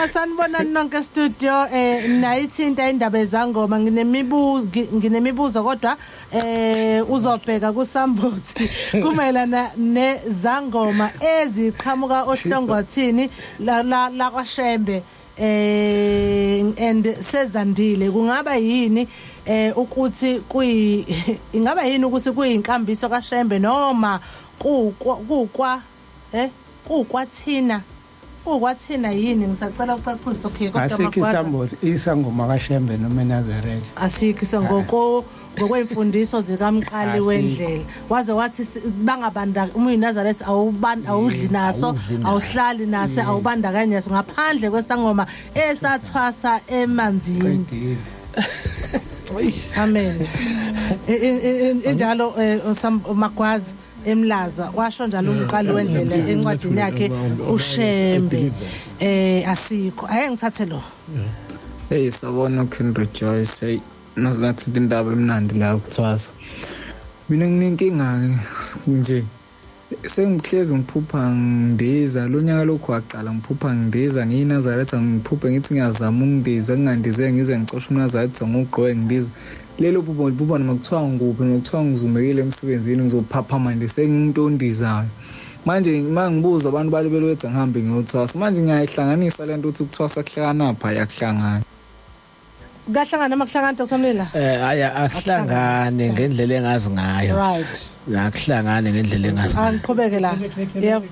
Asanibonani nonke studio. Nayithinta indaba ezangoma, nginemibuzo kodwa uzobheka kusambothi kumelana nezangoma eziqhamuka ohlongothini la kwaShembe and sezandile. Kungaba yini ukuthi kuyi ingaba yini ukuthi kuyinkambiso kaShembe noma kukwa kukwathina ukwathina yini? Ngisacela ucacise. Okay, kodwa asikho isambo isangoma kaShembe noma eNazaretha asikho isangoko. Ngokwemfundiso zikaMqali Asikho. wendlela, waze wathi bangabanda uma uyiNazaretha awudli naso, Awudli naso. Awuhlali naso, awubandakanye naso ngaphandle kwesangoma esathwasa emanzini. Amen. Injalo uMagwazi eMlaza washo njalo uMqali wendlela encwadini yakhe uShembe. Asikho ake ngithathe lo. Hey, sabona Ken Rejoice. Hey, nazi indaba emnandi la ukuthwasa. Mina nginenkinga nje. Sengihlezi ngiphupha ngindiza lo nyaka lokhu waqala, ngiphupha ngindiza ngiyiNazaretha, ngiphuphe ngithi ngiyazama ukundiza, ngingandize ngize ngicoshe umNazaretha ngugqoke ngindiza. Lelo phupho ngiphupha noma kuthiwa ngikuphi, noma kuthiwa ngizumekile emsebenzini, ngizophaphama nje sengingumuntu ondizayo. Manje uma ngibuza abantu balibele bethi ngihambe ngiyothwasa. Manje ngiyayihlanganisa lento ukuthi ukuthwasa kuhlanganapha, yakuhlangana. Kahlangana noma kuhlangana, Dr Mlila? Hayi, akuhlangane ngendlela engazi ngayo. Akuhlangane ngendlela engazi ngayo. Angiqhubeke la. Yebo.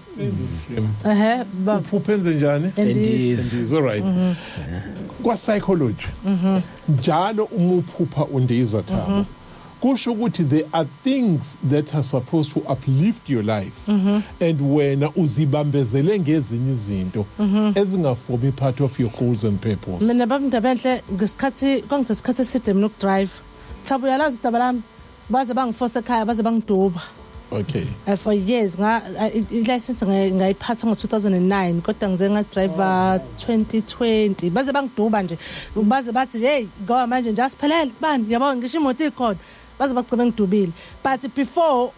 Ehhe, baba. Uphuphe enze njani? Endiza. Endiza, all right. Kwa psychology, njalo uma uphupha undiza, Thabo, kusho ukuthi there are things that are supposed to uplift your life and wena uzibambezele ngezinye izinto ezingaformi part of your goals and purpose. Mina, baba Ndabenhle, ngesikhathi kwangithatha isikhathi eside mina ukudrive. Thabo, uyalazi udaba lami. Baze bangiforce ekhaya, baze bangiduba. For years nga i-license ngayiphatha ngo-2009, kodwa ngize ngadriver 2020. Baze bangiduba nje, baze bathi, "Hey, ngoba manje nje asiphelele bani, yabo, ngisho imoto ikhona." Baze bagcina ngidubile. But before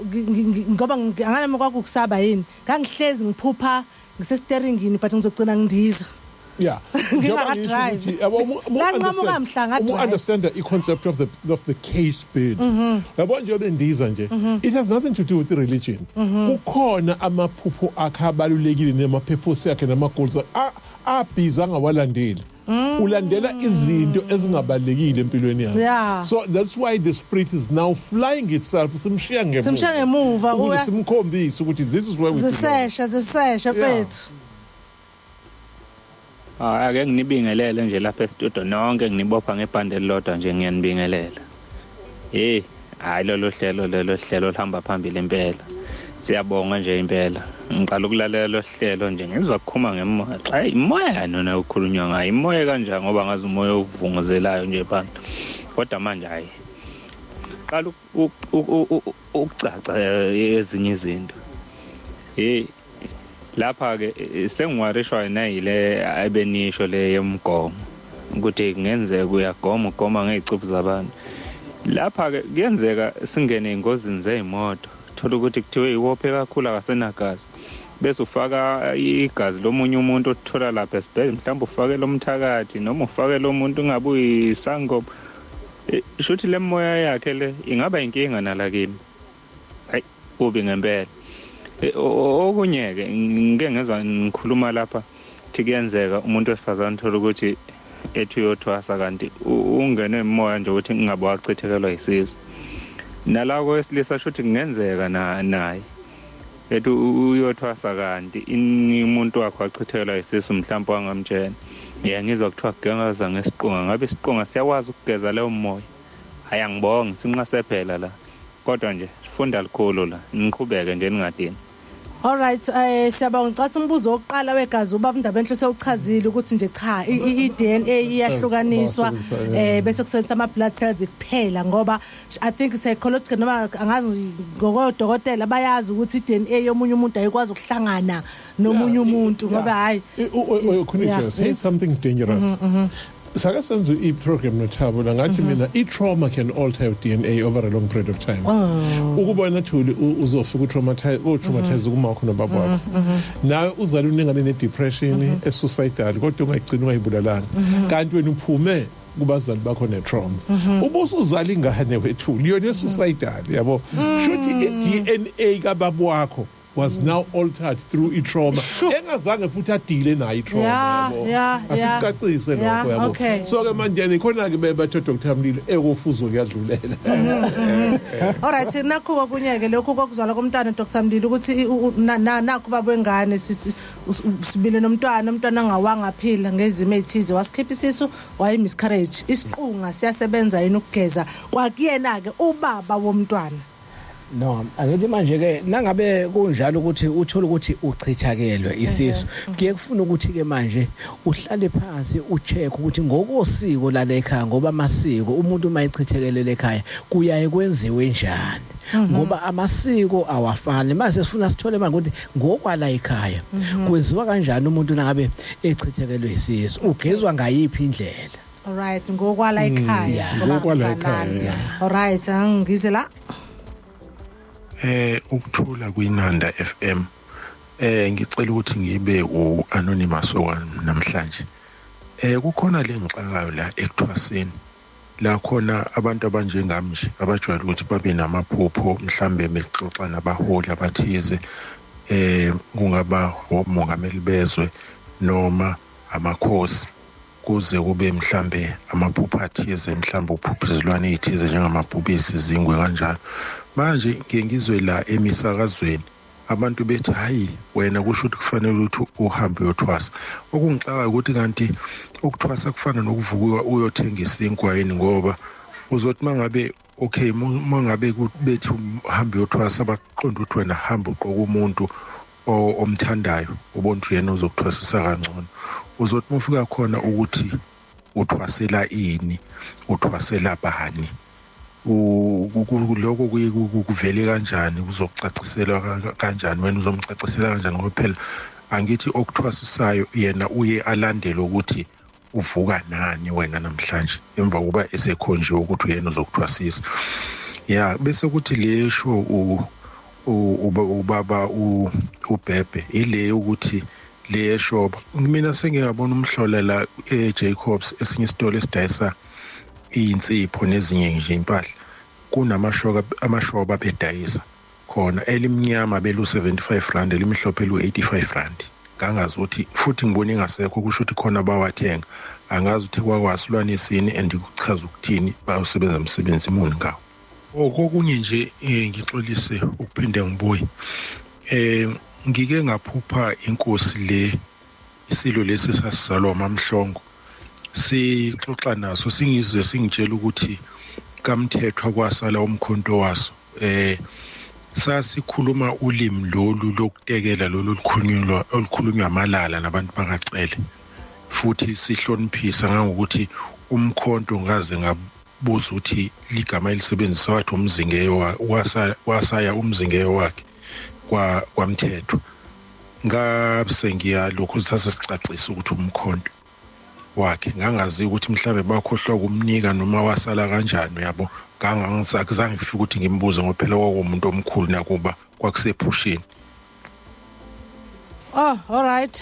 ngoba anganami kwakukusaba yini, ngangihlezi ngiphupha ngisesteringini, but ngizogcina ngindiza. Ngingaka-drive. La nqamuka mhla nga-drive. Uma understand the concept of the caged bird, yabo, nje bendiza nje, it has nothing to do with the religion. Kukhona amaphupho akhe abalulekile namaphephosi akhe nama-goals abhizi angawalandeli, ulandela izinto ezingabalulekile empilweni yakhe. So that's why the spirit is now flying itself, simshiya ngemuva. Simshiya ngemuva, ukuze simkhombise ukuthi this is where we belong. Zisesha, zisesha, mfethu. Ah, ake nginibingelele nje lapha e-studio nonke, nginibopha ngebhande elilodwa nje, ngiyanibingelela. Hey, hayi, lolo hlelo, lelo hlelo lihamba phambili impela. Siyabonga nje impela. Ngiqala ukulalela lo hlelo nje, ngizwa kukhuma ngemoya. Hayi, imoya nona ukukhulunywa ngayo. Imoya kanjani, ngoba ngazi umoya ovunguzelayo nje phansi. Kodwa manje hayi. Qala ukucaca ezinye izinto. Hey, lapha ke sengiwarishwa nayile ebenisho le yomgomo ukuthi kungenzeka uyagoma, ugoma ngey'cuphu zabantu. Lapha ke kuyenzeka singene ey'ngozini zey'moto, thola ukuthi kuthiwe iwophe kakhulu, akasenagazi, bese ufaka igazi lomunye umuntu othola lapha esibhedlela, mhlawumbe ufake lomthakathi noma ufake lo muntu ungabe uyisangoma. Shuthi le moya yakhe le ingaba inkinga nala kimi. Hayi, kubi ngempela. Okunye-ke ngike ngezwa ngikhuluma lapha thi kuyenzeka umuntu wesifazane uthola ukuthi ethi uyothwasa kanti ungenwe imoya nje ukuthi ingabe wachithekelwa yisisu. Nala kowesilisa shuthi kungenzeka naye ethi uyothwasa kanti umuntu wakhe wachithekelwa yisisu, mhlawumbe wangamtshela. Ya, ngizwa kuthiwa kugeza ngesiqunga. Ngabe isiqunga siyakwazi ukugeza leyo moya? Hayi, angibongi, sinqase phela la, kodwa nje funda likhulu la, niqhubeke nje ningadini. Alright, siyabonga. Ngicatha umbuzo wokuqala wegazi ubaba Ndabenhle sewuchazile ukuthi nje cha, i-DNA iyahlukaniswa bese kusebenzisa ama blood cells kuphela, ngoba I think psychological noma angazi ngokodokotela bayazi ukuthi i-DNA yomunye umuntu ayikwazi ukuhlangana nomunye umuntu, ngoba hayi. Khunijo, say something dangerous. Sake senze i-program noThabo la, ngathi mina i-trauma can alter your DNA over a long period of time. Ukubona Thuli uzofika utraumatize, utraumatize kuma wakho nobaba wakho, nawe uzale unengane ne-depression e-suicidal, kodwa ungayigcini ungayibulalanga, kanti wena uphume kubazali bakho ne-trauma, ubusuzala ingane wethuli yona e-suicidal, yabo. Shuthi i-DNA kababa wakho. was now altered through i-trauma engazange futhi adile nayo i-trauma, yabo. Asicacise lokho, yabo. So ke manje nikhona ke bebathe Dr Mlilo ekofuzo kuyadlulela. Alright, nakho kokunye ke lokhu kokuzalwa komntwana, Dr Mlilo, ukuthi nakho baba wengane sibile nomntwana, umntwana angawanga phila ngezimo ezithize, wasikhipha isisu, wayi miscarriage. Isiqunga siyasebenza yini ukugeza kwakuyena ke ubaba womntwana? No, angithi manje ke nangabe kunjalo ukuthi uthola ukuthi uchithakelwe isisu, kuye kufuna ukuthi ke manje uhlale phansi ucheck ukuthi ngokosiko lala ekhaya, ngoba amasiko umuntu uma echithekelele ekhaya kuyaye kwenziwe njani, ngoba amasiko awafani. Mase sifuna sithole manje ukuthi ngokwala ekhaya kwenziwa kanjani, umuntu nangabe echithekelwe isisu ugezwa ngayiphi indlela. Alright, ngokwala ekhaya. Ngoba Ngokwala akufanani. ekhaya, yeah. Alright, angize la. Ukuthula kwiNanda FM. Ngicela ukuthi ngibe uanonymous namhlanje. Kukhona lengixakayo la ekuthwaseni. La khona abantu abanjengami nje abajwayele ukuthi babe namaphupho, mhlambe bexoxa nabaholi abathize, kungaba omongameli bezwe noma amakhosi, kuze kube mhlambe amaphupho athize, mhlambe uphupha izilwane ezithize njengamabhubesi, izingwe kanjalo. Manje ngike ngizwe la emisakazweni abantu bethi hayi wena kusho ukuthi kufanele ukuthi uhambe uyothwasa. Okungixakayo ukuthi kanti ukuthwasa kufana nokuvuka uyothenga isinkwa yini, ngoba uzothi mangabe okay mangabe bethi uhambe uyothwasa baqonda ukuthi wena hamba uqoka umuntu omthandayo, ubona ukuthi yena uzokuthwasisa kangcono. Uzothi uma ufika khona ukuthi uthwasela ini, uthwasela bani, lokho kuye kuvele kanjani, kuzokucaciselwa kanjani, wena uzomcacisela kanjani, ngoba phela angithi okuthwasisayo yena uye alandele ukuthi uvuka nani wena namhlanje emva kokuba esekhonjiwe ukuthi uyena uzokuthwasisa. Ya, bese kuthi le show ubaba uBhebhe ile ukuthi le shop, mina sengiyabona umhlola la eJacobs, esinye isitolo esidayisa insipho nezinye nje impahla, kunamashoka, amashoba bedayisa khona, elimnyama belu 75 rand, elimhlophe lu 85 rand. Ngangazi ukuthi futhi ngibone ingasekho, kusho ukuthi khona bawathenga. Angazi ukuthi kwakwasilwane sini and kuchaza ukuthini, bayosebenza umsebenzi muni ngawo. Okokunye nje, ngixolise ukuphinde ngibuye, ngike ngaphupha inkosi le, isilo lesi sasizalwa uMamhlongo, sixoxa naso, singizwe singitshela ukuthi kaMthethwa kwasala umkhonto waso. Sasikhuluma ulimi lolu lokutekela lolu olukhulunywa amalala nabantu bakaCele, futhi sihloniphisa ngangokuthi umkhonto ngaze ngabuza ukuthi ligama elisebenzisa, wathi umzingeyo wasaya umzingeyo wakhe kwaMthethwa. Ngase ngiyalokhu sase sicacisa ukuthi umkhonto wakhe, ngangazi ukuthi mhlambe bakhohlwa ukumnika noma wasala kanjani, uyabo. Ngangangizange ngifike ukuthi ngimbuze ngoba phela kwakuwumuntu omkhulu nakuba kwakusephusheni. Oh, all right.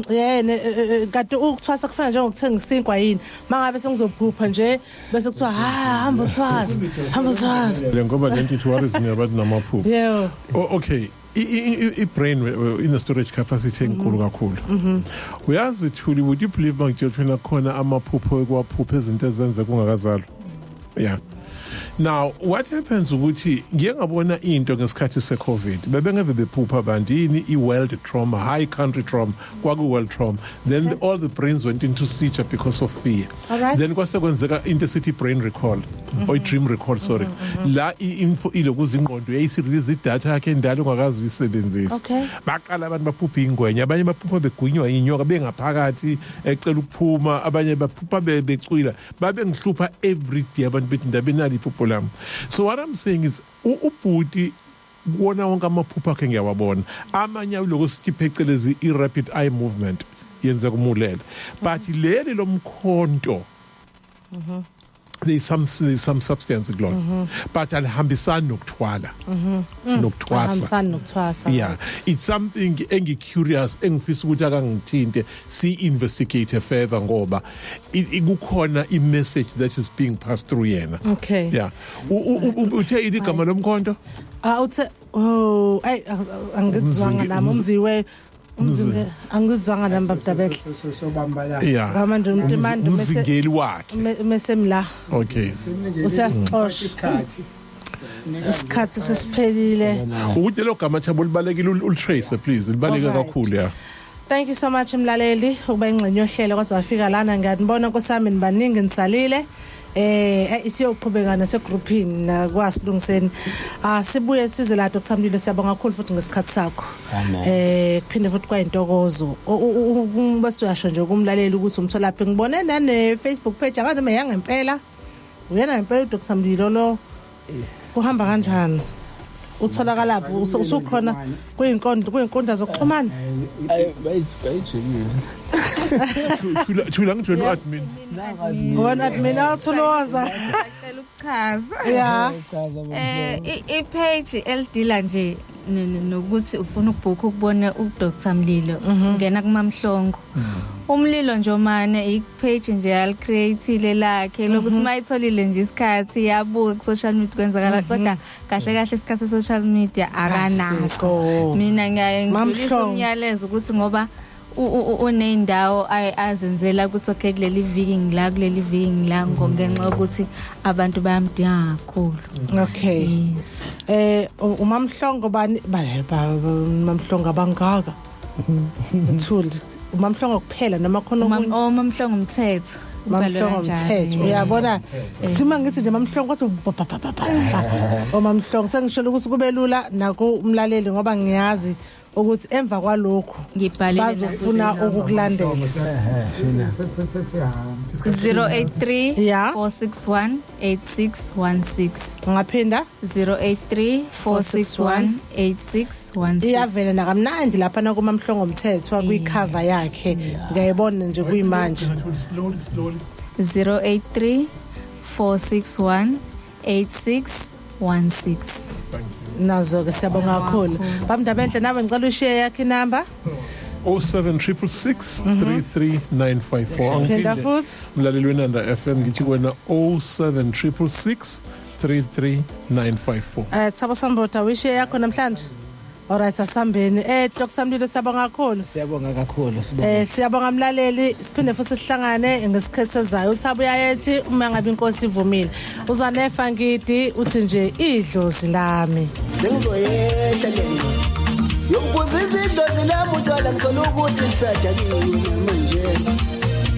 Yeah, kanti ukuthwasa kufana njengokuthenga isinkwa yini? Mangabe sengizophupha nje bese kuthiwa ha hamba uthwasa, hamba uthwasa. Le ngoba lento ithi worries me about namaphupho. Yebo. Oh, okay. I-brain ine storage capacity enkulu kakhulu. Uyazi Thuli, would you believe mangitshela ukuthi khona amaphupho ekwaphupha izinto ezenze kungakazalwa? Yeah. Now what happens ukuthi ngiye ngabona into ngesikhathi se-COVID, bebengeve bephupha abantu yini, i-world trauma, high country trauma, kwaku-world trauma, then all the brains went into seizure because of fear. Then kwase kwenzeka into esithi brain recall or dream recall, sorry, la i-info ilokuza ingqondo yayisirelease idatha yakhe endala ungakazi uyisebenzisa. Baqala abantu baphupha ingwenya, abanye baphupha begwinywa inyoka bengaphakathi ecela ukuphuma, abanye baphupha becwila, babengihlupha every day abantu bethi ndabe nali iphupho lami. So what I'm saying is ubhuti kuwona wonke amaphupho akhe ngiyawabona, amanye awuloko sithi phecelezi i-rapid eye movement yenzeka umulele, but leli lomkhonto. There's some substance kulona, but alihambisani nokuthwala, nokuthwasa. Ahambisani nokuthwasa. Yeah, it's something engi-curious, engifisa ukuthi akangithinte, si-investigate further, ngoba kukhona i-message that is being passed through yena. Yeah, uthe yini igama lomkhonto? Ah, uthe, oh, ay, angizwanga nami umziwe umzinge, angizwanga nami, babdabehle. Sobamba la. Ngama nje umuntu manje Umzingeli wakhe. Mesemla. Usiyasixosha. Isikhathi. Isikhathi sesiphelile. Ukuthi lelo gama, Thabo, libalekile, ulitrace please, libaleke kakhulu, yeah. Thank you so much, mlaleli, ukuba ingxenye yohlelo kwaze wafika lana. Ngiyanibona nkosami, nibaningi nisalile. Isiyoqhubeka nasegroupini nakwasilungiseni. Ah, sibuye size la. Dr Mlilo, siyabonga kakhulu futhi ngesikhathi sakho. Amen. Kuphinde futhi kwayintokozo. Bese uyasho nje kumlaleli ukuthi umtholaphi. Ngibone nane Facebook page akanoma yangempela. Uyena ngempela uDr Mlilo lo? Kuhamba kanjani? Utholakala lapho usukhona kuyinkundla zokuxhumana? Bayijikile. Thula, ngijwena u-admin. Wena admin, awutholoza. Ngicela ukuchaza. I-page elidila nje nokuthi ufuna ukubhukha ukubona uDr Mlilo, ngena kuMamhlongo Umlilo Njomane, i-page nje alicreateile lakhe lokuthi mayitholile nje isikhathi yabuka ku-social media kwenzakala, kodwa kahle kahle isikhathi se-social media akanaso. Asiko. Mina ngiyaye ngidlulisa Mamhlongo. umyalezo ukuthi ngoba uney'ndawo azenzela ukuthi okay, kuleli viki ngila, kuleli viki ngila, ngenxa yokuthi abantu bayamdinga kakhulu. Okay. UMamhlongo bani Mamhlongo abangaka? Uthuli. UMamhlongo kuphela noma khona okunye? Oh, Mamhlongo Umthetho. Ubhalwe Mamhlongo kanjalo. Umthetho. Uyabona? Sima ngithi nje Mamhlongo kwathi pa pa pa pa pa. O Mamhlongo, sengishilo ukuthi kube lula naku umlaleli, ngoba ngiyazi ukuthi emva kwalokhu Ngibhalile. bazofuna ukukulandela. 083 Yeah. 461 8616. Ungaphinda? 083 461 8616. Iyavela nakamnandi lapha nakuMamhlongo Umthetho kwicover yakhe. Ngiyayibona nje kuyimanje. Slowly, slowly. 083 461 8616. Nazo ke, siyabonga kakhulu. Bamndabenhle, nawe ngicela ushiye yakhe inamba. 07666 33954. Phinda futhi. Mlaleli weNanda FM, ngithi kuwena 07666 33954. Thabo Sambota, wishiye yakho namhlanje. Alright, asambeni. Dr Mlilo, siyabonga kakhulu. Siyabonga kakhulu, sibonga. Siyabonga mlaleli, siphinde futhi sihlangane ngesikhathi sezayo. Uthabo uyayethi uma ngabe inkosi ivumile. Uzanefa ngidi uthi nje idlozi lami. Sengizoyehla le yokuphuzisa idlozi lami utshwala, ngisola ukuthi lisadakiwe manje.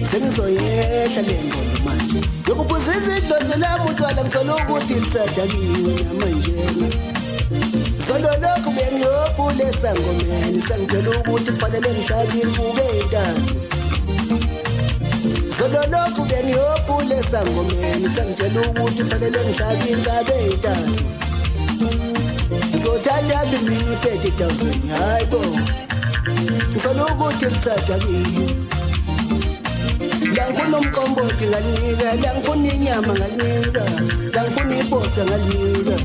Sengizoyehla le ngqondo manje yokuphuzisa idlozi lami utshwala, ngisola ukuthi lisadakiwe manje. Solo lokhu bengiyophula esangomeni, sangitshela ukuthi kufanele ngihlabe imbuke ey'ntathu. Solo lokhu bengiyophula esangomeni, sangitshela ukuthi kufanele ngihlabe inkabe ey'ntathu. Ngizothatha mina 30,000? Hayi bo, ngisola ukuthi lithatha kimi. La ngifuna umqombothi ngalinika, la ngifuna inyama ngalinika, la ngifuna ibhoda ngalinika.